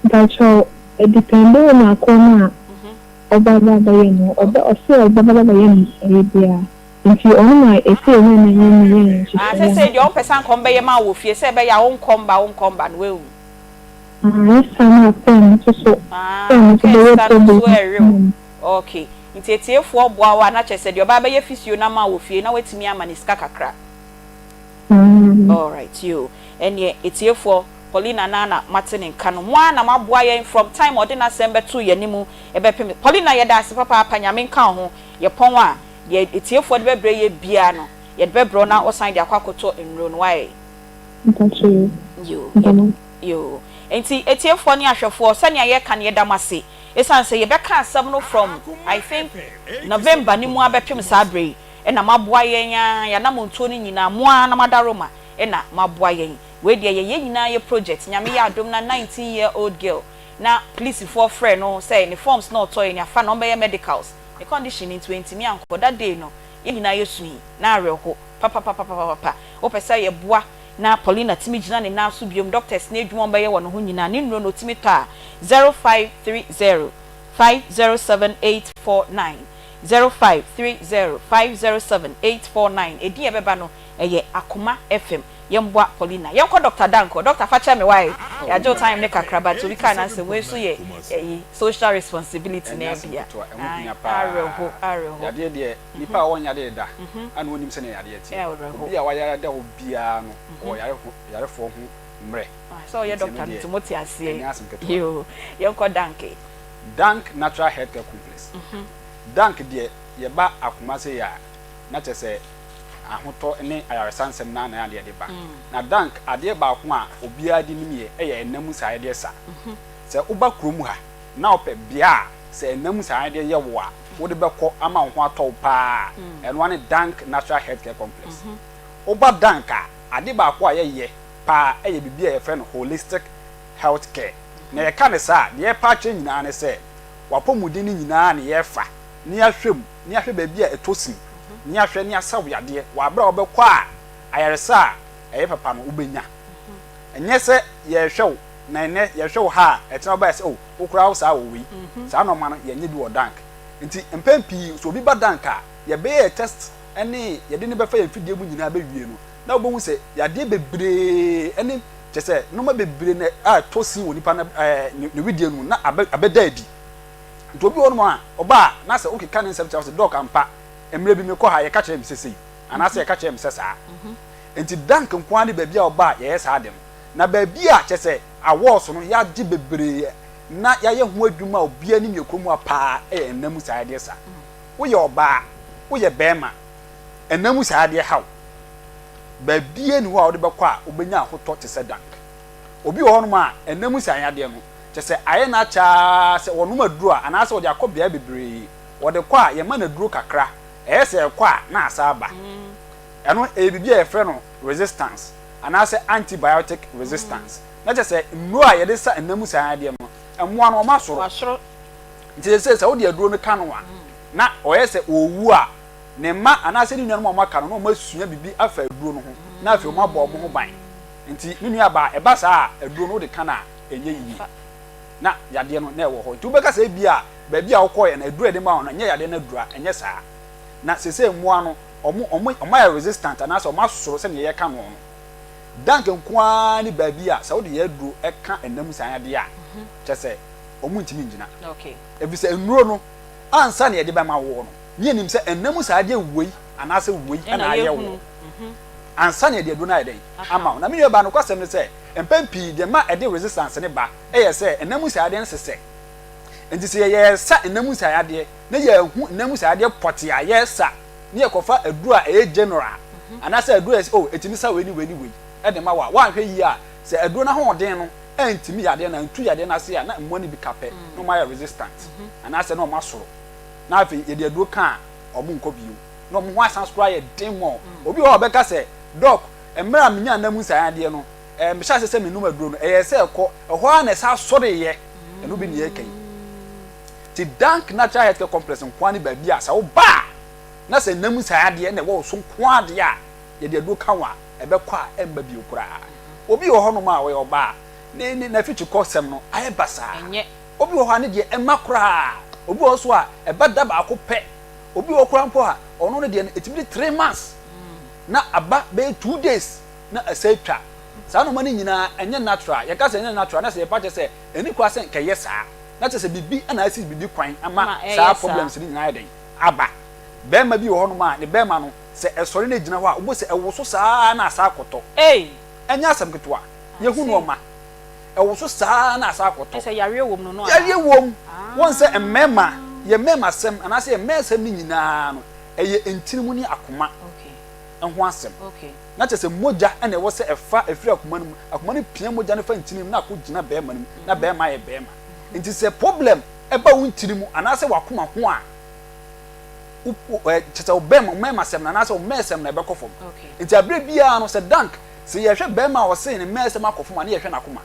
J: Mpakyɛw, ɛdepɛnde wɔ nipa korɔ no a ɔba ba bɛyɛ no, ɔbɛ ɔse ɔbɛba ba bɛyɛ no ɛyɛ biaa. Nti ɔno na ɛsei na na yɛn nyɛ yɛn
B: Ah,
J: nhyehyɛeɛ
B: sɛsɛi
J: no.
B: deɛ ɔmpɛ sɛ anka ɔmbɛyɛ ma wo wɔ fie sɛ ɛbɛyɛ a wonkɔ mba wonkɔ mba no wahu.
J: Ah, ɛsa no a sɛ no nso so
B: Ah,
J: sɛ no nso
B: ɔkaa
J: bɛyɛ
B: sika no
J: problem
B: nso ɛrewe
J: ama
B: wo.
J: me.
B: Ok, nti atiefoɔ boa wo a na kyerɛ sɛ deɛ ɔba abɛyɛ physio no ama wo wɔ fie na watumi ama no sika kakra.
J: Ah.
B: Alright yoo, ɛneɛ atiefoɔ, Paulina no ara na moate ne nka no, mo ara na moaboa yɛn from time a ɔde n'asɛm bɛtoo yɛn anim bɛpem. Paulina yɛda ase papaapa, Nyame nka wo ho, yɛpɔn a, deɛ atiefoɔ de bɛbrɛ yɛ biara no, yɛde bɛbrɛ wo na wosan de akɔ akɔtɔ nnuro no, wayɛ?
J: Mpakyɛw,
B: Yoo,
J: meda mo ase.
B: Yoo, enti atiefoɔ ne ahwɛfoɔ, sɛnea yɛka no yɛda mo ase, ɛsiane sɛ yɛbɛka asɛm no from I think November no mu abɛpem saa berɛ yi, ɛna moaboa yɛn ara, yɛn anamontuo no nyinaa, mo ara na moadaroma ɛna moaboa yɛn. Wei deɛ ɛyɛ yɛn nyinaa yɛ project, Nyame yɛ adom na 19 year old girl na polisifoɔ frɛ no sɛ ne forms na ɔtɔeɛ no yɛafa no ɔmbɛyɛ medicals, ne condition no nti wantumi ankɔ, that day no yɛn nyinaa yɛsui na awerɛho papapapapapa, wopɛ sɛ yɛboa na Paulina tumi gyina ne nan so biom, doctors no adwuma a wɔbɛyɛ wɔ ne ho nyinaa, ne nnuro no ɔtumi tɔ a, 0530 507 849, 0530 507 849, edin a ɛbɛba no ɛyɛ Akoma FM, yɛmboa Paulina. Yɛnkɔ Doctor Dank hɔ, Doctor fa kyɛ me wai, yɛagye wo time no kakra but obi kaa n'asɛm, wei nso yɛ ɛyi social responsibility
K: Ɛnyɛ
B: na
K: asɛm
B: ɛbia,
K: ketewa, ɛho
B: ae,
K: hia paa.
B: awerɛho, awerɛho.
K: Yadeɛ deɛ, nipa a ɔnyɛ adeɛ da, ɛna ɔnnim sɛdeɛ yadeɛ teɛ.
B: Awerɛho.
K: Obi a wayare da hɔ biara no, ɔwɔ yare ho, yarefoɔ ho mmerɛ.
B: Ah, sɛ ɔyɛ
K: Nti ɛno
B: doctor no
K: deɛ,
B: nti mote aseɛ.
K: ɛnyɛ asɛm ketewa.
B: Yoo, yɛnkɔ Dank.
K: Dank Natural Healthcare Complex. Dank deɛ, yɛba Akoma sei a, na kyerɛ sɛ ahotɔ ne ayaresa nsɛm no ara na yɛde ba. Na Dank, adeɛ baako a obiara de nim yɛ yɛ ɛnna mu saa yɛde sa. Sɛ woba kurom ha na wopɛ bea a sɛ ɛnna mu saa yɛde yɛ wo a, wode bɛkɔ ama wo ho atɔ wo pa ara a, ɛno ara ne Dank Natural Healthcare Complex. Woba Dank a, ade baako a yɛyɛ pa ara yɛ biribi a yɛfrɛ no holistic health care. Na yɛka no saa a, deɛ yɛpɛ akyerɛ nyinaa ne sɛ, w'apɔmuden no nyinaa na yɛfa na yɛahwɛ mu, na yɛahwɛ baabi a ɛtɔ sin, na yɛahwɛ na yɛasa wo yadeɛ wɔ aberɛ a wobɛkɔ a ayaresa a ɛyɛ papa no wobɛnya. Ɛnyɛ sɛ yɛrehwɛ wo na ɛnnɛ yɛhwɛ wo ha a, ɛkyena wobɛyɛ sɛ oh wo koraa wo saa wɔ wei. Saa nnoɔma no yɛnyɛ bi wɔ Dank. Nti mpɛn pii sɛ obi ba Dank a, yɛbɛyɛ yɛ test ne yɛde no bɛfa yɛn mfidie mu nyinaa bɛwie no, na wobɛhu sɛ yadeɛ bebree ne kyerɛ sɛ nnoɔma bebree na a ɛtɔ sin wɔ nipa no ɛɛ ne wedeɛ no mu na abɛ abɛda adi. Nti obi wɔ hɔnom a ɔba a na sɛ wokeka ne nsɛm kyerɛ wo sɛ dɔk ampa mmerɛ bi mekɔ ha yɛka kyerɛɛ me sɛ sei anaasɛ yɛka kyerɛɛ me sɛ saa. Nti Dank nko ara ne baabi a ɔba a yɛyɛ saa ade no. Na baabi a kyerɛ sɛ awɔɔso no yɛagye bebree na yɛayɛ ho adwuma a obiara nim yɛ kurom ha paa yɛ nna mu saa adeɛ sa. Woyɛ ɔbaa, woyɛ barima, nna mu saa adeɛ ha wo. Baabiara nni hɔ a wode bɛkɔ a wobɛnya ahotɔ te sɛ Dank. Obi wɔ hɔnom a nna mu saa adeɛ no kyerɛ sɛ ayɛ no akyɛ ara sɛ wɔnom aduro a anaasɛ wɔde akɔ beaeɛ bebree. Wɔde kɔ a yɛma no aduro kakra, ɛyɛ sɛ ɛkɔ a na asan aba. Ɛno ɛyɛ biribi a yɛfrɛ no resistance anaasɛ antibiotic resistance. Na kyerɛ sɛ nnuro a yɛde sa nna mu saa adeɛ no, mmoa no wɔasoro. Nti seesei sɛ wode aduro no ka no a, na ɔyɛ sɛ ɔrewu a, ne mma anaasɛ ne nuanom a wɔaka no na wɔasua biribi afa aduro no ho na afei wɔabɔ wɔn ho ban. Nti me nuabaa, ɛba saa a, aduro no wode ka no a, ɛnyɛ yie. Na yadeɛ no na ɛwɔ hɔ. Nti wobɛka sɛ ebia baabi a wokɔeɛ no, aduro a yɛde maa wo no, ɛnyɛ yadeɛ no aduro a, ɛnyɛ saa. Na seesei mmoa no, wɔn, wɔn, wɔayɛ resistant anaasɛ wɔasoro sɛdeɛ yɛka no no. Dank nko ara ne baabi a sɛ wode yɛn aduro ka ɛnam mu saa adeɛ a, kyerɛ sɛ wɔntumi ngyina. Ɛfiri sɛ nnuro no, ansa na yɛde bɛma woɔ no, ne yɛnim sɛ ɛnam mu saa adeɛ wei anaasɛ wei na ayɛ woɔ. Ansa na yɛde aduro no ayɛ dɛn? Ama wo. Na me nuabaa, nokwasɛm ne sɛ, mpɛn pii deɛ ɛma ɛde resistance no ba yɛ sɛ ɛnam mu saa adeɛ no sesɛ. Nti sɛ yɛresa ɛnam mu saa adeɛ na yɛanhu ɛnam mu saa adeɛ pɔtee a yɛresa, ne yɛkɔfa aduro a ɛyɛ general anaasɛ aduro a yɛsɛ oh ɛtumi sa wei ne wei ne wei de ma wo a, woanhwɛ yie a, sɛ aduro no ahoɔden no antumi yadeɛ no antu yadeɛ no ase a, na mmoa no bi ka pɛ na wɔayɛ resistant anaasɛ na wɔasoro. Na afei yɛde aduro ka a, wɔnkɔ bio. Na wɔn ho asan so koraa yɛ den more. Obi wɔ hɔ a ɔbɛka sɛ, Doc, mmerɛ a menyaa nna mu nsaeɛ no, eh, mehyɛ aseɛ sɛ menom aduro no, ɛyɛɛ sɛ ɛkɔ, ɛhɔ ara na ɛsan sɔreeɛ. Ɛno bi ne yɛreka yi. Nti Dank Natural Healthcare Complex nko ara ne baabi a sɛ woba a, na sɛ nna mu saa adeɛ na ɛwɔ wo so nko ara deɛ a, yɛde aduro ka wo a, ɛbɛkɔ a ɛmma bio koraa. Obi wɔ hɔnom a ɔyɛ ɔbaa a, ne ne n'afikyikɔsɛm no ayɛ basaa. Obi wɔ hɔ a ne deɛ ɛmma koraa. Obi wɔ hɔ nso a, ɛba da baako pɛ. Obi wɔ hɔ koraa mpo a, ɔno ne deɛ no, ɛtumi di 3 months na aba bɛyɛ 2 days na ɛsɛ atwa. Saa nneɛma no nyinaa ɛnyɛ natural. Yɛka sɛ ɛnyɛ natural na sɛ yɛpa kyerɛ sɛ ɛni kwa sɛ nkɛyɛ saa, na kyerɛ sɛ biribi na asi biribi kwan ama saa problems no nyinaa yɛ dɛn aba. Bɛrima bi wɔ hɔnom a ne bɛrima no, sɛ ɛsɔre na egyina hɔ a, wobɛhu sɛ ɛwoso saa na asa akɔtɔ. Ɛnyɛ asɛm ketewa. Yɛhu nneɛma. Ɛwoso saa na asa akɔtɔ.
B: Yareɛ wɔ mu no no?
K: Yareɛ wɔ mu. Wɔn sɛ mmarima, yɛ mmarima asɛm anaasɛ yɛ mmaa asɛm no nyinaa no, ɛyɛ ntini mu ne akoma ho asɛm. Na kyerɛ sɛ mogya na ɛwɔ sɛ ɛfa ɛfiri akoma no mu. Akoma no pia mogya no fa ntini mu na akɔ gyina bɛrima no mu na bɛrima ayɛ bɛrima. Nti sɛ problem ɛba wo ntini mu anaasɛ w'akoma ho a, kyerɛ sɛ wo bɛrima, wo mmarima asɛm no anaasɛ wo mmaa asɛm no ɛbɛkɔ fam. Nti aberɛ biara no sɛ dank, sɛ yɛhwɛ bɛrima a ɔse ne mmaa asɛm akɔ fam a, ne yɛhwɛ n'akoma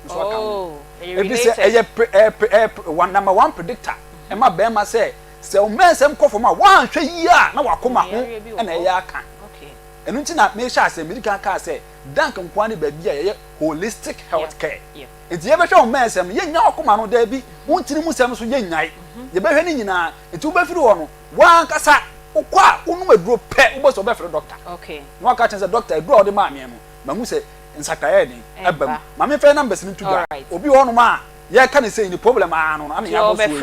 K: nso aka ho. Ɛfiri sɛ ɛyɛ pre, ɛyɛ pre, ɛyɛ pre, one, number one predictor ɛma bɛrima sɛ sɛ wo mmaa asɛm kɔ fam a, woanhwɛ yie a na w'akoma ho na ɛyɛ aka. Ɛno nti na mehyɛ aseɛ, medi kan kaa sɛ Dank nko ara ne baabi a yɛyɛ holistic health care. Nti yɛbɛhwɛ wo mmaa asɛm no, yɛnnya w'akoma no, daabi, wo ntini mu sɛm nso yɛnnyae. Yɛbɛhwɛ ne nyinaa. Nti wobɛfiri hɔ no, w'ankasa wokɔ a wonom aduro pɛ, wobɛhu sɛ wobɛfrɛ dɔkta. Na waka akyerɛ no sɛ, dɔkta, aduro a wode maa meɛ no, mahu sɛ nsakraeɛ ayɛ den aba mu. Ma memfa yɛn numbers no nto dwa. Obi wɔ hɔnom a yɛreka no sei, ne problem ara no no, ana yɛabɔ soɔ yi.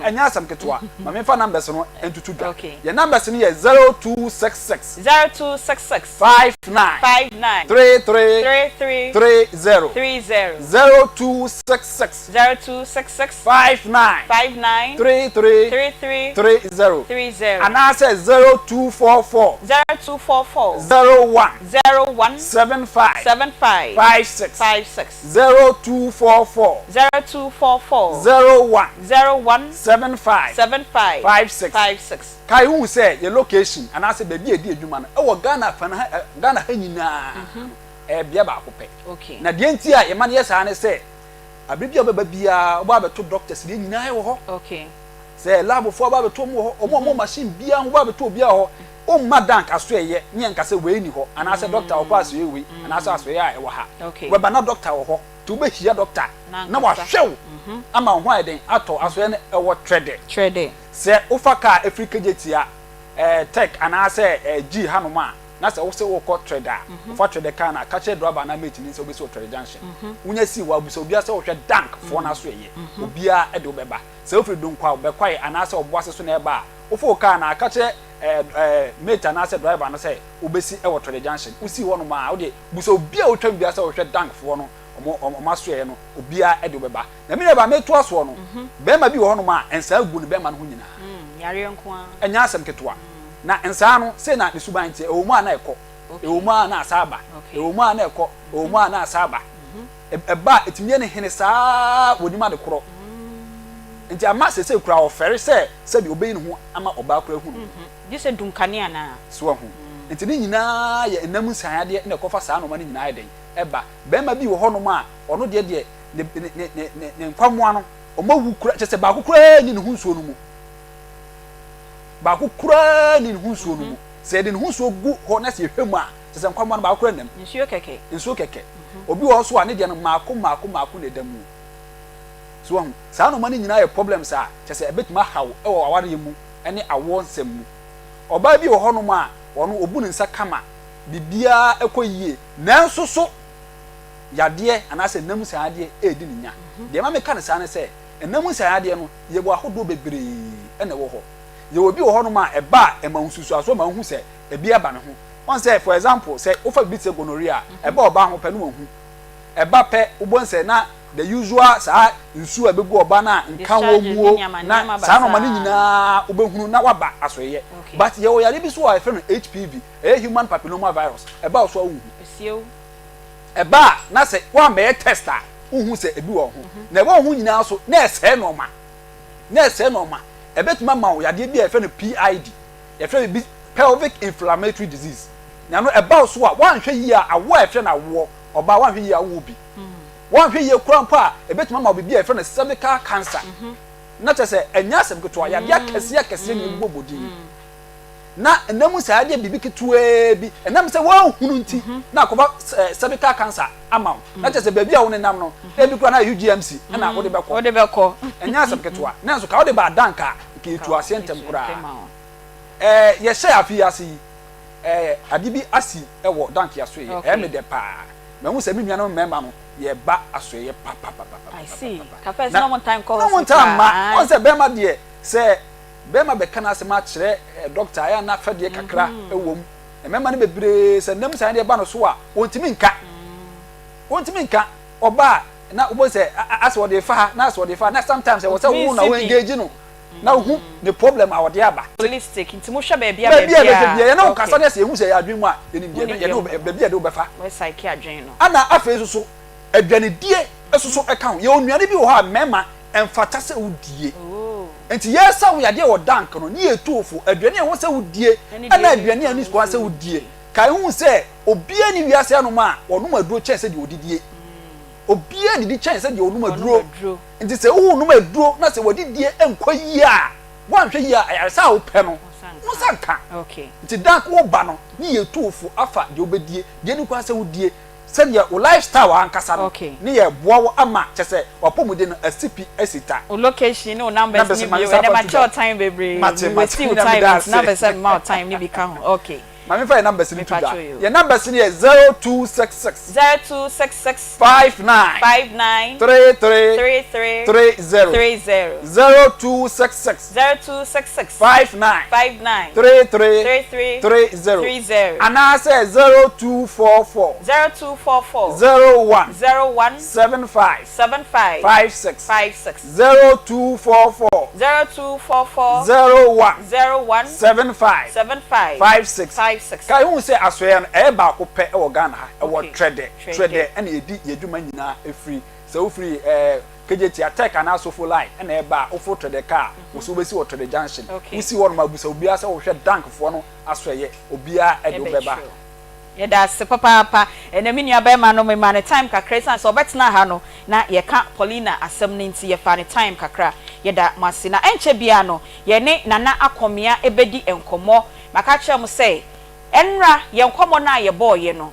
K: Ɛnyɛ asɛm ketewa. Ma memfa numbers no ntoto dwa. Yɛn numbers no yɛ 0266.
B: 0266.
K: 59.
B: 59.
K: 33.
B: 33.
K: 30.
B: 30.
K: 0266.
B: 0266.
K: 59.
B: 59.
K: 33.
B: 33.
K: 30.
B: 30.
K: Anaasɛ 0244.
B: 0244.
K: 01.
B: 01.
K: 75.
B: 75.
K: 56.
B: 56.
K: 0244.
B: 0244.
K: 01.
B: 01.
K: 75.
B: 75.
K: 56.
B: 56.
K: Kae hu sɛ yɛ location anaasɛ baabi a yɛdi adwuma no wɔ Ghana afa no ha Ghana ha nyinaa no ɛyɛ bea baako pɛ. Na deɛ nti a yɛma no yɛ saa ne sɛ abere bi a wobɛba biara wobɛ abɛto doctors deɛ nyinaa wɔ hɔ. Sɛ lab foɔ aba abɛto wɔn wɔ hɔ, wɔn a wɔwɔ machine biara ho wobɛ abɛto obiara wɔ hɔ. Womma dank asoɛeɛ ne yɛnka sɛ wei ni hɔ anaasɛ doctor ɔkɔ asoɛeɛ wei anaasɛ asoɛeɛ a ɛwɔ ha. Wobɛba na doctor wɔ hɔ. Nti wobɛhyia doctor na wahwɛ wo ama wo ho ayɛ den atɔ asoɛeɛ no ɛwɔ Trɛdɛ. Sɛ wofa kaa firi Kejetia, Tech anaasɛ G hanom a, na sɛ wose worekɔ Trɛdɛ a, wofa Trɛdɛ kaa no a, ka kyerɛ driver anaa mate no sɛ wobɛsi wɔ Trɛdɛ junction. Wonya sii hɔ a, bisa obiara sɛ wohwɛ Dank foɔ no asoɛeɛ. Obiara de wo bɛba. Sɛ wofiri Dunkwa, Bɛkwae anaasɛ Ɔboase so na ɛreba a, woforo kaa no a, ka kyerɛ mate anaasɛ driver no sɛ wobɛsi wɔ Trɛdɛ junction. Wosii hɔnom a, wodeɛ bisa obiara a ɔtwam biara sɛ wohwɛ Dank foɔ no wɔn asoɛeɛ no, obiara de wo bɛba. Na me nuabaa, metoa soɔ no, barima bi wɔ hɔnom a, nsaa gu ne bɛrima no ho nyinaa.
B: Yareɛ nko ara.
K: Ɛnyɛ asɛm ketewa. Na nsaa no, sei na ne suban teɛ, ɛwɔ mu a na ɛkɔ, ɛwɔ mu a na asan aba, ɛwɔ mu a na ɛkɔ, ɛwɔ mu a na asan aba. Ɛba a, ɛtumi yɛ no hene saa ara, ɔnnim ade korɔ. Nti ama seesei koraa ɔfɛre sɛ sɛbi ɔbɛyi ne ho ama ɔbaa koraa ahunu no.
B: Gye sɛ dum kanea anaa?
K: So wahu? Nti ne nyinaa yɛ nna mu nsaeadeɛ na ɛkɔfa saa nnoɔma no nyinaa yɛ dɛn? Ɛba. Barima bi wɔ hɔnom a, ɔno deɛ deɛ, ne, ne, ne, ne, ne, ne nkwammoa no, wɔawu koraa, kyerɛ sɛ baako koraa nni ne ho nsuo no mu. Baako koraa nni ne ho nsuo no mu. Sɛ yɛde ne ho nsuo gu hɔ na sɛ yɛhwɛ mu a, kyerɛ sɛ nkwammoa no baako koraa nna mu.
B: Nsuo kɛkɛ.
K: Nsuo kɛkɛ. Obi wɔ hɔ nso a, ne deɛ no, mmaako mmaako mmaako na ɛda mu. So wahu? Saa nnoɔma no nyinaa yɛ problems a, kyerɛ sɛ ɛbɛtumi ahaw wɔ w'awareɛ mu ne awoɔ nsɛm mu. Ɔbaa bi wɔ hɔnom a, ɔno ɔbu ne nsa kama, biribiara kɔ yie, nanso so yadeɛ anaasɛ nna mu nsaeadeɛ redi no nya. Deɛ ɛma meka no saa ne sɛ, nna mu nsaeadeɛ no, yɛwɔ ahodoɔ bebree na ɛwɔ hɔ. Yɛwɔ bi wɔ hɔnom a, ɛba a, ɛma wo nsunsuansoɔ ma wohu sɛ ebi aba ne ho. Woahu sɛ, for example, sɛ wofa biribi te sɛ gonorrhea a, ɛba ɔbaa ho pɛ na wahu. Ɛba pɛ, wobɛhu sɛ na the usual saa nsuo a ɛbɛgu ɔbaa no a nka wɔ mu o, na saa nnoɔma no nyinaa wobɛhunu na waba asoɛeɛ. But yɛwɔ yadeɛ bi nso wɔ hɔ a yɛfrɛ no HPV, ɛyɛ human papilloma virus, ɛba wo so a wonhu. Ɛba a na sɛ woammɛyɛ test a, wonhu sɛ ebi wɔ wo ho. Na ɛwɔ wo ho nyinaa nso, na ɛsɛe nnoɔma. Na ɛsɛe nnoɔma. Ɛbɛtumi ama wo yadeɛ bi a yɛfrɛ no PID. Yɛfrɛ biribi pelvic inflammatory disease. Na ɛno ɛba wo so a, woanhwɛ yie a, awoɔ a yɛfrɛ no awoɔ, ɔbaa woanhwɛ yie a wonwo bi. Woanhwɛ yie koraa mpo a, ɛbɛtumi ama wo biribi a yɛfrɛ no cervical cancer. Na kyerɛ sɛ ɛnyɛ asɛm ketewa, yadeɛ akɛseɛ akɛseɛ na yɛbobɔ din. Na nna mu saa deɛ biribi ketewaa bi, ɛnam sɛ woanhunu nti, na akɔfa cervical cancer ama wo. Na kyerɛ sɛ baabi a wonenam no, ebi koraa na UGMC na wode bɛkɔ.
B: Wode bɛkɔ.
K: Ɛnyɛ asɛm ketewa. Nanso ka wode ba adanka a, nka yɛtu aseɛ ntɛm koraa. Ɛɛ yɛhyɛɛ afe yi ase yi, ɛɛ ade bi asi wɔ Dank Asoɛeɛ. Ɛyɛ me dɛ paa. Mahu sɛ me nuanom mmarima no, yɛreba asoɛeɛ papapapapapapa.
B: I see. Ka first na wɔn ntaa nkɔ
K: Na wɔn
B: hospital.
K: ntaa mma.
B: Aye.
K: Wɔn sɛ bɛrima deɛ, sɛ bɛrima bɛka n'asɛm akyerɛ dɔkta a, ɛyɛ a na fɛdeɛ kakra wɔ mu. Mmarima no bebree, sɛ nnam saa deɛ ba no so a, wɔntumi nka. Wɔntumi nka. Ɔba a, na wobɛhu sɛ asɛ ɔde refa ha, na asɛ ɔde refa ha, na sometimes ɛwɔ sɛ
B: Ɔntumi
K: wo na
B: nsi
K: wo
B: pi.
K: engage no. na wohu ne problem a ɔde aba.
B: Holistic, nti mohwɛ baabi a
K: Baabi a
B: baabi
K: yɛbɛhwɛ
B: a,
K: biara, yɛne wo
B: okay.
K: kasa na sɛ yɛhu sɛ ɛyɛ adwene mu a, yɛnim deɛ
B: Monim
K: yɛde
B: deɛ
K: wo
B: mo,
K: baabi a yɛde wo bɛfa.
B: mo psyche adwene no.
K: Ɛna afei nso so, aduanedie nso so ka ho. Yɛwɔ nnuane bi wɔ hɔ a mmarima ɛmfata sɛ wodie.
B: Oh.
K: Nti yɛresa wo yadeɛ wɔ dank no, ne yɛtu wo fo, aduane a ɛwɔ sɛ wodie
B: Ɛne deɛ
K: ɛna
B: ɛnni
K: aduane a
B: kwan
K: ɛnni kwan
B: sɛ
K: sɛ wodie.
B: wodie.
K: Kae hu sɛ obiara nni wiase anom a ɔnom aduro kyɛn sɛ deɛ ɔdidie. Obiara nnidi kyɛn sɛ deɛ ɔnom aduro.
B: Ɔnom aduro.
K: Nti sɛ wonom aduro na sɛ w'adidie nkɔ yie a, woanhwɛ yie a, ayaresa a wopɛ no, wo nsa nka. Nti da woba no, ne yɛtu wo fo afa deɛ wobɛdie, deɛ ɛnni kwan sɛ wodie, sɛdeɛ wo lifestyle ankasa no, ne yɛboa wo ama kyerɛ sɛ w'apɔmuden no asi pi asi ta.
B: Wo location ne wo numbers
K: Numbers
B: ne
K: no ma
B: bio,
K: mensan
B: ɛnɛ
K: fa nto
B: makyɛ
K: dwa.
B: wo time bebree,
K: Mate,
B: me
K: mate,
B: waste wo
K: me nua
B: time
K: meda
B: nti na
K: ase.
B: pɛ sɛ mema wo time ne bi ka ho, okay.
K: Ma memfa yɛn numbers no nto dwa.
B: Mepakyɛw yo.
K: Yɛn numbers no yɛ 0266.
B: 0266.
K: 59.
B: 59.
K: 33.
B: 33.
K: 30.
B: 30.
K: 0266.
B: 0266.
K: 59.
B: 59.
K: 33.
B: 33.
K: 30.
B: 30.
K: Anaasɛ 0244.
B: 0244.
K: 01.
B: 01.
K: 75.
B: 75.
K: 56.
B: 56.
K: 0244.
B: 0244.
K: 01.
B: 01.
K: 75.
B: 75.
K: 56.
B: 56.
K: Kae hu sɛ asoɛeɛ no ɛyɛ baako pɛ wɔ Ghana ha, ɛwɔ Trɛdɛ.
B: Trɛdɛ.
K: Trɛdɛ na yɛdi yɛn adwuma nyinaa firi. Sɛ wofiri ɛɛ Kejetia, Tech anaa Sofo line na ɛreba a, woforo Trɛdɛ car a, wo so wobɛsi wɔ Trɛdɛ junction. Wosi hɔ nom a, bisa obiara sɛ wohwɛ Dankfoɔ no asoɛeɛ, obiara de wo bɛba.
B: Ɛbɛkyerɛ wo. Yɛda ase papaapa. Ɛnɛ me nua barima no memaa no time kakra esiane sɛ ɔbɛtenaa ha no na yɛka Paulina asɛm no nti yɛfaa no time kakra. Yɛda mo ase. Na ɛnkyɛ biara no yɛne Nana Akɔmea bɛdi nkɔmmɔ. Maka akyerɛ mo sɛ ɛnra yɛn nkɔmmɔ no a yɛbɔeɛ no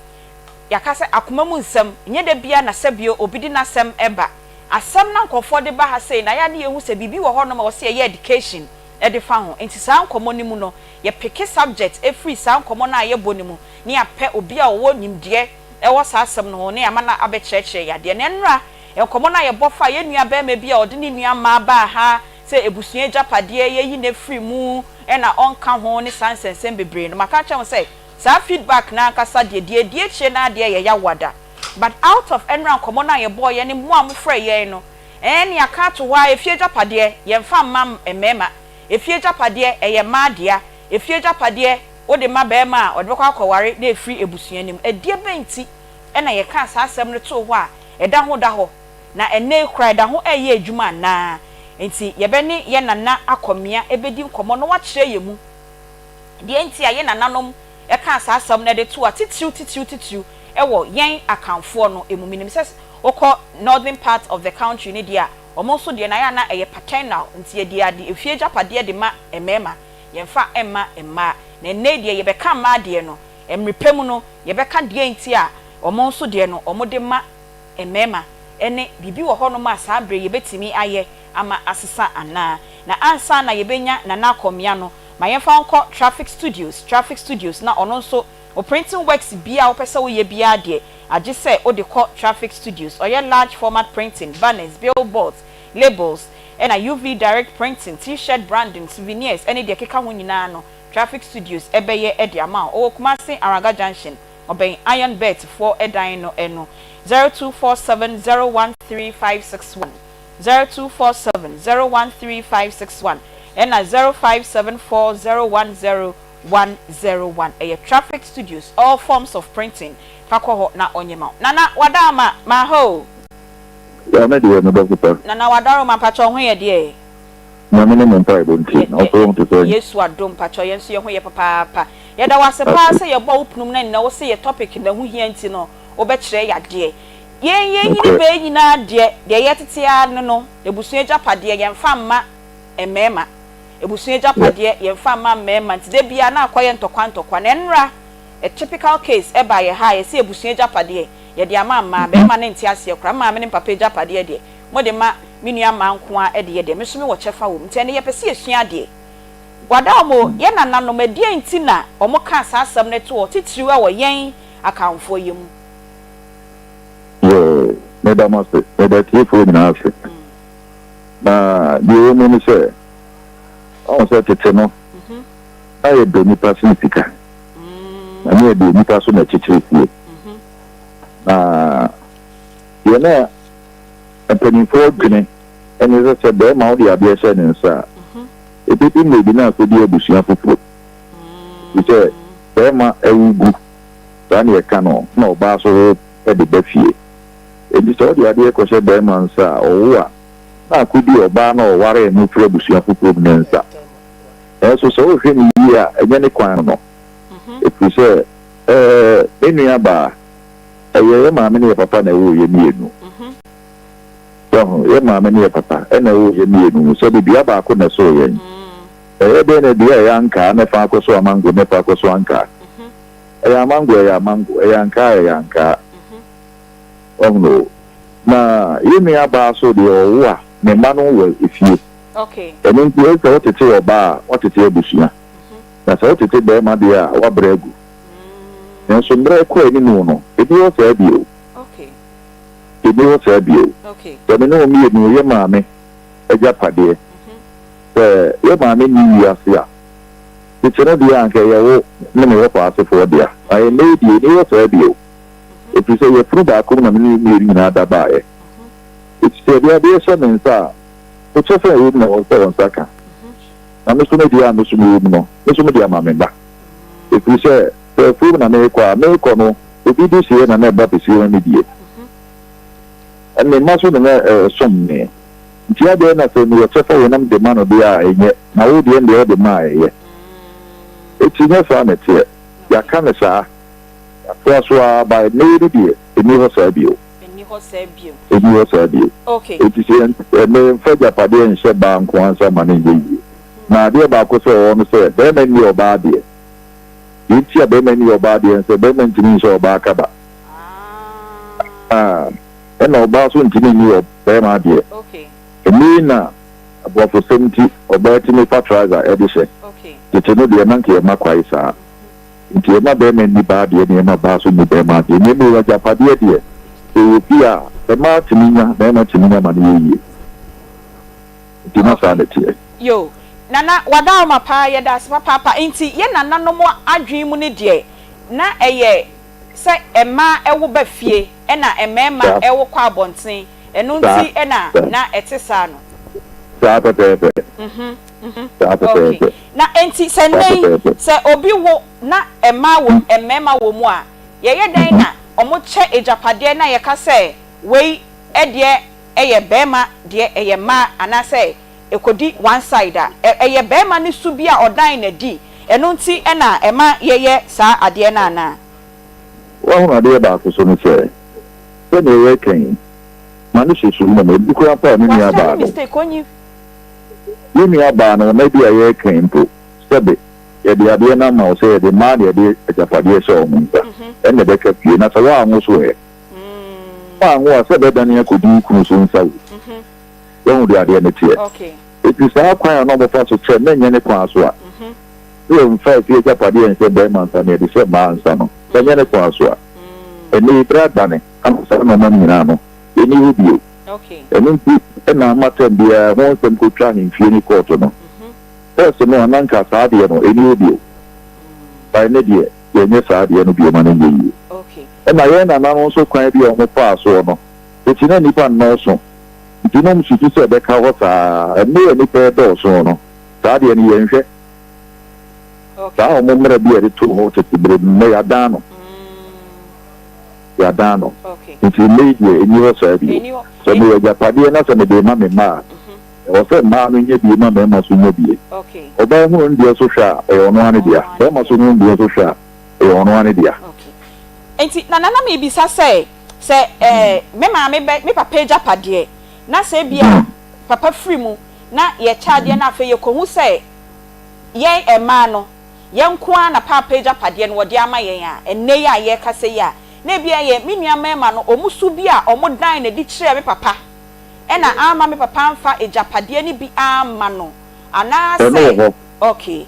B: yɛaka sɛ akoma mu nsɛm nyɛ da biara na sɛbio obi de n'asɛm ba. Asɛm no a nkurɔfoɔ de ba ha sei no ayɛ a na yɛhu sɛ biribi wɔ hɔnom a ɛwɔ sɛ yɛyɛ education de fa ho. Nti saa nkɔmmɔ no mu no, yɛpeke subject firi saa nkɔmmɔ no a yɛbɔ no mu na yɛapɛ obi a ɔwɔ nimdeɛ wɔ saa asɛm no ho na yɛama no abɛkyerɛkyerɛ yɛn adeɛ. Na ɛnnora, nkɔmmɔ no a yɛbɔ faa yɛn nua barima bi a ɔde ne nua mmaa baa ha sɛ abusua agyapadeɛ yɛyi no afiri mu na ɔnka ho ne saa nsɛnsɛm bebree no, maka akyerɛ mo sɛ saa feedback no ankasa deɛ, deɛ ɛdi akyire no ara deɛ yɛ yawoada. But out of ɛnnora nkɔmmɔ no a yɛbɔeɛ ne mo a mofrɛɛ yɛn no, Ɛɛ nea ka ato hɔ ara, efie agyapadeɛ, yɛmfa mma mmarima. Efie agyapadeɛ, ɛyɛ mmaa dea. Efie agyapadeɛ, wode ma barima a, ɔde bɛkɔ akɔware na ɛfiri abusua no mu. Ɛdeɛ bɛn nti na yɛkaa saa asɛm no too hɔ a ɛda ho da hɔ, na ɛnnɛ yi koraa ɛda ho reyɛ adwuma anaa? Enti yɛbɛne yɛn nana Akɔmea bɛdi nkɔmmɔ na wakyerɛ yɛn mu deɛ nti a yɛn nananom kaa saa asɛm no de too a titiriw titiriw titiriw wɔ yɛn Akanfoɔ no mu. Menim sɛ wokɔ northern part of the country no deɛ a, wɔn nso deɛ no ayɛ a na ɛyɛ paternal, nti yɛde ade, efie agyapadeɛ de ma mmarima, yɛmfa mma mmaa. Na ɛnnɛ yi deɛ yɛbɛka mmaa deɛ no, mmere pa mu no yɛbɛka deɛ nti a wɔn nso deɛ no wɔde ma mmarima, ɛne biribi wɔ hɔnom a saa berɛ yi yɛbɛtumi ayɛ ama asesa anaa. Na ansa na yɛbɛnya Nana Akɔmea no, ma yɛmfa wo nkɔ Traffic Studios, Traffic Studios, na ɔno nso Wo printing works biaa a wopɛ sɛ woyɛ biaa deɛ, agye sɛ wode kɔ Traffic Studios. Ɔyɛ large format printing, banners, billboards, labels, ɛna UV direct printing, T-shirt branding, souvenirs ɛne deɛ ɛkeka ho nyinaa no, Traffic Studios bɛyɛ de ama wo. Ɔwɔ Kumasi Araga Junction, ɔbɛn Iron Bet foɔ dan no no. 0247 013 561, 0247 013 561, ɛna 0574 010 101 ɛyɛ traffic studios all forms of printing fa kɔ hɔ na ɔnyɛ ma wo Nana wadaama mahoo.
C: Nyame deɛ me dɔfo pa.
B: Nana wadaroma mpakyɛw wo ho yɛ deɛ.
C: Nyame ne me mpaebɔ nti
B: Yɛ
C: na wo nso wo ho te sɛn?
B: Yesu adom mpakyɛw yɛn nso yɛ ho yɛ papaapa yɛda wo ase paa
C: Ase.
B: sɛ yɛbɔ wo punum na nnɛ wo se yɛ topic no ɛho hia nti no wo bɛkyerɛ yɛ adeɛ yɛn yɛn nyini
C: Nokorɛ.
B: bɛɛ nyinaa deɛ deɛ yɛtete ara ne no abusua agyapadeɛ yɛnfa mma mmarima Abusua agyapadeɛ yɛnfa mma mmarima nti da biara na akɔyɛ ntɔkwa ntɔkwa na ɛnora a typical case ɛbaa yɛ ha a yɛse abusua agyapadeɛ yɛde ama mmaa barima no nte aseɛ koraa me maame ne me papa agyapadeɛ deɛ mode ma me nua mmaa nko ara de yɛ deɛ me nso me wɔ kyɛfa wɔ mu nti ɛnɛ yɛpɛ sɛ yɛsua adeɛ. Wadawomo, yɛn nananom, ɛdeɛn nti na wɔkaa saa asɛm no too hɔ, titiriw wɔ yɛn Akanfoɔ yi mu?
C: Yoo, meda mo ase. Meda atiefoɔ nyinaa ase. Na deɛ ɛwɔ mu ne sɛ, woahu sɛ tete no, na yɛdɔ nnipa sene sika. Na ne yɛde nnipa so na ɛkyekyere fie. Na deɛ na mpanimfoɔ dwene ne sɛ, sɛ barima wode adeɛ hyɛ ne nsa a, ɛbɛdi mmerɛ bi na akɔdi abusua foforɔ. Ɛfiri sɛ barima awu gu, saa na yɛka no, na ɔbaa nso wo de ba fie. Enti sɛ wode adeɛ kɔhyɛ barima nsa a, ɔwo a, na akɔdi ɔbaa no a ɔwaree no firi abusua foforɔ mu no nsa. Nanso sɛ wohwɛ no yie a, ɛnyɛ ne kwan no. Ɛfiri sɛ, ɛɛ, me nuabaa, ɛyɛ yɛn maame ne yɛn papa na ɛwoo yɛn mmienu. Wahu? Yɛn maame ne yɛn papa na ɛwoo yɛn mmienu. Sɛbe dua baako na ɛsoo yɛn. Ɛyɛ dɛn na dua a ɛyɛ ankaa na ɛfa akɔso amango na ɛfa akɔso ankaa? Ɛyɛ amango a, ɛyɛ amango, ɛyɛ ankaa a, ɛyɛ ankaa. Wahunu o? Na yɛn nuabaa nso deɛ ɔwo a, ne mma no wɔ efie. Ɛno nti, ɛsɛ sɛ wotete ɔbaa a, woatete abusua. Na sɛ wotete barima deɛ a, woabrɛ agu. Nanso mmerɛ rekɔ anim no, ɛnni hɔ saa bio. Ɛnni hɔ saa bio. Sɛ me ne wo mmienu, yɛn maame agyapadeɛ, sɛ yɛn maame nni wiase a, tete no deɛ anka ɛyɛ wo ne me wɔfa asefoɔ dea. Na ɛnnɛ yi deɛ, ɛnni hɔ saa bio. Ɛfiri sɛ yafunu baako mu na me ne wo mmienu nyinaa da baeɛ. Enti sɛ yɛde adeɛ hyɛ me nsa a, wo kyɛfa a ɛwɔ mu na ɛwɔ sɛ wo nsa ka. Na me nso me deɛ a me nso mewɔ mu no, me nso mede ama me mma. Ɛfiri sɛ, sɛ afuom na merekɔ a, merekɔ no, obi de hyeɛ na na ɛba bɛsie ma medie. Me mma nso na na ɛsom me. Nti adɛn na sɛ mewɔ kyɛfa wɔ na mede ma no deɛ a, ɛnyɛ, na wo deɛ deɛ wode ma a, ɛyɛ? Enti nyɛ saa na ɛteɛ. Yɛaka no saa, yɛatoa so ara, but ɛnnɛ yi no deɛ, ɛnni hɔ saa bio.
B: Ɛnni hɔ saa bio.
C: Ɛnni hɔ saa bio.
B: Okay.
C: Enti sɛ yɛn, ɛnnɛ yɛmfa agyapadeɛ nhyɛ baa nko ara nsa ma no nyɛ yie. Na adeɛ baako sɛ ɛwɔ hɔ no sɛ, barima nni ɔbaa deɛ. Deɛ nti a barima nni ɔbaa deɛ ne sɛ, barima ntumi nhyɛ ɔbaa kaba. Ah. Ɛna ɔbaa nso ntumi nni ɔbarima adeɛ.
B: Okay.
C: Ɛnnɛ yi na aborɔfosɛm nti ɔbaa tumi fa trouser de hyɛ.
B: Okay.
C: Tete no deɛ na nka yɛmma kwae saa. Nti yɛmma barima nni baa deɛ na yɛmma baa nso nni barima adeɛ. Na mmom agyapadeɛ deɛ, sɛ ɛwɔ fie a, mmaa tumi nya, mmarima tumi nya ma no yɛ yie. Nti na saa na ɛteɛ.
B: Yo, Nana wadaworoma paa yɛda ase papaapa. Nti yɛ nananom adwene mu no deɛ na ɛyɛ sɛ mmaa wo ba fie ɛna mmarima
C: Saa.
B: wo kɔ abɔntene ɛno
C: Saa.
B: nti na
C: Saa.
B: na ɛte saa no.
C: Saa pɛpɛɛpɛ. Saa
B: Okay.
C: pɛpɛɛpɛ.
B: Na enti sɛ
C: Saa
B: nnɛ yi
C: pɛpɛɛpɛ.
B: sɛ obi wo na mmaa wɔ mu mmarima wɔ mu a yɛyɛ dɛn na wɔkyɛ agyapadeɛ na yɛka sɛ wei deɛ ɛyɛ barima deɛ ɛyɛ mmaa anaasɛ ɛkɔdi one side a, ɛyɛ barima no su bi a ɔdan no adi, ɛno nti na ɛma yɛyɛ saa adeɛ no anaa?
C: Woahunu adeɛ baako so ne sɛ, sɛdeɛ yɛreka yi, ma no susu mmom, ebi koraa mpo a me nua
B: Wasua
C: baa
B: ne
C: no,
B: mistake, ɔnyi.
C: me nua baa no, na bi a yɛreka yi mpo, sɛbe yɛde adeɛ no ama wo sɛ yɛde mmaa na yɛde agyapadeɛ hyɛ wɔn nsa, ɛnna ɛbɛka fie, na sɛ woanwo so ɛ? Woanwo a, sɛ ɛbɛdane akɔdi wo kunu so nsa o. Woahu deɛ adeɛ no teɛ? Enti saa kwan a na wɔfa so kyɛ na ɛnyɛ ne kwan so a, sɛ yɛmfa efie agyapadeɛ nhyɛ barima nsa na yɛde hyɛ mmaa nsa no, sɛ ɛnyɛ ne kwan so a, ɛnnɛ yi berɛ adane ama saa nnoɔma no nyinaa no, ɛnni hɔ bio. Ɛno nti na ama tɛm biara ho nsɛm kɔtwa ahemfie ne kɔɔto no. First no a na anka saa adeɛ no ɛnni hɔ bio, but ɛnnɛ deɛ yɛnyɛ saa adeɛ no bio ma no nyɛ yie. Ɛna yɛn nananom nso kwan bi a wɔfaa soɔ no, tete na nnipa nnɔɔso. Nti na wɔsusu sɛ ɛbɛka hɔ saa ara. Ɛnnɛ a nnipa redɔɔso no, saa deɛ no yɛnhwɛ. Saa wɔn mmara bi a yɛde too hɔ tete berɛ mu no, nnɛ yɛadan no. Yɛadan no. Nti nnɛ yi deɛ, ɛnni hɔ saa bio. Sɛ meyɛ agyapadeɛ na sɛ mede rema me mma a, ɛwɔ sɛ mmaa no nya bie ma mmarima nso nya bie. Ɔbaa hunu ne deɛ so hwɛ a, ɛyɛ ɔno ara ne dea. Barima nso hunu ne deɛ so hwɛ a, ɛyɛ ɔno ara ne dea.
B: Nti Nana na mebisa sɛ, Sɛ ɛɛ me maame bɛ me papa agyapadeɛ na sɛ ebia papa firi mu na yɛkyɛ adeɛ na afei yɛkɔhu sɛ yɛn mmaa no yɛn nko ara na paapa agyapadeɛ no wɔde ama yɛn a, ɛnnɛ yi a yɛrekasa yi a, na ebia yɛn me nua mmarima no wɔn su bi a wɔdan no adi kyerɛɛ me papa ɛna amma me papa amfa agyapadeɛ no bi amma no
C: Ɛno wɔ
B: anaasɛ
C: hɔ.
B: Okay.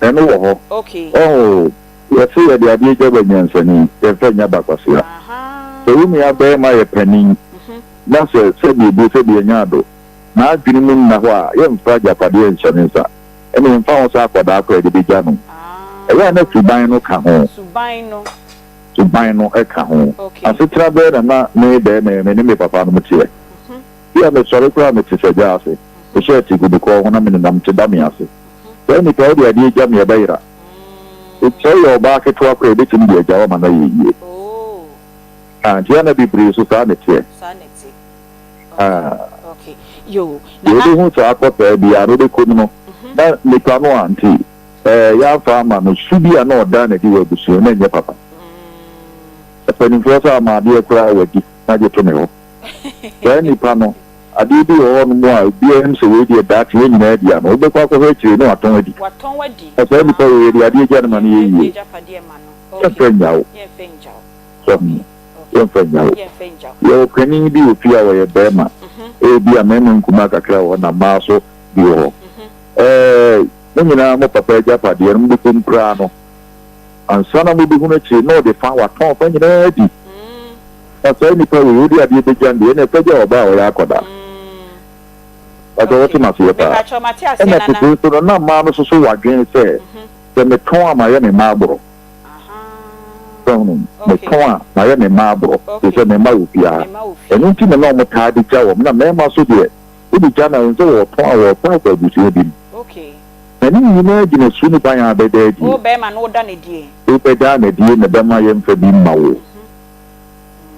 C: Ɛno wɔ hɔ.
B: Okay.
C: Ɔho, yɛse yɛde adeɛ gya ba nyansani, yɛmfa nnya ba kwasea. Sɛ wo nua barima yɛ panin na sɛ sɛdeɛ ɛbuo sɛdeɛ ɛnya ado, n'adwene mu nna hɔ a, yɛmfa agyapadeɛ nhyɛ ne nsa. Ɛnna ɛmfa ho sɛ akwadaa koraa yɛde bɛgya no. Ɛyɛ a na suban no ka ho.
B: Suban no.
C: Suban no ka ho.
B: Okay.
C: Asetena bɛn na na me barima yi, me ne me papa nom teɛ? Bi a mesɔre koraa a mete sɛ gya ase. Mehyɛ ati gu me kɔn ho na menenam te da me ase. Saa nipa yi wode adeɛ gya me a ɛbɛyera. Sɛ woyɛ ɔbaa ketewa koraa a ɛbɛtumi de agya wo ama no ayɛ yie. Ah, nti ana bebree nso saa na ɛteɛ. Ah. Deɛ wobɛhu saa akɔ saa biara no wobɛkɔ mu no na nipa no a nti eh, yɛamfa ama no su bi a na ɔda no adi wɔ abusua mu na ɛnyɛ papa. Mpanimfoɔ sɛ ama adeɛ koraa wadi na gye to me hɔ. Saa nipa no, adeɛ bi wɔ hɔnom a obiara nim sɛ wei deɛ daakye yɛn nyinaa di ano. Wobɛkɔ akɔhwɛ akyire na watɔn adi. Na saa nipa wei yɛde adeɛ gya no ma no yɛ yie. Yɛmfa nnya wo. So ahu? Yɛmfa nnya wo. Yɛwɔ panin bi wɔ fie a ɔyɛ barima. Ebia mmarima nkumaa kakra wɔ hɔ na mmaa nso bi wɔ hɔ. Ɛɛ, mo nyinaa mo papa agyapadeɛ no mobɛkɔ mu koraa no, Ansa na mobɛhunu akyire na ɔde fa, watɔn fa nyinaa adi. Na saa nipa wei, wode adeɛ bɛgya no deɛ, ɛnna fa gya ɔbaa a ɔyɛ akwadaa. Pakyɛ wote m'aseɛ paa? Ɛnna tete nso no, na mmaa no nso so wɔ adwene sɛ, sɛ metɔn a mayɛ me mma aborɔ. So ahunu? Metɔn a mayɛ me mma aborɔ, ɛfiri sɛ me mma wɔ fie ha. Ɛno nti na na wɔtaa de gya wɔn. Na mmarima nso deɛ, wode gya no a, ɛhu sɛ wɔretɔn a, wɔretɔn akɔ abusua bi mu. Na ne nyinaa gyina su ne ban a bɛda adie.
B: Wo bɛɛma no woda no adie.
C: Wo bɛda no adie na ɛbɛma yɛmfa bi mma wo.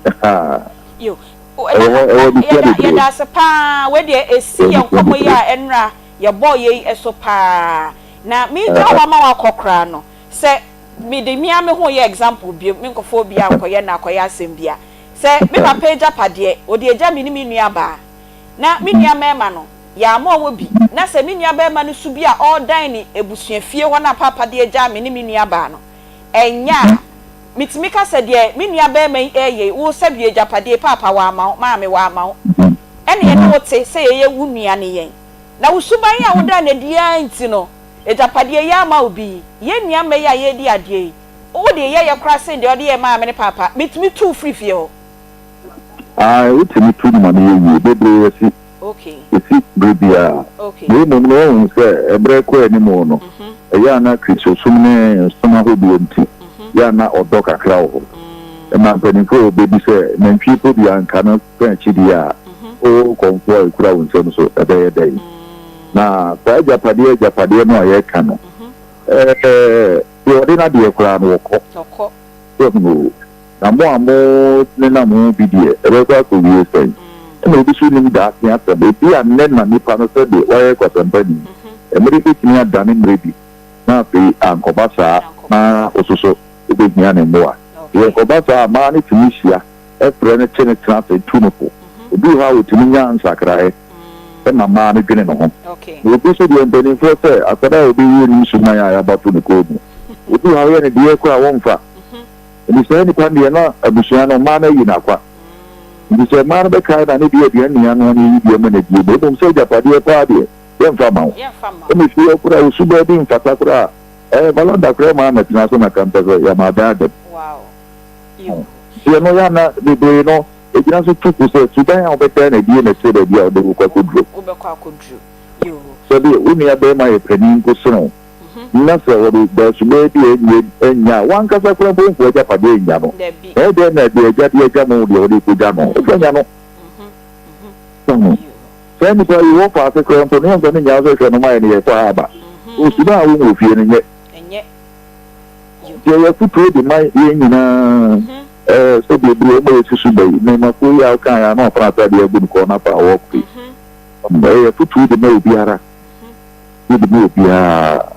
C: Ahaa.
B: Yo.
C: Ɛwɔ hɔ, ɛwɔ adesua bebree.
B: Yɛda ase paa, wei deɛ ɛsi yɛn nkɔmmɔ yi a ɛnora yɛbɔɔ yei so paa. Na megya wo ama woakɔ koraa no, sɛ mede me ara me ho reyɛ example bio, me nkɔfa obiara nkɔyɛ no akɔyɛ asɛm bi a, sɛ me papa agyapadeɛ, ɔde agya me ne me nuabaa, na me nua mmarima no, Yɛamma ɔwɔ bi, na sɛ me nuabarima no su bi a ɔredan ne abusuafie hɔ no apaapa de agyaa me ne me nuabaa no, ɛnyɛ a, metumi ka sɛ deɛ me nuabarima yi reyɛ yi, wo sɛdeɛ agyapadeɛ yi, paapa wamma wo, maame wamma wo, ɛna yɛne wo te sɛ yɛyɛ wo nua ne yɛn, na wo suban a wodaa no adi ara nti no, agyapadeɛ yi ama wo bi yi, yɛn nua mma yi a yɛredi adeɛ yi, wode yɛyɛ koraa sen deɛ wode yɛɛ maame ne paapa, metumi tu wo firi fie hɔ.
C: Ae, wotumi tu no ma no yɛ yie. Bebree asi. Esi bere biara. Na mmom no, woahu sɛ bere rekɔ anim no, ɛyɛ a na Kristosom ne som ahodoɔ nti, yɛ a na ɔdɔ kakra wɔ hɔ. Ɛma mpanimfoɔ a wɔbɛdi sɛ nantwie po dua nka no ka akyidie a, O kɔmfoɔ a ɛkura wo nsam so, ɛbɛyɛ dɛn? Na saa agyapadeɛ agyapadeɛ no a yɛreka no, ɛɛ, deɛ ɔde n'adeɛ koraa no, ɔkɔ. So ahunu o? Na mo a mo nenam ho bi deɛ, ɛbɛkɔ akɔwie sɛn? Ɛna obi nso nnim daakye asɛm. Ebia nnɛ na nipa no sɛdeɛ wayɛ kwasampani yi, mmere bɛtumi adane mmerɛ bi, na afei ankɔba saa, na wo nso so wobɛhia ne mmoa. Sɛ ɛkɔba saa a, mmaa no tumi hyia frɛ no kye no tena ase tu no fo. Obi wɔ hɔ a ɔtumi nya nsakraeɛ ma mmaa no dwene ne ho. Na obi nso deɛ, mpanimfoɔ sɛ akwadaa a ɔbɛwu nnim suman a yɛabɔ ato ne kɔn mu. Obi wɔ hɔ a woyɛ no deɛ koraa a wɔmfa. Nti saa nipa no deɛ na abusua no mmaa no ayi no akwa. Nti sɛ mmaa no bɛkae no a ne deɛ aduane nni ano ne yɛyi bi ma no adie na mmom sɛ agyapadeɛ paa deɛ yɛmfa mma wo. Ɛna fie hɔ koraa wo suban bi mfata koraa a ɛɛ valanda koraa mmaa mmɛtena so na ka mpɛ sɛ yɛama adan ada mu. Nti ɛno yɛ a na bebree no ɛgyina so tu fo sɛ suban a wobɛda no adie na ɛkyerɛ baabi a wode wokɔ akɔduro. Sɛdeɛ wo nua barima yɛ panin mpo sene wo. Na sɛ wɔde daasubaa bi a enye nnya a, w'ankasa koraa mpo womfa w'agyapadeɛ nnya no. Na ɛyɛ dɛn na deɛ agya de agya mo deɛ wode rekɔgya no, womfa nnya no? So ho? Saa nnipa yi, wɔfa ase koraa mpo no, yɛmfa no nnya wo sɛ hwɛ no ma yɛn yɛrekɔ ha aba. Osuban a wohu wɔ fie no nyɛ. Nti ɛyɛ afotuo de ma yɛn nyinaa, ɛɛ, sɛdeɛ bi wɔn a yɛsi so ba yi, mmarimakuo yi a wokaeɛ a na wɔafa n'atadeɛ agu ne kɔn na afa wɔkɔ yi. Ɛyɛ afotuo de ma obiara. Wode ma obiara.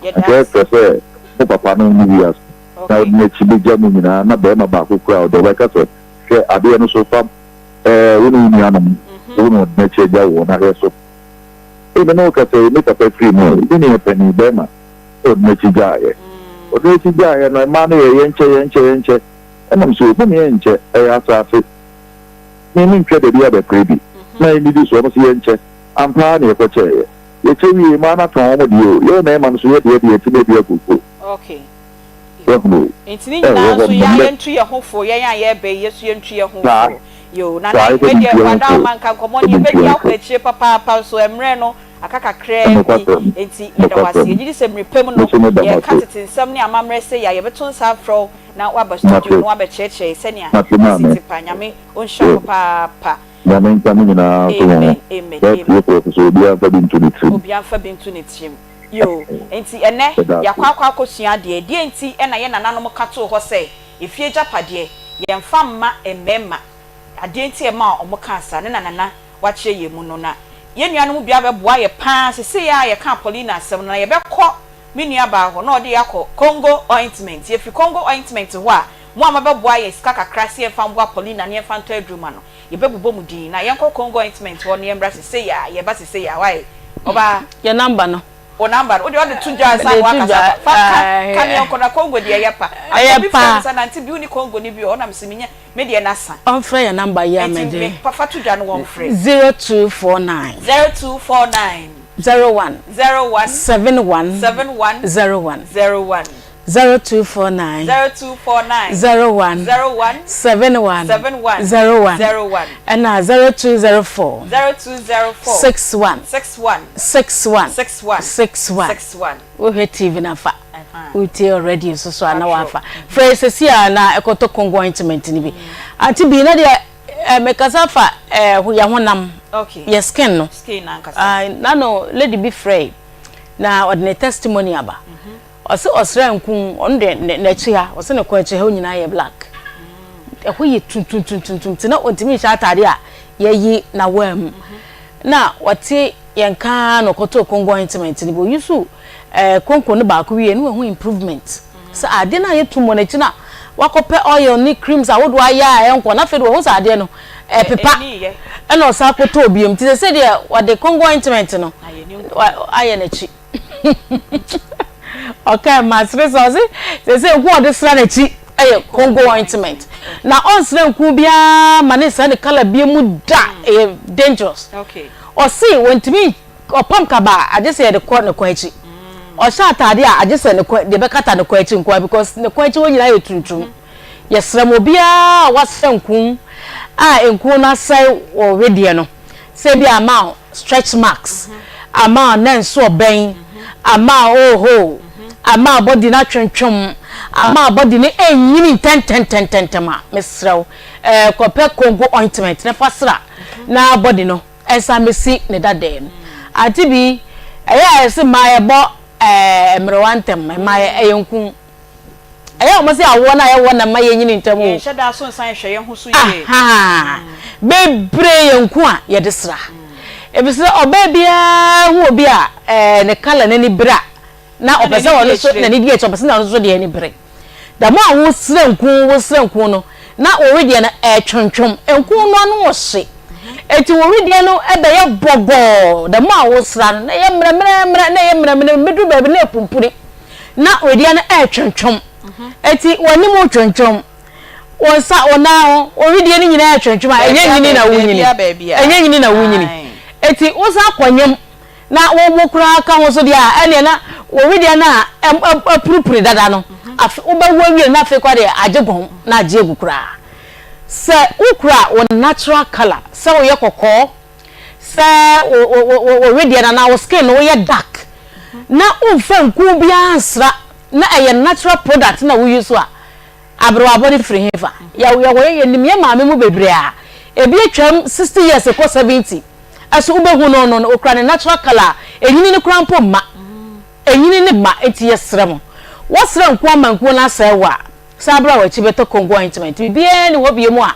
C: Anka ɛfɛ sɛ mo papa no nni wiase na ɔde n'akyi begya mo nyinaa na barima baako kura ɔdɔ bɛka sɛ, Hwɛ adeɛ no so, fa ɛɛ wo ne wo nuanom, wo na ɔde n'akyi agya woɔ na hwɛ so. Ei, me ne wo kasa yi, me papa firi mu ɛ, me nua panin, barima, na ɔde n'akyi gyaeɛ. Ɔde n'akyi gyaeɛ no, mmaa no yɛ yɛnkyɛ, yɛnkyɛ, yɛnkyɛ. Ɛnam sɛ ɔbu me yɛnkyɛ, ɛyɛ asase. Me mentwa da bi abɛpere bi na ɛnnidi so, ɔno nso yɛnkyɛ. Ampa ara na yɛkɔkyɛeɛ. Yɛkyɛ wie, mmaa no atɔn wɔn deɛ o, yɛn mmarima no nso yɛ deɛ deɛ yɛtumi adi agu so.
B: Okay.
C: Woahunu o.
B: Nti ne
C: Ɛwɔ
B: nyinaa
C: hɔ
B: nso yɛn a
C: nnɛ.
B: yɛntu yɛn ho fo, yɛn a yɛreba yi, yɛn nso yɛntu yɛn ho
C: Saa,
B: fo. Yoo,
C: saa,
B: Nana,
C: ɛsɛ
B: wei
C: mentu
B: deɛ
C: yɛn ho
B: wada
C: fo,
B: wo ma nka nkɔmmɔ no
C: mentu
B: yɛbɛdi
C: yɛn ho
B: akɔ
C: fo.
B: akyire papaapa nso mmerɛ no aka kakraa bi,
C: Nokwasɛm,
B: nti yɛda wo ase.
C: nokwasɛm.
B: Yɛgye di sɛ mmere pa mu
C: Me
B: no,
C: nso meda mo
B: yɛreka
C: ase.
B: tete nsɛm ne amammerɛ sei a, yɛbɛto nsa afrɛ wo na woaba studio
C: Mate,
B: na woabɛkyerɛkyerɛ yɛn sɛnea
C: mate
B: ɛsi
C: maame.
B: te paa. Nyame ɔnhyira wo
C: Yoo.
B: papaapa.
C: Nyame nka mo nyinaa nso ho.
B: Amen, amen,
C: Na
B: amen.
C: atiefoɔ nso so obiara mfa bi nto ne tirim.
B: Obiara mfa bi nto ne tirim. Yoo, enti ɛnnɛ
C: Yɛda
B: yɛakɔ
C: ase.
B: akɔ akɔsua adeɛ. Deɛn nti na yɛn nananom ka too hɔ sɛ efie agyapadeɛ, yɛmfa mma mmarima? Adeɛ nti a ɛmaa wɔkaa saa no na Nana wakyerɛ yɛn mu no. Na yɛn nuanom bi abɛboa yɛn pa ara. Seesei ara yɛkaa Paulina asɛm no, na yɛbɛkɔ me nuabaa hɔ na ɔde yɛn akɔ Congo Ointment. Yɛfiri Congo Ointment hɔ a, mo a mobɛboa yɛn sika kakra sɛ yɛmfa mmoa Paulina na yɛmfa ntɔ aduro ma no, Yɛbɛbobɔ mu din na yɛnkɔ Congo ointment hɔ na yɛmmra sesei a, yɛba sesei a, wai? Ɔbaa.
L: Yɛ number no.
B: Wo number no, wo deɛ ɔde to dwa ansa na
L: Mede to
B: wakasa
L: dwa,
B: fa, fa ka,
L: ae.
B: ka ne yɛnkɔ na Congo deɛ ɛyɛ pa.
L: Ɛyɛ
B: Anka obi frɛ
L: pa.
B: me sɛ Nante bi wonni Congo no bi wɔ hɔ na mese menya, me deɛ no asa.
L: Ɔmfrɛ yɛ number yi a
B: Enti
L: mede.
B: me, fa to dwa no wɔmfrɛ.
L: 0249.
B: 0249.
L: 01.
B: 01.
L: 71.
B: 71.
L: 01.
B: 01.
L: 0249.
B: 0249.
L: 01.
B: 01.
L: 71.
B: 71.
L: 01.
B: 01.
L: Ɛna 0204.
B: 0204.
L: 61.
B: 61.
L: 61.
B: 61.
L: 61.
B: 61.
L: Wohwɛ TV no afa. Wotie wɔ radio nso so a na wafa. Frɛ sɛsi a na ɛkɔtɔ Congo ointment no bi. Ante bii na deɛ eh, mekasa fa eh, yɛ honam.
B: Okay.
L: Yɛ skin no.
B: Skin ankasa.
L: Ah, na no lady bi frɛ na ɔde ne testimony aba. Mm -hmm. Ɔse ɔsrɛ nku ɔno deɛ n'akyi ha ɔse ne kɔn akyi ha nyinaa yɛ black ɛhɔ yɛ tuntuntuntuntum nti na ɔntumi nhyɛ ataade a yɛyi n'awaa mu na ɔte yɛn kaa na ɔkɔtɔɔ kongo ointment no bi oyi so ɛɛ konko no baako wie no wahu improvement sɛ adeɛ no a yɛ tum wɔ n'akyi na wakɔpɛ oil ne creams ahodoɔ ayɛ a ɛnkɔ na afei de wahu sɛ adeɛ no ɛpepa ɛna ɔsan kɔtɔɔ biom nti sɛ sɛ deɛ wɔde kongo ointment no ayɛ n'akyi. Ɔkae ma sere sɛ ɔse sɛsɛ nku a ɔde sra n'akyi yɛ Congo ointment na ɔnsra nku biara ma ne nsa ne colour bia mu da ɛyɛ dangerous. Ɔse wɔntumi ɔpam kaba a agye sɛ yɛde kɔ ne kɔn akyi ɔhyɛ ataade a agye sɛ ne kɔn deɛ bɛkata ne kɔn akyi nkoa because ne kɔn akyi hɔ nyinaa yɛ tuntum. Yɛsrɛ mo obiara a wasra nku a nku no asɛe wɔ wedeɛ no sɛ ebi ama wo stretch marks, ama wo nan so ɔbɛn, ama wo oho, ama wo body no atwentwem, ama wo body no ɛnyini ntɛntɛntɛntɛm a, mesrɛ wo, eh, kɔpɛ Congo ointment na fa sra na body no ɛnsan mɛsi ne dadaa mu. Ante bi, ɛyɛ a yɛse mmaa yɛbɔ eh, mmerewa ntɛm, mmaa ɛyɛ nku. Ɛyɛ a wɔn sɛ awoɔ no a yɛwɔ na mma yɛnyini ntɛm o.
B: Yɛnhyɛ da so nsan nhwɛ yɛn ho so yie.
L: Ahaa. Bebree yɛ nku a yɛde sra. Efisɛ ɔbaa biara hu obi a ɛɛ ne colour n'ani bere a, na ɔpɛ sɛ ɔno nso n'ani di akyire, ɔpɛ sɛ ɔno nso deɛ ani bere. The more a wosra nku wosra nku no, na wo wedeɛ no ɛretwentwem. Nku no ano ɔhye. Enti wo wedeɛ no bɛyɛ bɔgɔɔ. The more a wosra no, na ɛyɛ mmerɛmmerɛmmerɛ, na ɛyɛ mmerɛmmerɛ, bɛduru baabi na ɛpumpuni. na wedeɛ no ɛretwentwom. Eti w'anim retwentwom, wo nsa, wo nan ho, wo wedeɛ no nyinaa retwentwom a, ɛnyɛ nyini na wonyini. Ɛnyɛ nyini na wonyini. Eti wosan kɔ nyem na wowo koraa ka ho so deɛ a, ɛneɛ na wo wedeɛ no a apurupuri dada no, afe wobɛwo awie no na afei koraa deɛ agye gɔn na agye agu koraa. Sɛ wokura wo natural colour, sɛ woyɛ kɔkɔɔ, sɛ wo wo wo wo wedeɛ no anaa wo skin no woyɛ dark na womfa nku biara nsra na ɛyɛ natural product na wo use a, aberewabɔ no firi hefa? Yɛ yɛwɔ yɛnim yɛn maame mu bebree a ebi atwam 60 years kɔ 70 ɛso wobɛhu no no okura ne natural colour a ɛnyini no koraa mpo mma ɛnyini no mma nti yɛsrɛ mo wɔsrɛ nku ama nkuo no asɛe wo a San bra w'akyi bɛtɔ Congo ointment. Biribiara nni hɔ bio a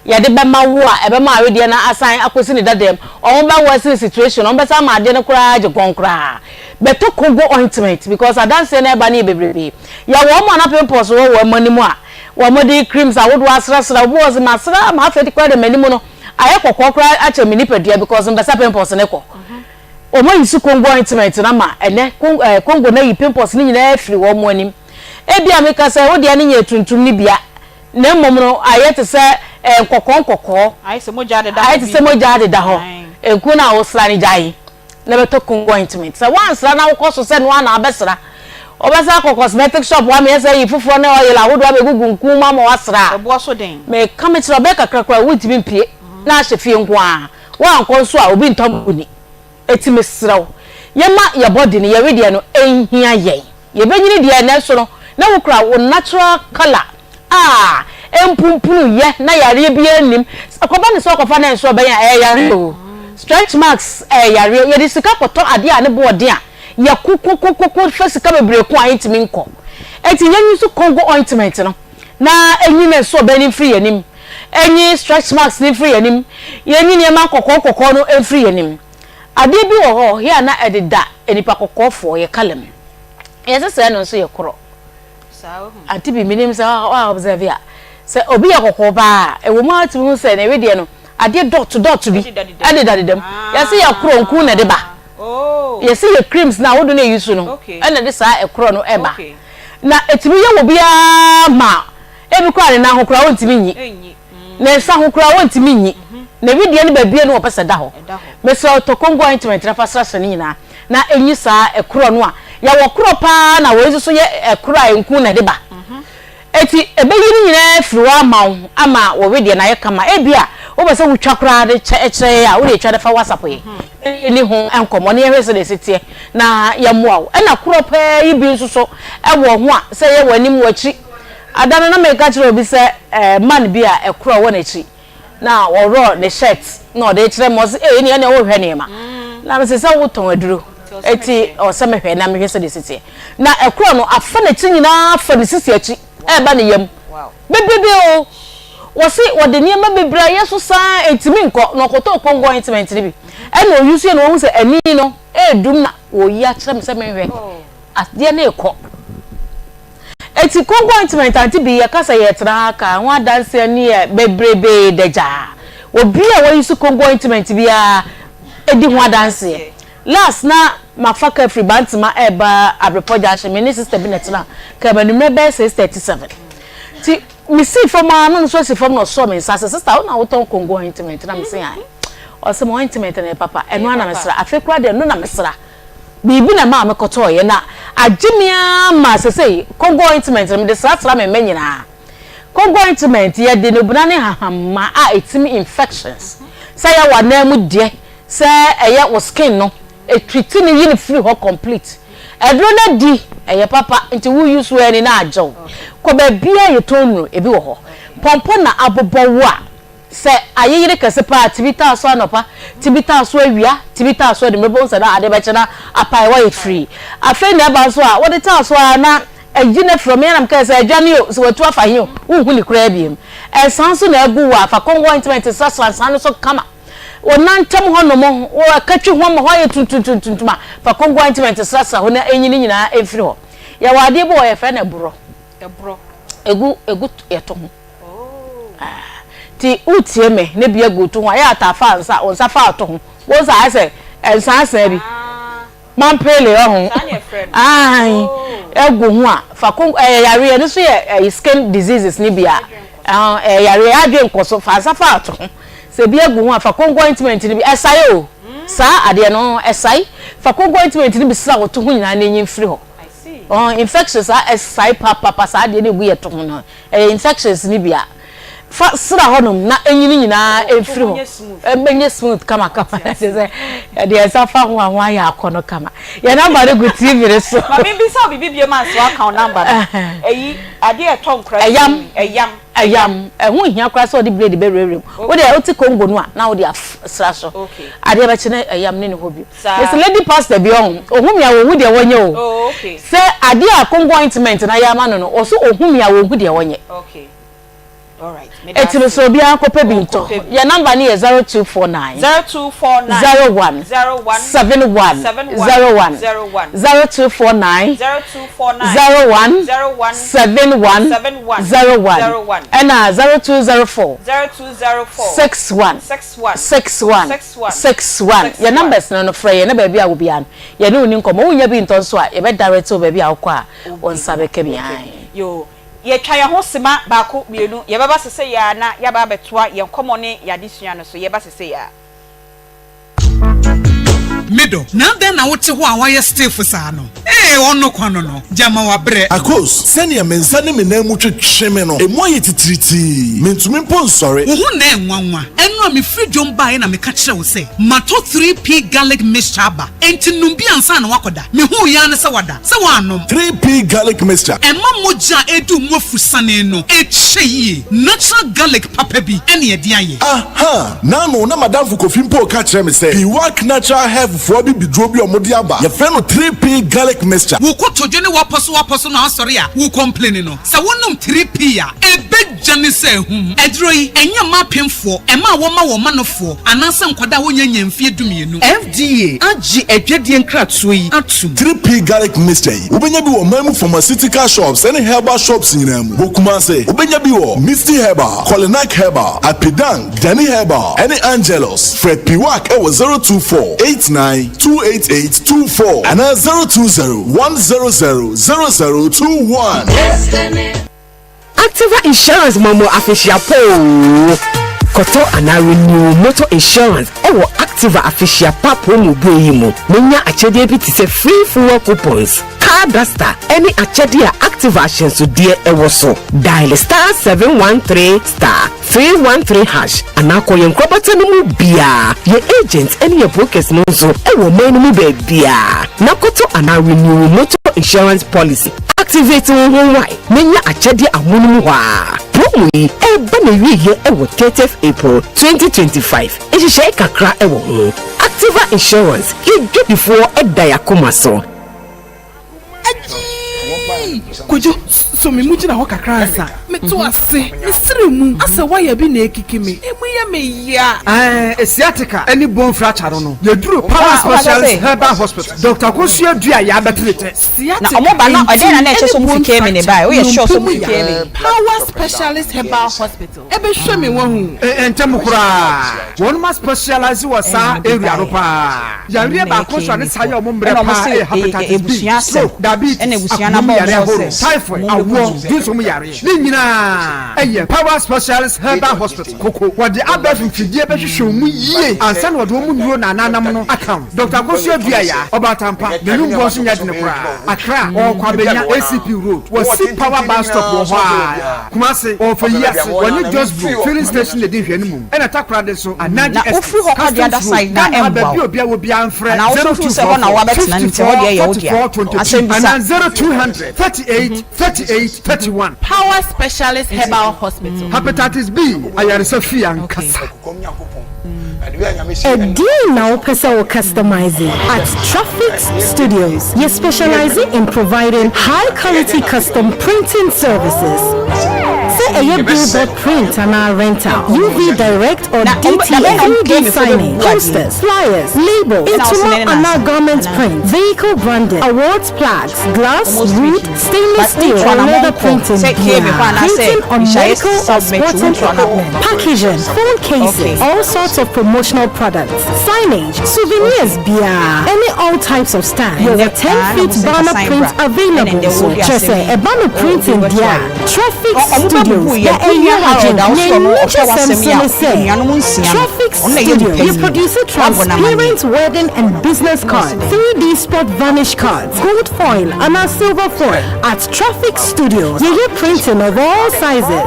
L: yɛde bɛma wo a ɛbɛma awedeɛ no asan akɔsi ne dada mu. Wɔn bɛ worsen situation no, wɔn bɛsan ama adeɛ no koraa agye gɔn koraa. Bɛtɔ Congo ointment because adanseɛ no ɛreba no yɛ bebrebe. Yɛwɔ wɔn a na pimples wɔ wɔn anim a wɔde creams ahodoɔ asrasra. Obi wɔ hɔ sɛ masra ma afei koraa deɛ m'anim no ayɛ kɔkɔɔ koraa akyɛ me nipadua because mepɛ sɛ pimples no kɔ. Wɔn ayi so Congo ointment no ama ɛnɛ Congo no ayi pimples no nyinaa afiri wɔn anim. Ebia meka sɛ wo deɛ no nyɛ tuntum no bia, na mmom no ayɛ te sɛ nkɔkɔɔ nkɔkɔɔ.
B: Ayɛ sɛ mogya adeda hɔ
L: Ayɛ te
B: bi.
L: sɛ mogya adeda hɔ.
B: Ae.
L: Nku no a wosra no gyae. na bɛtɔ Congo ointment. Sɛ woansra na wokɔ so sɛ noa na wobɛsra, wobɛsan akɔ cosmetic shop hɔ ameyɛ sɛ ayi foforɔ ne oil ahodoɔ abɛgugu nku mu ama woasra a,
B: Ɛboɔ so den.
L: meka mekyerɛ wo, bɛyɛ kakra koraa wontumi mpue na ahyɛ fie nko ara. Woankɔ nso a, obi ntɔ ma wo ni. Enti mesrɛ wo, yɛmma yɛn body no, yɛn wedeɛ no nhia yɛn. Yɛbɛnyini deɛ, nanso no, na wokura wo natural colour a ɛmpumpunu yɛ na yareɛ biara nnim. Sɛ ɛkɔba no sɛ ɔkɔfa no nso ɔbɛn a, ɛyɛ yareɛ o. Stretch marks ɛyɛ yareɛ. Yɛde sika kɔtɔ adeɛ a ne bo ɔden a, yɛko ko ko ko ko fa sika bebree ko a ɛntumi nkɔ. Enti yɛn use Congo ointment no na ɛnyi ne nso ɔbɛn no mfiri yɛn anim. Ɛnyi stretch marks no mfiri yɛn anim. Yɛnyi nneɛma nkɔkɔɔ nkɔkɔɔ no mfiri yɛn anim. Adeɛ bi wɔ hɔ yɛ a na ɛdeda nnipa kɔkɔɔfoɔ yɛ colour mu. Yɛse sɛ ɛno nso yɛ korɔ. Ante bi menim sɛ wa observe a, sɛ obi yɛ kɔkɔɔ paa a, ɛwɔ mu ara wotumi hu sɛ ne wedeɛ no adeɛ dot dot bi ɛdedadeda mu. Yɛse yɛ korɔ nku na ɛde ba. Yɛse yɛ creams no a wode no use no ɛna ɛde saa ɛkorɔ no ɛba. Na ɛtumi yɛ wɔ biara ma ebi koraa ne nan ho koraa wontumi nyi. Ne nsa ho koraa wontumi nyi. Ne wedeɛ no baabi a na wɔpɛ sɛ ɛda hɔ. Mesrɛ wo tɔ Congo ointment na fa srasra ne nyinaa na ɛnyi saa ɛkorɔ no a yɛwɔ korɔ paa na wei nso so yɛ ɛkorɔ a nku na ɛde ba. Enti ɛbɛyi ne nyinaa afiri hɔ ama wo ama wo wedeɛ no ayɛ kama. Ebia wopɛ sɛ wotwa koraa de kyɛ kyerɛ yɛn a, wode twa de fa WhatsApp yɛn na yɛnni ho nkɔmmɔ na yɛnhwɛ sɛdeɛ ɛsi teɛ na yɛmmoa wo. Ɛna korɔ paa yi bi nso so wɔ ho a sɛ ɛyɛ w'anim, w'akyi. Ada no na mereka kyerɛ obi sɛ man bi a ɛkorɔ wɔ n'akyi. Na ɔworɔ ne shirt na ɔde rekyerɛ me, ɔse ee ɛneɛ ɛneɛ wohwɛ nneɛma. Na mese sɛ wotɔn aduro eti ɔwɔ sɛ mehwɛ na mehwɛ sɛdeɛ ɛsi teɛ. Na ɛkorɔ no afa n'akyi nyinaa afa ne sisi akyi ɛreba ne yam bebrebe o. Wɔse wɔde nneɛma bebree ayɛ so saa ɛntumi nkɔ na ɔkɔtɔɔ Congo ointment no bi ɛna ɔuse yɛ na wahu sɛ ani no ɛredum na wɔyi akyerɛ me sɛ menhwɛ adeɛ no rekɔ. Eti Congo ointment ante bi yɛka sɛ yɛtena ha ka ho adanseɛ no yɛ bebrebee dagyaa. Obi a wayi so Congo ointment biara di ho adanseɛ. Last na mafa car firi Bantama ɛreba Abrepɔ junction me ne sister bi na ɛtena car mu anwummerɛ bɛyɛ 6:37 nti me sii fam ara na ɔno nso asi fam na ɔsɔɔ me nsa sɛ sister wo na wotɔn Congo ointment na mese ae ɔse mo ointment no yɛ papa ɛno ara na mesra afei koraa deɛ ɛno na mesra. Biribi na ɛmaa mekɔtɔeɛ, na agye me ara ma seesei Congo ointment no, mede srasra me mma nyinaa. Congo ointment, yɛde nnubena ne nhahamma a ɛtumi infections, sɛ ɛyɛ w'anan mu deɛ, sɛ ɛyɛ wo skin no, ɛtreati no yi no firi hɔ complete. Aduro no adi, ɛyɛ papa, nti wo use wo ani na agye wo. Kɔ baabiara a yɛtɔn nnuro, ebi wɔ hɔ. Pɔmpɔ na abobɔ wo a, Sɛ ayeyere kɛse paa a, tumi taa so anɔpa, tumi taa so awia, tumi taa so anwummere, wobɛhu sɛ na ade bɛkye na apae, woayɛ firii. Afei na ɛba nso a, wode taa so ara na ayi no afiri hɔ. Me ara na mekae sɛ, adwane o, sɛ watu afa he o, wonhu no koraa biom. Nsa nso na agu wo a, fa Congo ointment srasra nsa no so kama. Wo nan ntam hɔnom, wo akatwi ho ama hɔ ayɛ tuntuntuntuntum a, fa Congo ointment srasra hɔ na ɛnyi ne nyinaa mfiri hɔ. Yɛwɔ adeɛ bi wɔ hɔ yɛfrɛ no ɛborɔ.
B: Ɛborɔ.
L: Ɛgu, ɛgu yɛto ho. Nti wotie me ne bia gu to ho a yɛ ataa fa nsa wo nsa fa to ho wo nsa ayɛ sɛ nsa asan bi mampele ɔho ahan egu ho a fa ko ɛyɛ yareɛ no so yɛ ɛyɛ skin diseases ne bi a ɛyɛ yareɛ adwe nkɔ so fa nsa fa to ho sɛ bi agu ho a fa konko ointment no bi ɛsae o saa adeɛ no ɛsae fa konko ointment no bi sra wo to ho nyinaa na enyi mfiri hɔ ɔn infections a ɛsae papapa saa adeɛ no egu yɛ to ho no Ɛyɛ infections no bi a, fa sra hɔ nom na enyi no nyinaa mfiri hɔ. Ɛbɛnyɛ smooth kama kama. Kyerɛ sɛ yɛde yɛn nsa fa ho a ho ayɛ akɔnɔ kama. Yɛn number no gu TV no so.
B: Ma me bisa wo biribi biom ansa woaka wo number no. Ɛyi, adeɛ a ɛtɔ nkora ti
L: Ɛyam.
B: mu yi, ɛyam.
L: Ɛyam. Ɛho nhia koraa sɛ wode blade bɛwurawura mu. Wo deɛ wote Congo no a na wode asra so. Adeɛ bɛkye na ɛyam no nni hɔ bio. Mese lady pastor bi ɔho, ohu me a wɔnhu deɛ wɔnyɛ o. Sɛ adeɛ a Congo ointment no ayɛ ama no no, ɔse ohu me a wɔnhu deɛ wɔnyɛ. Eti mesrɛ obiara nkɔpɛ bi ntɔ. Yɛn number no yɛ 0249 01 71 01, 0249 01 71 01, ɛna 0204 61 61 61. Yɛn numbers no no, frɛ yɛn na baabi a wɔ biara no, yɛne wo nni nkɔmmɔ. Wonnya bi ntɔ nso a, yɛbɛ direct wo baabi a wokɔ a wo nsa bɛka bi. Ae.
B: Yoo, yɛtwa yɛn ho sema baako, mmienu, yɛbɛba sesei ara na yɛaba abɛtoa yɛn nkɔmmɔ ne yɛn adesua no so. Yɛba sesei ara.
M: Me dɔ, na adɛn na wote hɔ a woayɛ stiff saa no? Ee, ɔno kwa no no, gyama wabrɛ.
N: Akos, sɛnea me nsa ne me nan mu twetwe me no, emu ayɛ titiritii. Mintumi mpo nsɔre.
M: Wo ho na ɛnwanwa. Ɛno a mefiri dwom baeɛ na meka kyerɛɛ wo sɛ matɔ 3P Garlic Mixture aba, enti nom bi ansa na woakɔda. Mehuu yi ara ne sɛ woada, sɛ woannom.
N: 3P Garlic Mixture.
M: Ɛma mogya a ɛredi wo mu afusane no kyɛ yie. Natural garlic papa bi na yɛde ayɛ.
N: Aha! N'ano na m'adamfo Kofi mpo reka kyerɛ me sɛ Piwak Natural Health foɔ abibiduro bi a wɔde aba, yɛfrɛ no 3P Garlic Mixture.
M: Wo kotodwe ne w'apɔsowapɔso no asɔre a wo complaini no, sɛ wonom 3P a, ɛbɛdwane sɛ ahum. Aduro yi, ɛnyɛ mma apemfoɔ, ɛma a wɔma wɔn manofoɔ, anaasɛ nkwadaa a wɔnnya nnya mfeɛ dumienu.
O: FDA agye adwadie nkratoɔ yi atom.
N: 3P Garlic Mixture yi, wobɛnya bi wɔ ɔman mu pharmaceutical shops ne herbal shops nyinaa mu. Wɔ Kumase, wobɛnya bi wɔ Misty Herbal, Kolinak Herbal, Apidang, Danny Herbal, ne Angelus. Frɛ Piwak wɔ 024 89 288 24 anaa 020 100 0021.
O: Activa Insurance ma mo afehyia pa oo! Kɔtɔ anaa renew wo motor insurance wɔ Activa afehyia pa promo bere yi mu na nya akyɛdeɛ bi te sɛ free fuel coupons, car duster ne akyɛdeɛ a Activa ahyɛnsodeɛ wɔ so. Dial *713 *313 hash anaa kɔ yɛn nkorabata no mu biara, yɛn agents ne yɛn brokers no nso wɔ ɔman no mu baabiara na kɔtɔ anaa renew wo motor insurance policy. Activate wo ho wae na nya akyɛdeɛ amonom hɔ ara. Promo yi reba n'awieɛ wɔ 30th April 2025. Nhyehyɛe kakra wɔ ho. Activa Insurance, yɛ dwadifoɔ da y'akoma so.
P: Agyii! Kojo, sɔ me mu gyina hɔ kakra ansa. Meto ase, me sere mu asɛ wire bi na ekiki me, emu yɛ me ya.
Q: Ɛɛ sciatica ne bone fracture no no, yɛduru Power Specialist Herbal Hospital, Doctor Akosua Duah Yɛabɛtere tɛ.
B: Na
P: Sciatica,
B: ɔmo ba na ɛdɛn na na ɛkyerɛ sɛ
P: ntini
B: ɔmo
P: ne
B: fi
P: bone
B: Germany
P: fracture,
B: bae? Woyɛ sure sɛ
P: nnompe
B: ɔmo
P: mu
B: fi Germany?
P: yareɛ. Power Specialist Herbal Hospital, ɛbɛhwɛ me wahu.
Q: Ntɛm koraa, wɔnom a specialise wɔ saa area no paa. Yareɛ baako nso a ne saa yɛ wɔn mmerɛ paa yɛ hepatitis B, stroke, diabetes, akoma mu yareɛ ahorow, typhoid, awoɔ, dwonsɔ mu yareɛ. Ne nyinaa yɛ Power Specialist Herbal Hospital, Koko. Wɔde abɛɛfo mfidie bɛhwehwɛ wo mu yie ansa na wɔde wɔn nnuro na ananam no aka wo. Doctor Akosua Duayaa, Ɔbaatampa, n'anum bɔ nso nyɛ dene koraa. Accra, ɔwɔ Kwabenya, ACP Road, wɔ Si Power Bus Stop wɔ hɔ ara. Kumasi, ɔwɔ Fayi ase, wɔne Josbro Filling Station na ɛdi nhwɛanimu. Ɛna Takoradi nso, Anagye
B: Na wofiri
Q: Estate,
B: hɔ kɔ the other
Q: Customs Road,
B: side no a
Q: Ghana ha
B: ɛmmoa
Q: baabi
B: wo.
Q: a obiara wɔ biara mfrɛ
B: Anaa wo nso wofiri sɛ hɔ na
Q: 0244
B: woabɛtena no nti ɛhɔ deɛ
Q: 54
B: yɛ wo dea.
Q: 44 22
B: Asɛm bisa.
Q: anaa 0200 38 38 31.
P: Power Specialist Herbal Hospital.
Q: Hepatitis B ayaresa fie ankasa.
R: Ɛdeɛn na wopɛ sɛ wo customise? At Traffics Studios, yɛ specialise in providing high quality custom printing services. Sɛ ɛyɛ billboard print anaa rental, UV direct or
B: Na ɔmo da
R: DTF,
B: bɛn na ɔmo
R: 3D
B: Germanyfoɔ
R: signing,
B: bɛbu adeɛ yi?
R: posters, flyers, label,
B: Ɛna wo se
R: ntoma
B: ne ne
R: anaa
B: nansa
R: garment
B: anaa?
R: print, vehicle branding, awards plaques, glass,
B: Almost
R: wood,
B: week.
R: stainless
B: But
R: steel
B: wotu
R: or
B: anamɔn
R: leather
B: kɔ
R: printing
B: sɛ KMA hɔ
R: biara,
B: anaasɛ
R: printing on
B: Nhyiaeɛ
R: medical or
B: South Metro
R: sporting
B: wotu anamɔn.
R: equipment, packaging, phone cases,
B: Okay.
R: all sorts of promotional products, signage, souvenirs biara, ɛne all types of stands.
B: Ɛnnɛ
R: Yɛwɔ 10
B: paa na
R: feet
B: ɔmo sɛ nka
R: banner
B: sign
R: print
B: bra. Ɛna
R: available
B: ɛnnɛ
R: nso.
B: wode
R: Kyerɛ
B: asɛm
R: sɛ
B: yi
R: ɛba no
B: wo wode
R: printing
B: bɛto
R: deɛ a,
B: ayɛ.
R: Traffic
B: Ɔ ɔmo
R: Studios
B: bɛbubu
R: na
B: yɛn. Wo
R: ɛyɛ
B: nua Harold
R: w'adwene.
B: a wo
R: Nea
B: so ɔno ɔhwɛ
R: anigye sɛm
B: w'asɛm
R: nso
B: yi a
R: ne sɛ,
B: anuanom nsia no
R: Traffic
B: ɔno na ɛyɛ wo
R: Studios, yɛ
B: panyin.
R: produce
B: Woabɔ no amanneɛ.
R: transparent wedding and business
B: Ɛna ɔse
R: cards,
B: dɛn?
R: 3D spot vanish cards, gold foil anaa silver foil. At Traffic Studios, yɛyɛ printing of all sizes.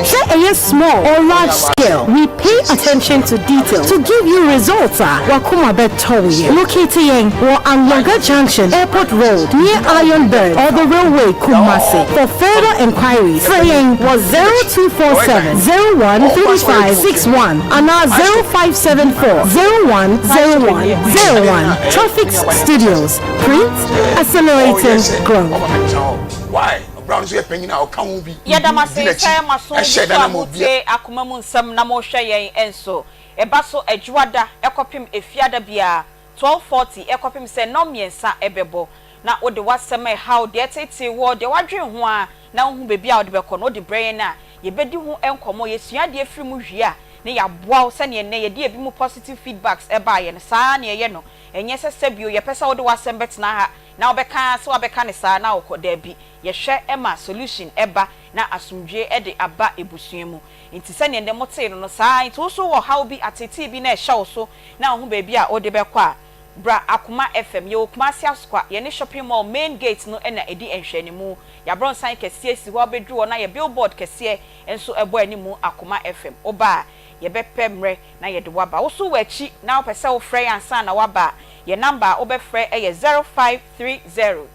R: Sɛ ɛyɛ small or large scale, we pay attention to detail to give you results a w'akoma bɛtɔ wo yam. Locate yɛn wɔ Anloga Junction, Airport Road, near Iron Bird or the railway, Kumasi. For further enquiries, frɛ yɛn wɔ 0247 01 35 61 anaa 0574 01 01 01. Traffic Studios, print, accelerating growth.
B: Yɛda mo ase sɛ moaso gu so a motie Akoma Mu Nsɛm na mohwɛ yɛn nso. Ɛba so Adwuada kɔpem Efiada biara, 12:40 kɔpem sɛ nnɔnmiɛnsa bɛbɔ. Na wode w'asɛm a ɛhaw, deɛ ɛteetee woɔ, deɛ woadwen ho ara na wonhu baabi a wode bɛkɔ no, wode brɛ yɛn a, yɛbɛdi ho nkɔmmɔ, yɛsua adeɛ firi mu wie a, na yɛaboa wo sɛdeɛ nnɛ yɛde ebinom positive feedbacks baeɛ no, saa ara na yɛyɛ no. Ɛnyɛ sɛ sɛbio yɛpɛ sɛ wode w'asɛm bɛtena ha na wobɛka ara sɛ woabɛka no saa na wokɔ, daabi, yɛhwɛ ma solution ba na asomdwoeɛ de aba abusua mu. Nti sɛdeɛ nnɛ motee no no, saa ara, nti wo nso wowɔ haw bi, ateetee bi na ɛhyɛ wo so na wonhu baabi a wode bɛkɔ a, Bra Akoma FM, yɛwɔ Kumasi Asokwa, yɛne Shopping Mall main gate no na ɛdi nhwɛanimu. Y'abrɔnsan kɛseɛ si hɔ a wobɛduru hɔ na yɛ billboard kɛseɛ nso bɔ animu Akoma FM. Woba a, yɛbɛpɛ mmerɛ na yɛde wo aba. Wo nso wɔ akyi na wopɛ sɛ wofrɛ yɛn ansa na woaba a, yɛn number a wobɛfrɛ yɛ 0530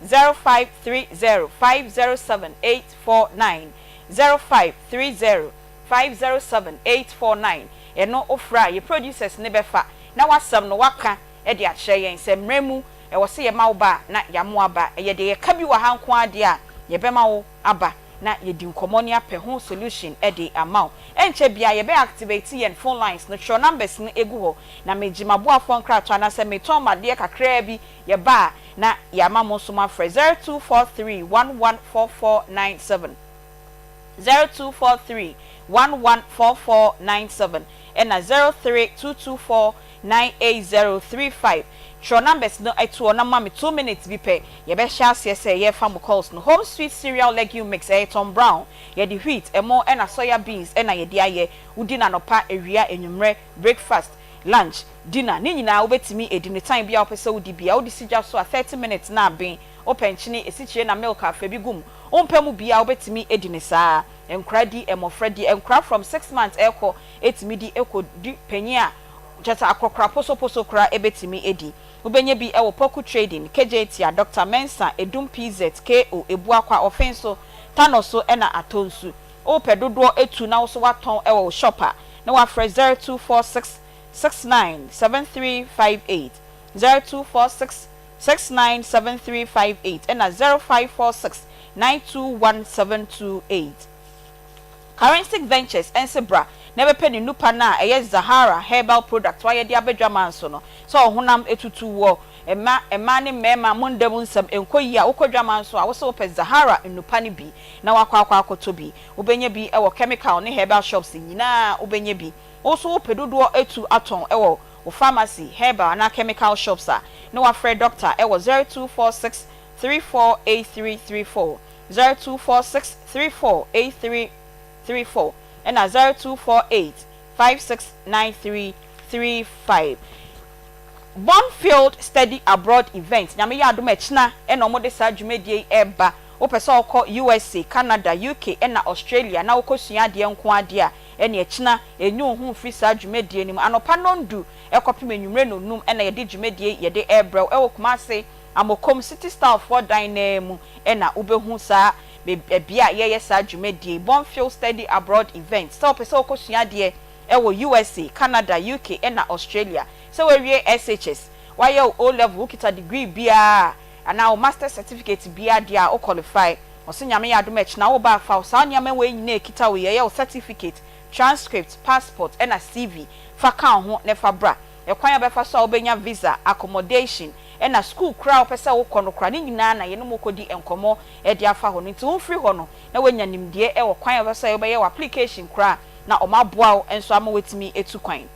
B: 0530 507 849, 0530 507 849. Ɛno wofrɛ a, yɛn producers no bɛfa na w'asɛm no woaka de akyerɛ yɛn. Sɛ mmerɛ mu ɛwɔ sɛ yɛma wo ba a, na yɛama wo aba. Ɛyɛ deɛ yɛka bi wɔ ha nko ara deɛ a, yɛbɛma wo aba na yɛdi nkɔmmɔ ne apɛ ho solution de ama wo. Ɛnkyɛ biara yɛbɛ activate yɛn phone lines no, twerɛ numbers no gu hɔ na megye m'aboafoɔ nkratoɔ anaasɛ metɔn m'adeɛ kakraa bi, yɛba a na yɛama mo nso moafrɛ 0243 114497. 0243 114497 ɛna 03224 98035. Twerɛ numbers no to hɔ na ma me 2 minutes bi pɛ, yɛbɛhyɛ aseɛ sɛ yɛrefa mo calls no. Home Sweet Cereal Legume Mix, ɛyɛ Tom Brown, yɛde wheat, ɛmo ɛna soya beans ɛna yɛde ayɛ. Wodi no anɔpa, awia, anwummerɛ, breakfast, lunch, dinner, ne nyinaa wobɛtumi adi no time biara a wopɛ sɛ wodi biara. Wode si gya so a 30 minutes na aben. Wopɛ nkyene, esikyire na milk a, fa bi gu mu. Wompɛ mu biaa wobɛtumi adi no saa. Nkora di, mmɔfra di. Nkora from 6 months ɛrekɔ ɛtumi di ɛkɔ du panyin a kyerɛ sɛ akɔkora posoposo koraa ɛbɛtumi adi. Wobɛnya bi ɛwɔ Poku Trading, Kejetia, Doctor Mensah, Edum PZ, KO, Ebuakwa, Ɔfenso, Tanoso ɛna Atonsu. Wopɛ dodoɔ ɛtu na wo nso woatɔn ɛwɔ wo shop a, na woafrɛ 0246 69 7358, 0246 697358 ɛna 0546 921728. Karensic Ventures nse bra na bɛpɛ ne nupa no a ɛyɛ Zahara herbal product wayɛ de aba dwaman so no sɛ ɔhonam etutu wɔ mma mmaa ne mmarima mo nda mu nsɛm nkɔ yie a wokɔ dwaman so a wose wopɛ Zahara nnupa no bi na wakɔ akɔ akɔtɔ bi wobɛnya bi wɔ chemical ne herbal shops nyinaa wobɛnya bi wo nso wopɛ dodoɔ atu atɔn wɔ wo pharmacy, herbal anaa chemical shops a, na wafrɛ dɔkta wɔ 0246 348334, 0246 348334 ɛna 0248 569335. Bonfield Study Abroad Event, Nyame yɛ adom a ɛkyena na wɔde saa dwumadie yi reba. Wopɛ sɛ wokɔ USA, Canada, UK ɛna Australia na wokɔ sua adeɛ nko ara deɛ a, ɛne ɛkyena ɛnyi wo ho mfiri saa dwumadie no mu. Anɔpa nnɔndu kɔpem anwumerɛ nnɔnum na yɛde dwumadie yi yɛde rebrɛ wo ɛwɔ Kumasi, Amokom, City Style foɔ dan no ara mu na wobɛhu saa baabi a yɛreyɛ saa dwumadie yi, Bonfield Study Abroad Event. Sɛ wopɛ sɛ wokɔ sua adeɛ ɛwɔ USA, Canada, UK ɛna Australia, sɛ woawie SHS, woayɛ wo O-Level, wokita degree biara anaa wo Masters certificate biara deɛ a wo qualify. Ɔse Nyame yɛ adom a ɛkyena wo ba a fa wo saa nneɛma wei nyinaa ɛkita wo yi ɛyɛ wo certificate, transcript, passport ɛna CV fa ka wo ho na fa bra. Ɛkwan a wobɛfa so a wobɛnya visa, accommodation ɛna school koraa a wopɛ sɛ wokɔ no koraa ne nyinaa na yɛne mo kɔdi nkɔmmɔ de afa hɔ no nti wofiri hɔ no na woanya nimdeɛ ɛwɔ kwan a wobɛfa so a wobɛyɛ wo application koraa na wɔn aboa wo nso ama woatumi atu kwan.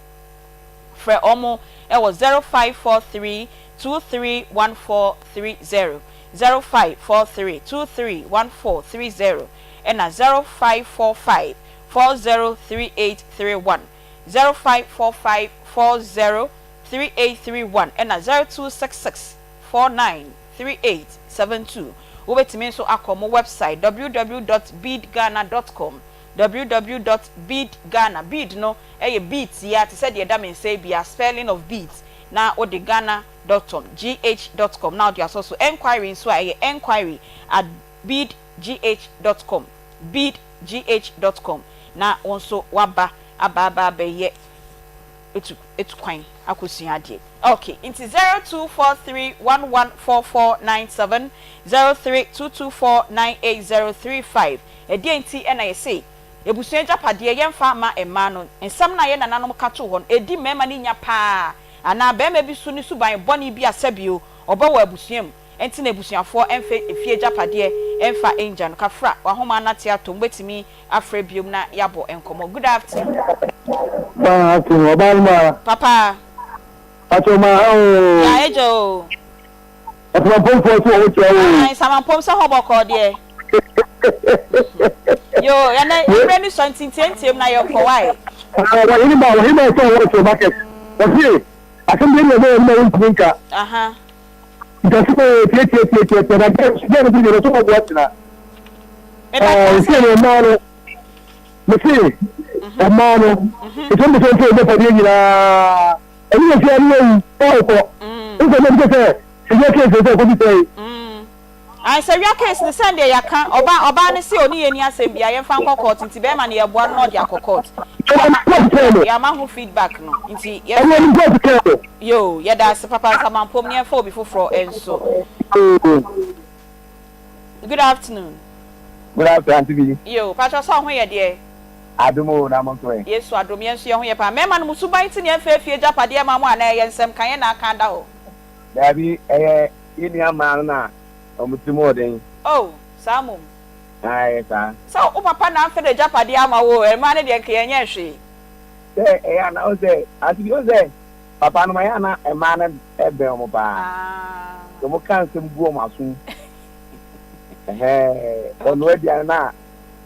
B: Frɛ wɔn wɔ 0543 231430, 0543 231430, ɛna 0545 403831, 0545 403831, ɛna 0266 493872. Wobɛtumi nso akɔ mo website www dot beadghana dot com, www dot beadghana, bead no yɛ beads yi ara te sɛ deɛ ɛda me nsa yi bi ara, spelling of beads, na wode Ghana dot com, gh dot com, na wode asɔ so. Enquiry nso a, ɛyɛ enquiry at beadgh dot com, beadgh dot com, na wo nso woaba aba aba abɛyɛ etu etu kwan akɔsua adeɛ. Ok, nti 0243114497, 0322498035, ɛdeɛn nti na yɛse Abusua agyapadeɛ yɛmfa mma mmaa no. Nsɛm no a yɛn nananom ka too hɔ no, ɛdi mmarima no nya pa ara. Anaa barima bi su ne suban bɔne bi a sɛbio ɔbɔ wɔ abusua mu nti na abusuafoɔ mfa efie agyapadeɛ mfa ngya no. Kafra, w'ahoma no ate atɔ mu, wobɛtumi afrɛ biom na yɛabɔ nkɔmmɔ. Good afternoon.
C: Paa afternoon, ɔbaa no maa.
B: Papa.
C: Pakyɛ maa ha oo.
B: Yaa agya oo.
C: Ɔsamampɔmfoɔ nso wɔ ho kyerɛ wo.
B: Ae Nsamampɔm sɛ hɔ bɔkɔɔ deɛ. Yoo ɛnɛ mmerɛ no sua nti ntiantiam na yɛnkɔ wae.
C: Wɔhene ba wɔhene ba sɛ ɔwɔ supermarket wɔse. Asɛm bi ne ɛbɛyɛ no ma wontumi nka. Nti asɛm a yɛ tiatiatiatiatia na gɛ no bi deɛ so ɔboa tena. Ɛɛ ne mmaa no mese mmaa no ɛsɛ mbɛ sɛ mfɛ ɛgyapadeɛ nyinaa ɛne yɛ fia ne yɛwu ɔkɔ nsɛ mɛ sɛ sɛ yɛ kɛsɛ sɛ ɛkɔbi sɛ
B: Ae sɛ wia case no sɛndeɛ yaka ɔba ɔbaa no se ɔne yɛn ni asɛm biaa yɛnfa nkɔ court nti bɛɛma no yɛboa no na ɔde akɔ court nti yama ho feedback no nti yɛsrɛ yoo yɛdaase papa Nsamampom ne yɛnfa obi foforɔ nso Good afternoon.
S: Good afternoon auntie bi.
B: Yoo patrɔ sɛ ɔho yɛ deɛ.
S: Adom o na mo nso ɛ.
B: Yesu adom yɛn nso yɛn ho yɛ paa mɛɛma no mo suban nti na yɛnfa efie gyapadeɛ ma mo anaa ɛyɛ nsɛm ka yɛn na aka ada hɔ.
S: Daabi ɛyɛ Yɛn nua mmaa no na wɔn tirim wɔ den.
B: Oh, saa mmom.
S: Ae, saa.
B: Sɛ wo papa na amfa n'agyapadeɛ ama wo o, mmaa no deɛ nka yɛnyɛɛ hwee.
S: Sɛ ɛyɛ a na wohu sɛ, ante bi wohu sɛ papa nom ɛyɛ a na mmaa no bɛn wɔn paa. Nti wɔn ka nsɛm gu wɔn asom. Ɛhɛɛ, ɔnoa aduane no a,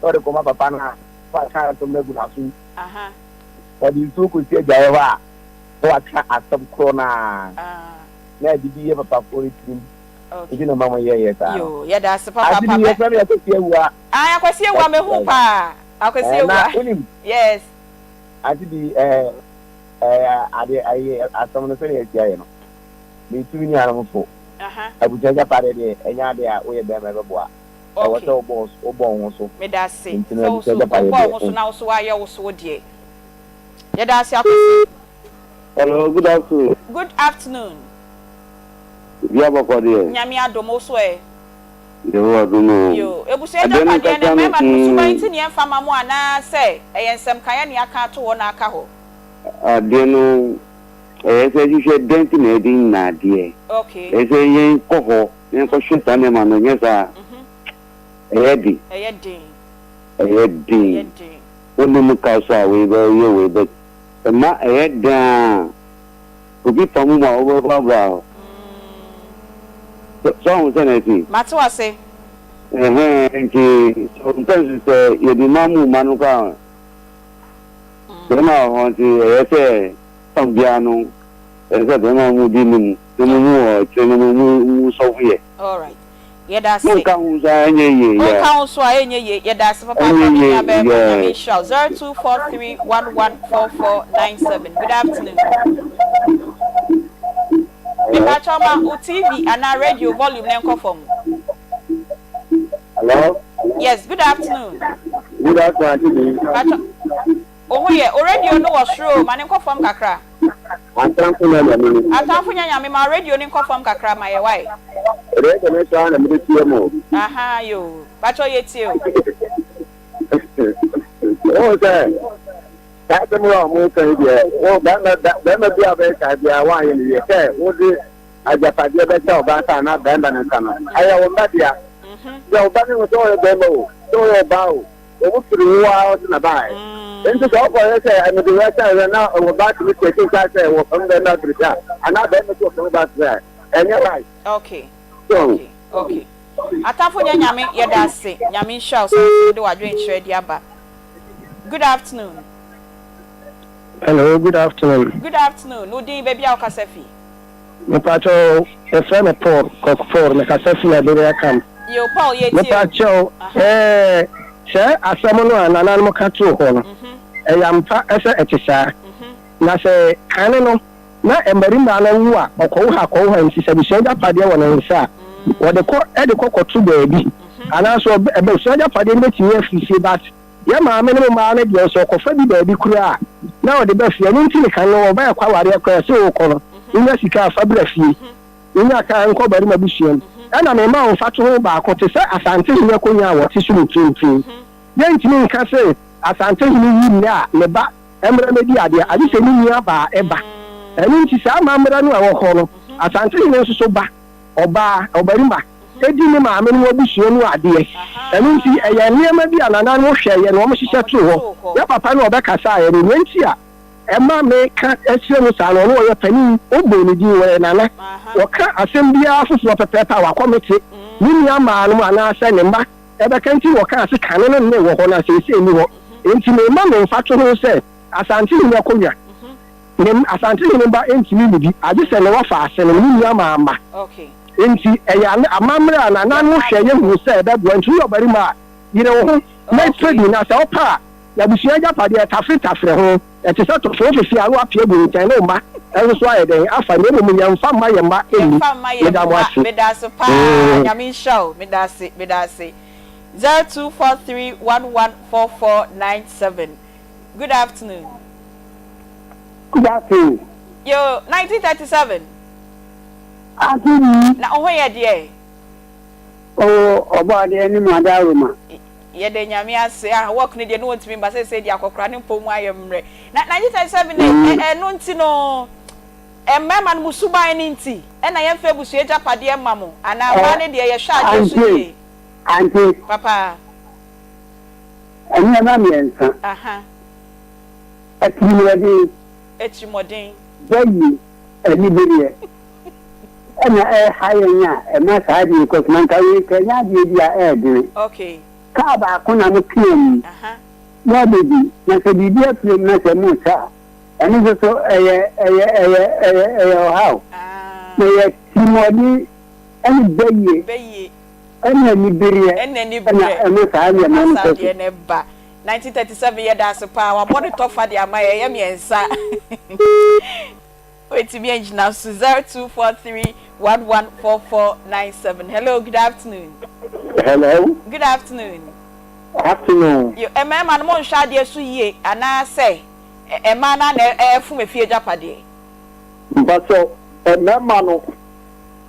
S: na ɔde kɔma papa no a, na waka asɛm no agu n'asom. Ɔde nsuo kɔsi adwaeɛ hɔ a, na waka asɛm korɔ no ara. na ade bi yɛ papafoɔ no tirim nti na ɔma mo yɛyɛ saa no.
B: Yoo yɛda ase papaapa.
S: Ade bi yɛfrɛ me Akwasi Awua.
B: Ah Akwasi Awua mehu paa Akwasi Awua.
S: Na wonim.
B: Yes.
S: Ade bi ɛɛ ɛɛ ade ayi asɛm no sɛdeɛ asi ayɛ no metu me nuanom fo. Abusua agyapadeɛ deɛ ɛnyɛ adeɛ a woyɛ bɛrima ɛbɛboa. Ɛwɔ sɛ wobɔ wobɔ wo ho so.
B: Meda ase sɛ wo so wobɔ wo ho so na wo so woayɛ wo so wo deɛ. Yɛda ase Akwasi.
T: Hello, good afternoon.
B: Good afternoon.
T: Bia bɔkɔ deɛ.
B: Nyame adom, wo so ɛ?
T: Yehowa adom o.
B: Yoo, ebusua agyapadeɛ no mmarima no mo suban nti na yɛmfa ma mo anaa sɛ ɛyɛ nsɛmkaeɛ na yɛaka ato hɔ na aka hɔ?
T: Adeɛ no ɛyɛ sɛ hwehwɛ dɛn nti na yɛde nya adeɛ.
B: Okay.
T: Ɛyɛ sɛ yɛn kɔ hɔ na yɛn kɔ hwɛ saa nneɛma no nyɛ saa ɛyɛ den.
B: Ɛyɛ den.
T: Ɛyɛ den.
B: Ɛyɛ den.
T: Wonni mu ka so a wei bɛ yɛ wei bɛ. Ɛma ɛyɛ den a obi fa mu ma wobɛboaboa hɔ. So woahu sɛnea ɛte?
B: Mate wo ase.
T: Ɛhɛn, nti sometimes sɛ yɛde ma mu mma no koraa a, bɛrima wɔ hɔ nti ɛyɛ sɛ tam biara no ɛsɛ sɛ bɛrima mu di nim na mo mu wɔ akyire no mo mu mu sɔfo yɛ.
B: Alright. Yɛda ase.
T: Monka ho nso a ɛnyɛ yie
B: Monka
T: yeah.
B: ho nso a ɛnyɛ yie. Yɛda ase papaapa
T: Ɛnyɛ
B: me
T: yie
B: nua barima Nyame
T: yeah.
B: nhyira wo. 0243114497 Good afternoon. Mepakyɛw ma wo TV anaa radio volume no nkɔ fam.
C: Hello.
B: Yes, good afternoon.
C: Good afternoon, Auntie B.
B: Pakyɛw, wo ho yɛ? Wo radio no wɔ soro o, ma no nkɔ fam kakra.
C: Atamfo nya Nyame ni.
B: Atamfo nya Nyame ma radio no nkɔ fam kakra ma yɛ wai.
C: Radio no so ara na mede tie mo.
B: Ahaa yoo pakyɛw yɛ tie o.
C: Wohu sɛ saa asɛm a wɔn ka yi deɛ wo bɛrima bɛrima bi a ɔbɛyɛ saa biara woanyɛ no yie sɛ wode agyapadeɛ bɛhyɛ ɔbaa nsa anaa bɛrima no nsa no ɛyɛ wo mma dea sɛ ɔba no hu sɛ ɔyɛ bɛrima o sɛ ɔyɛ ɔbaa o Wɔn firi wo ara so na baeɛ. Enti sɛ wokɔyɛ sɛ mede wei akyɛ wei na wo ba tumi teki nsa sɛ wɔfam bɛrima firi sɛ a, anaa bɛrima nso wɔfam ba firi a, ɛnyɛ right.
B: Okay.
C: So.
B: Okay. Okay. Atamfo nyɛ nyame yɛda ase nyame nhyira wo sɛ wo nso wode w'adwenkyerɛ de aba. Good afternoon.
U: Hello, good afternoon.
B: Good afternoon. Wo din baabi a wokasa fi?
U: Mepakyɛw yɛfrɛ me Paul, Kok Paul, mekasa fi Liberia camp.
B: Yo Paul yɛtie o.
U: Mepakyɛw ɛɛ sɛ asɛm no a nananom ka too hɔ no ɛyɛ ampa sɛ ɛte saa? Na sɛ kane no na mmarima no wo a ɔkɔwo ha kɔwo ha nti sɛ abusua agyapadeɛ wɔ ne nsa a wɔde kɔ de kɔ kɔto baabi anaasɛ abusua agyapadeɛ no bɛtumi afiri fie but Yɛ maame nom mmaa no deɛ sɛ ɔkɔfa bi baabi koraa a na ɔde ba fie ɛno nti ne kan no ɔba ɛkɔ awareɛ koraa ɛsɛ ɔkɔ no wonya sika a fa bra fie wonya kaa nkɔ barima busua mu ɛna me ma wo mfatoho baako te sɛ Asante hene akonya a wɔte so mprempren yɛntumi nka se Asante hene wu nnɛ a ne ba mmra mɛdi adeɛ agye sɛ ne nua baa ɛba ɛno nti saa amammra no a ɛwɔ hɔ no Asante hene nso so ba ɔbaa, ɔbarima, di ne maame nom abusua mu adeɛ. Ɛno nti, ɛyɛ nneɛma bi a nananom hwɛeɛ na wɔhyehyɛ too hɔ. Yɛn papa no a ɔbɛkasaeɛ no, nea nti a ɛma meka kyerɛ mo saa no, ɔno ɔyɛ panin, wobɔɔ ne din, ɔyɛ nana. Ɔka asɛm biara foforɔ pɛpɛɛpɛ a, wakɔmete ne nua mmaa nom anaasɛ ne mma bɛka nti na ɔkaa se kane no nne wɔ hɔ na seesei nni hɔ. Enti mema me mfatoho sɛ Asante hene akonnwa. Ne Asantehene ba ntumi nni bi, agye sɛ ne wɔfa ase no, ne nua maa mma. Enti ɛyɛ amammerɛ a nananom hwɛ yɛ hunu sɛ ɛbɛboa. Nti woyɛ ɔbarima a, yere wo ho na pɛ bi, na sɛ wopɛ a, abusua agyapadeɛ, tafere tafere ho. Ɛte sɛ tofo wofefe a na woapia agu nkyɛn na wo mma nso so ayɛ dɛn afa, na mmom yɛmfa mma yɛn mma nni.
B: Yɛmfa mma yɛn
U: Meda mo
B: mma.
U: ase.
B: Meda ase paa. Nyame nhyira wo. Meda ase. Meda ase. 0243114497. Good afternoon.
D: Good afternoon.
B: Yo, 1937.
D: Auntie Lee.
B: Na wo ho yɛ deɛ?
D: Oh, Ɔbɔadeɛ ne mu adaworoma.
B: Yɛda Nyame ase. Ah, work no deɛ ne wɔntumi mba seesei deɛ akɔkora ne mpɔ mu ayɛ mmerɛ. Na 1937 no, ɛno nti no, mmarima no mo suban no nti ɛna yɛmfa abusua agyapadeɛ mma mo, anaa mmaa no deɛ yɛhwɛ adeɛ so yie?
D: Auntie.
B: Papa.
D: Nneɛma mmiɛnsa.
B: Aha.
D: Atirimuɔden.
B: Atirimuɔden.
D: Bayi, anibereɛ. Ɛna ɛha yɛn a ɛma saa adeɛ yi kɔ so. Na nka wei nka ɛnyɛ adeɛ bi a ɛyɛ dene.
B: Okay.
D: Kaa baako na mo pia mu.
B: Aha.
D: Mo abɛdi. Na sɛ biribi apue mu na sɛ mo sa a, ɛno nso so ɛyɛ ɛyɛ ɛyɛ ɛyɛ ɛyɛ ɔhaw.
B: Ah.
D: Na ɛyɛ atirimuɔden ɛne bayie.
B: Bayie.
D: Ɛna anibereɛ
B: Ɛna anibereɛ.
D: ɛna ɛma saa nneɛma no
B: Ɛma saa
D: kɔ so.
B: adeɛ no ba. 1937 yɛda ase paa wabɔ ne tɔfa de ama yɛn ɛyɛ mmiɛnsa Wetumi agyina so 0243114497 Hello good afternoon.
V: Hello.
B: Good afternoon.
V: Afternoon.
B: Yo, mmarima no monhwɛ adeɛ so yie anaasɛ mmaa no na ɛfom efie agyapadeɛ?
V: Mpakyɛw, mmarima no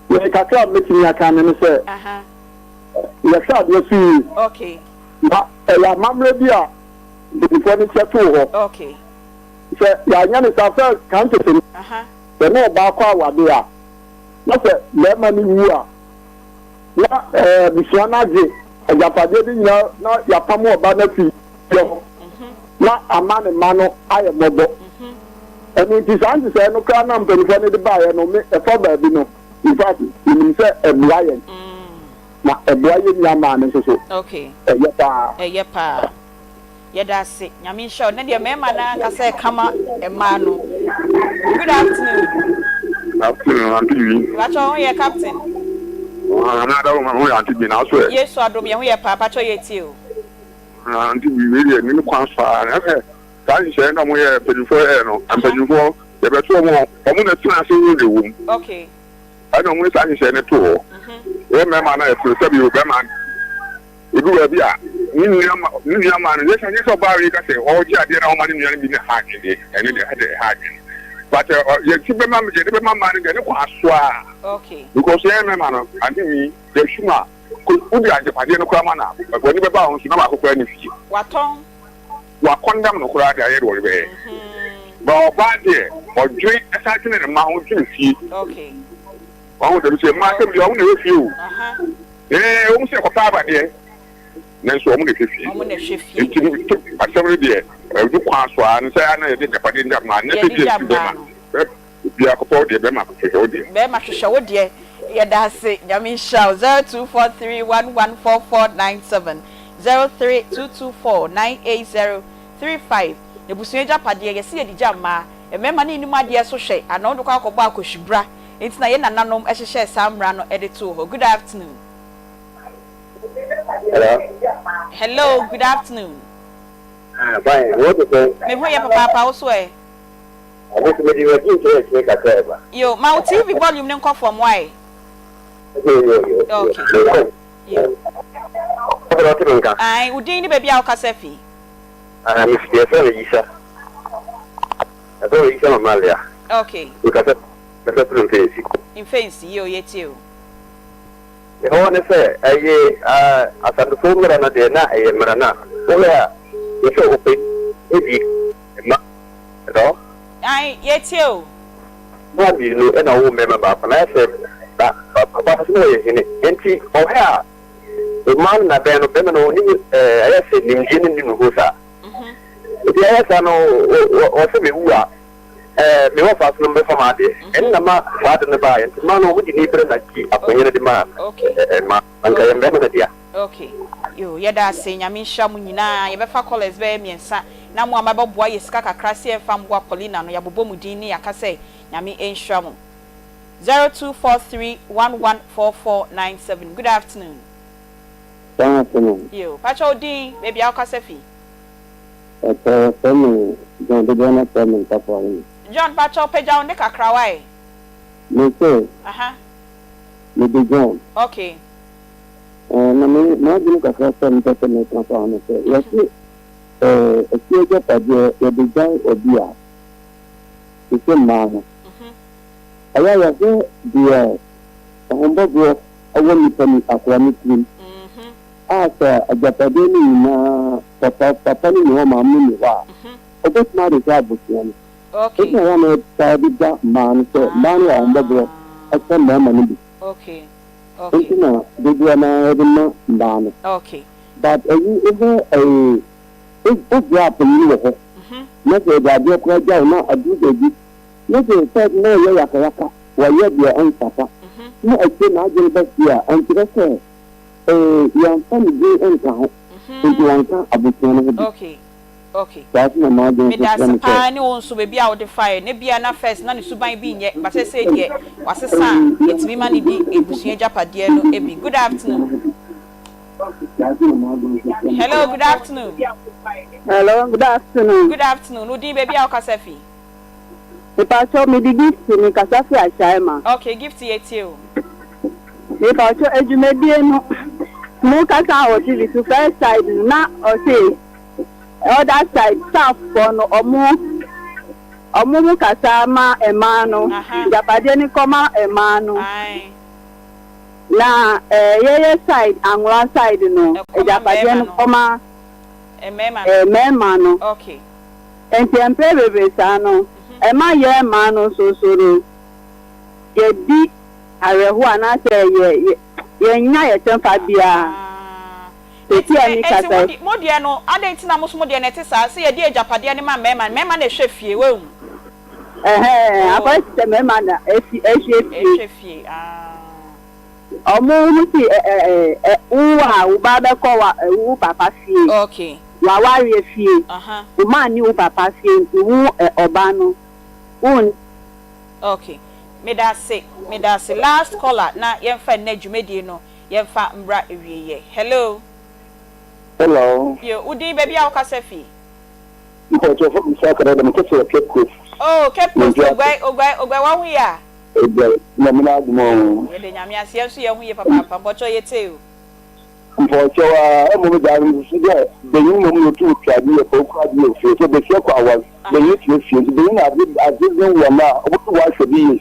V: Me kakra a mɛtumi aka ne ne sɛ, yɛhwɛ adeɛ so yie. Na ɛyɛ amammerɛ bi a mpanimfoɔ no hyɛ too hɔ. Sɛ yɛanyɛ no saa, sɛ kan tete no, sɛ na ɔbaa kɔ awade a, na sɛ barima no wu a, na abusua no agye agyapadeɛ no nyinaa na yɛapam ɔbaa no afi fie hɔ na ama ne mma no ayɛ mmɔbɔ. Ɛno nti saa nhyehyɛeɛ no koraa na mpanimfoɔ no de baeɛ no, me ɛfa baabi no, in fact, menim sɛ ɛboa yɛn. Na ɛboa yɛn nua mmaa no nso so.
B: Okay.
V: Ɛyɛ paa.
B: Ɛyɛ paa. Yɛda ase. Nyame nhyira wo. Nnɛ deɛ mmarima no ankasa ɛka ma mmaa no. Good afternoon.
C: Afternoon, Auntie Bi.
B: Pakyɛ wo ho yɛ Captain?
C: Nyame adaworo ma me ho yɛ Auntie Bi, na wo so ɛ?
B: Yesu adom yɛn ho yɛ paa, pakyɛ yɛtie o.
C: Auntie Bi, wei deɛ me kwan so ara na sɛ saa nhyehyɛeɛ no a wɔyɛɛ mpanyinfoɔ yɛɛ no, mpanyinfoɔ yɛbɛto wɔn a wɔn na ɛtena ase hu deɛ ɛwɔ mu. Ɛna wɔn de saa nhyehyɛeɛ no too hɔ. Yɛ mmarima no a yɛte sɛ bi bɛrima edu baabi a ne nua ma ne nua ma no yɛ sɛ nyɛ sɛ ɔbaa yi ka sɛ ɔregye adeɛ na ɔma ne nua no bi na ha adwene deɛ ɛne deɛ ɛde ha adwene but yɛti bɛma yɛde bɛma mmaa no deɛ ne kwan so a because yɛn mmarima no ade mi yɛhwim a wode agyapadeɛ no koraa ma na w'ani bɛba ho so na baako koraa ne fie.
B: Watɔn.
C: Wakɔndam no koraa de ayɛ deɛ ɔde bɛyɛ. But ɔbaa deɛ ɔdwene ɛsan dwene ne mma ho dwene fie. Wahu sɛ sɛ mmaa sɛ bia ɔmo na ɛwɔ fie o. Ɛɛ wɔn sɛ kɔpɛ aba deɛ nanso ɔmo na ɛhwɛ fie. Nti no asɛm no deɛ ɛdu kwan so a ne sɛ ana yɛde agyapadeɛ gya mmaa nyɛ sɛ deɛ nti bɛma. Obiara kɔpɛ wo deɛ bɛma hwehwɛ wo deɛ.
B: Bɛma hwehwɛ wo deɛ yɛda ase Nyame nhyira wo 0243114497 0322498035 Abusua agyapadeɛ yɛse yɛde gya mmaa mmarima no nnim adeɛ so hwɛ anaa wode kɔ akɔbɔ akɔhwibra nti na yɛn nananom hyehyɛɛ saa mmara no de too hɔ Good afternoon.
T: Hello.
B: Hello, good afternoon.
T: Ah, fine. Wo te sɛn?
B: Me ho yɛ papaapa, wo so ɛ?
T: Ɔno nso mede m'adi nkyerɛ akyire kakra ɛba.
B: Yo, ma wo TV volume no nkɔ fam why?
T: Yo yo yo.
B: Okay. Yo.
T: Ɔbɛn ɔte me nka.
B: Ae, wo din ne baabi a wokasa fi?
T: Ah, me fi yɛfrɛ me Isa. Yɛfrɛ me Isa Mamalia.
B: Okay.
T: Mekasa kasa firi Mfensi.
B: Mfensi, yo, yɛtie o.
T: Deɛ ɛwɔ ne sɛ, ɛye Asantefoɔ mmara no deɛ na ɛyɛ mmara no a, wohwɛ a, yɛsɛ ɔpɛ di mma. Hello?
B: Ae, yɛtie o.
T: Mmaa mmienu na ɔwoo mmarima baako, na ayɛ sɛ ba papa no nso na ɔyɛ hene. Enti ɔhwɛ a, mmaa no na bɛn no, barima no ɔnni ɛɛ ayɛ sɛ nimdeɛ no nni ne ho saa. Enti ayɛ saa no, ɔsɛ mewu a, ɛɛ me wɔfa so no mbɛfa m'adeɛ. Ɛno na ma saa ade no baeɛ. Nti mmaa no wɔde ni berɛ na gye akonnwa no de maa mmaa. Anka ɛyɛ mmarima no dea.
B: Ok yo yɛda ase Nyame nhyira mo nyinaa yɛbɛfa callers bɛyɛ miɛnsa. Na mo a moabɛboa yɛ sika kakra sɛ yɛmfa mmoa Paulina no, yɛabobɔ mo din ne yɛaka sɛ Nyame nhyira mo. 0243 114497 Good afternoon.
T: Good afternoon.
B: Yo, pakyɛ wo din, baabi a wokasa fi.
T: Pakyɛ wɔfrɛ me John, dodoɔ no frɛ me Mpafoahene.
B: John, pakyɛ wo pagya wo nne kakra wae.
T: Me se,
B: Aha.
T: me de John.
B: Okay.
T: Eh, na me, m'adwene kakra sɛ mepɛ sɛ meka fa ho ne sɛ, yɛse eh, efie agyapadeɛ yɛde gyae obi a, te sɛ mmaa no, ɛyɛ a yɛhwɛ deɛ ahombɔborɔ wɔ nipa ni akoa no tirim, a sɛ agyapadeɛ no nyinaa papa papa no nni hɔ maame no nni hɔ a, ɔbɛtumi ade hwɛ abusua no. Enti na ɛyɛ a na yɛtaa de gya mmaa no sɛ mmaa no wɔ ahombɔborɔ kyɛn mmarima no bi. Enti na dodoɔ no ara yɛde ma mmaa no. But ɛyi wohwɛ ɛyi wo bra panyin wɔ hɔ na sɛ yɛde adeɛ koraa gya wo na aduru baabi na sɛ sɛ na ɔyɛ yakayaka wayɛ deɛ ɛmfata na akyire n'adwene ba fie a ɛnkyerɛ sɛ ee yɛmfa ne din nka ho nti wanka abusua no ho bi.
B: Okay.
T: Saa nso na m'adwene nso kyerɛ
B: Medase
T: me sɛ.
B: paa ne wo nso baabi a wode faeɛ no ebia na first na ne suban bi nyɛ but sɛsɛi deɛ wasesa a yɛtumi ma no di abusua agyapadeɛ no bi. Good afternoon. Hello, good afternoon.
A: Hello, good afternoon.
B: Good afternoon. Wo din baabi a wokasa fi?
A: Mepakyɛw mede Gift mekasa fi Ashaiman.
B: Okay, Gift yɛtie o.
A: Mepakyɛw adwumadie no mo kasa wɔ TV so first side no na ɔse Other side staff foɔ no ɔmo ɔmo mo kasa ma mmaa no agyapadeɛ no kɔ ma mmaa no na ɛɛ yɛyɛ side anwora side no agyapadeɛ no kɔ ma ɛɛ mmarima no nti mpɛ bebree saa no ɛma yɛ mmaa no nso so no yɛdi awerɛhoɔ anaasɛ yɛ yɛ yɛnnya yɛ kyɛmfa biara.
B: Enti
A: Seesei a
B: enti
A: mekasa
B: mo
A: yi.
B: de, mo deɛ no, adɛn nti na mo nso mo deɛ no ɛte saa, sɛ yɛde agyapadeɛ no ma mmarima no, mmarima na ɛhwɛ fie, woahu?
A: Ɛhɛɛ,
B: Oh.
A: akɔyɛ te sɛ mmarima na efi, ɛhwɛ fie.
B: Ɛhwɛ fie, ah.
A: Wɔn ho si ɛ ɛ ɛ ɛ, wo a wo ba bɛkɔ wa ɛ wo papa fie.
B: Okay.
A: W'awareɛ fie.
B: Aha.
A: Wo mma nni wo papa fie nti wo ɛ ɔba no, wo.
B: Okay. Meda ase, meda ase. Last caller na yɛmfa nnɛ dwumadie no Yɛmfa mbra ewieyɛ. Hello.
C: Hello.
B: Yo, wo din, baabi a wo kasa fi?
C: Mpakyɛw fo me sakra dɛ me kasa wɔ Cape Coast.
B: Oh, Cape Coast, Oguai, Oguai, Oguai, waho yie a?
C: Oguai, Nyame n'adom oo.
B: Yɛda Nyame ase, yɛn nso yɛn ho yie papaapa, mpakyɛw yɛtie o.
C: Mpakyɛw aa, mbom dza mesusu dɛ banyin mbom na otum twa adze yie, kɔ okura adze yɛ ofie, sɛ basia kɔ awar, banyin tsena fie, ntsi banyin na adze adze dzen wɔ no a obotum ɔahwɛ do yie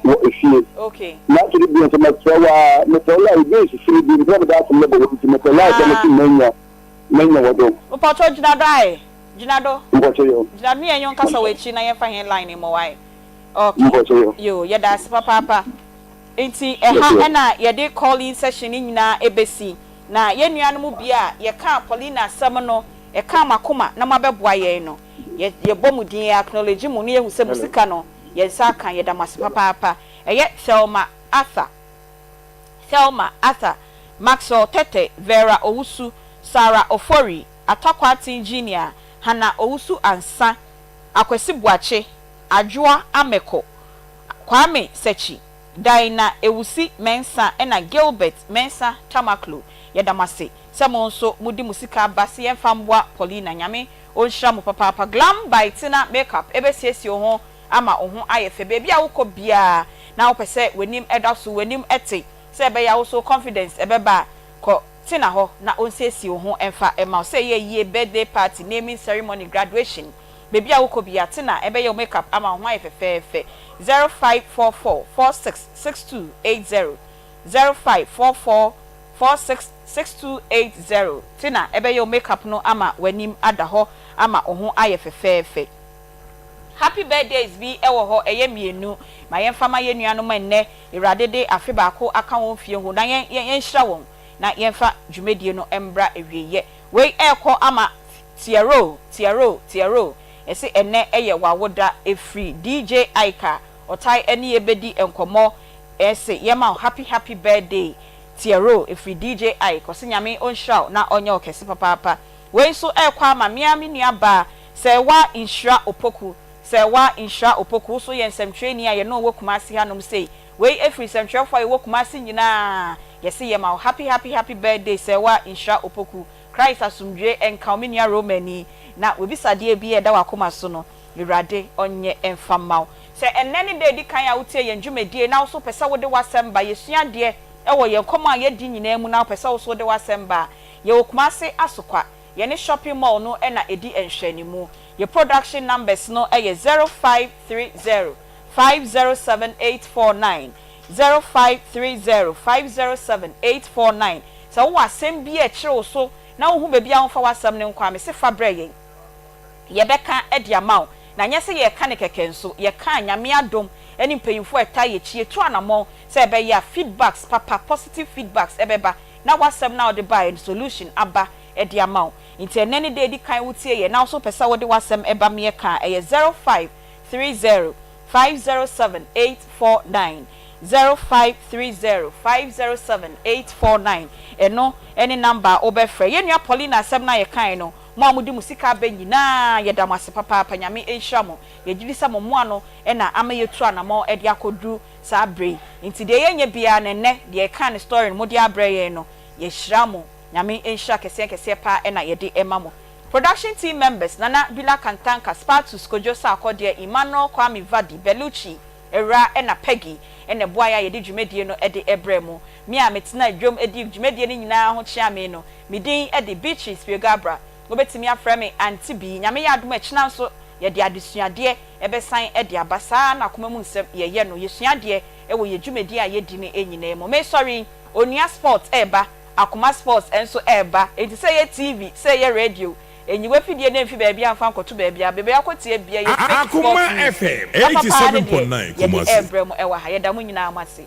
C: wɔ efie. Naaso do bio so meserɛ wo aa, mepɛ wo like bi nsisi me bio, mepɛ dɛ mede asɛm no bɔ wo ntsi mepɛ like dɛ mese menya menya wɔ do.
B: Mpakyɛw gyina do ae, gyina do.
C: Mpakyɛw yo.
B: Gyina do na yɛnye wo nkasa wɔ ekyir na yɛmfa hɛn line mmɔ wo ae. Ok.
C: Mpakyɛw yo.
B: Yo, yɛda ase papaapa. Nti ɛha na yɛde call-in session no nyinaa ɛbɛsi. Na yɛn nuanom bi a yɛkaa Paulina asɛm no, ɛkaa mo akoma na moabɛboa yɛn no, yɛ yɛbɔ mo din, yɛ acknowledge mo na yɛhu sɛ mo sika no yɛn nsa aka, yɛda mo ase papaapa. Ɛyɛ Thelma Arthur, Thelma Arthur, Maxwell Tetteh, Vera Owusu, Sarah Ofori, Atta Kwarteng Junior, Hannah Owusu Ansah, Akwasi Boakye, Adwoa Ameko, Kwame Sekyi, Daina Ewusi Mensah ɛna Gilbert Mensah Tamaklo yɛda mo ase sɛ mo nso mo de mo sika aba se yɛnfa mboa Paulina Nyame ɔnhyira mo papaapa Glam by Tina makeup ɛbɛsiesie wo ho ama wo ho ayɛ fɛ baabi a wokɔ biara na wopɛ sɛ w'anim ɛda so w'anim ɛte sɛ ɛbɛyɛ a wo so confidence ɛbɛba a kɔ Tina hɔ na ɔnsiesie wo ho ɛmfa ɛma wo sɛ ɛyɛ ayie birthday party naming ceremony graduation Baabi a wokɔ biara, Tina bɛyɛ wo makeup ama wo ho ayɛ fɛfɛɛfɛ. 0544 46 6280 0544 46 6280 Tina bɛyɛ wo makeup no ama w'anim ada hɔ ama wo ho ayɛ fɛfɛɛfɛ. Happy birthdays bi wɔ hɔ, ɛyɛ mmienu. Ma yɛmfa ma yɛn nuanom ɛnnɛ. Awurade de afe baako aka wɔn mfie ho na yɛn yɛnhyira wɔn na yɛmfa dwumadie no mmra awieeɛ. Wei ɛrekɔ ama Tiaroo tiaroo tiaroo yɛse ɛnɛ yɛ w'awoda ɛfiri DJ Ike a ɔtae ɛne yɛ bɛdi nkɔmmɔ ɛse yɛma wo happy happy birthday Tiaroo ɛfiri DJ Ike ɔse Nyame ɔnhyira wo na ɔnyɛ wo kɛse papaapa Wei nso ɛrekɔ ama me ara me nua baa. Sɛɛwa Nhyira Opoku, Sɛɛwa Nhyira Opoku, wo nso yɛ nsɛmtwerɛni a yɛne wo wɔ Kumasi hanom sei. Wei ɛfiri nsɛmtwerɛfoɔ a yɛwɔ Kumasi nyinaa, yɛse yɛma wo happy happy happy birthday Sɛɛwa Nhyira Opoku. Christ asomdwoe nka wo me nua Romani, na w'abisadeɛ biara a ɛda w'akoma so no, Awurade ɔnyɛ mfa mma wo. Sɛ ɛnnɛ ne da a ɛdi kan a wotie yɛn dwumadie na wo nso wopɛ sɛ wode w'asɛm ba, yɛsua adeɛ wɔ yɛn nkɔmmɔ a yɛdi nyinaa mu na wopɛ sɛ wo nso wode w'asɛm ba a, yɛwɔ Kumase Asokwa, yɛne Shopping Mall no na ɛdi nhwɛanimu. Yɛn production numbers no yɛ 0530 507 849, 0530 507 849. Sɛ wowɔ asɛm bi a ɛkyere wo so na wonhu baabi a womfa w'asɛm no nkɔ a, mese fa brɛ yɛn. Yɛbɛka de ama wo. Na nyɛ sɛ yɛreka no kɛkɛ nso, yɛka a, Nyame adom ne mpanyimfoɔ a ɛtaa yɛn akyi, yɛtu anamɔn sɛ ɛbɛyɛ a feedbacks papa, positive feedbacks bɛba na w'asɛm no a wode baeɛ no solution aba de ama wo. Nti ɛnnɛ ne da a ɛdi kan wotie yɛn na wo nso wopɛ sɛ wode w'asɛm ba ma yɛka a, ɛyɛ 0530 507 849, 0530 507 849, ɛno ne number a wobɛfrɛ. Yɛn nua Paulina asɛm no a yɛkaeɛ no, Mo a mode mo sika aba nyinaa, yɛda mo ase papaapa. Nyame nhyira mo. Yɛgye di sɛ mo mmoa no na ama yɛatu anamɔn de akɔduru saa berɛ yi. Nti deɛ yɛnyɛ biara no ɛnnɛ, deɛ yɛkaa ne story no mode abrɛ yɛn no, yɛhyira mo. Nyame nhyira kɛseɛ kɛseɛ paa na yɛde ma mo. Production team members, Nana Bila Kantanka, Spartus Kojo Sarkodie, Emmanuel Kwame Vadi, Bellucci, Awuraa ɛna Peggy na ɛboaeɛ a yɛde dwumadie no de brɛɛ mo. Me a metenaa dwam dii dwumadie no nyinaa ho kyeamee no, Me din de Beatrice Piogabra. Wobɛtumi afrɛ me Auntie Bee. Nyame yɛ adom a ɛkyena nso yɛde adesuadeɛ bɛsan de aba. Saa ara na akoma mu nsɛm yɛyɛ no. Yɛsua adeɛ wɔ yɛn dwumadie a yɛdi no nyinaa mu. Mesɔre yi, Onua Sports reba, Akoma Sports nso reba. Enti sɛ ɛyɛ TV, sɛ ɛyɛ radio, nyi w'afidie no mfi baabi a mfa nkɔto baabi a. Baabi a wokɔtie biara yɛ fake sports
N: Akoma
B: news.
N: FM
B: Papa paa no deɛ,
N: 87.9
B: yɛde
N: Kumasi.
B: rebrɛ mo wɔ ha. Yɛda mo nyinaa mo ase.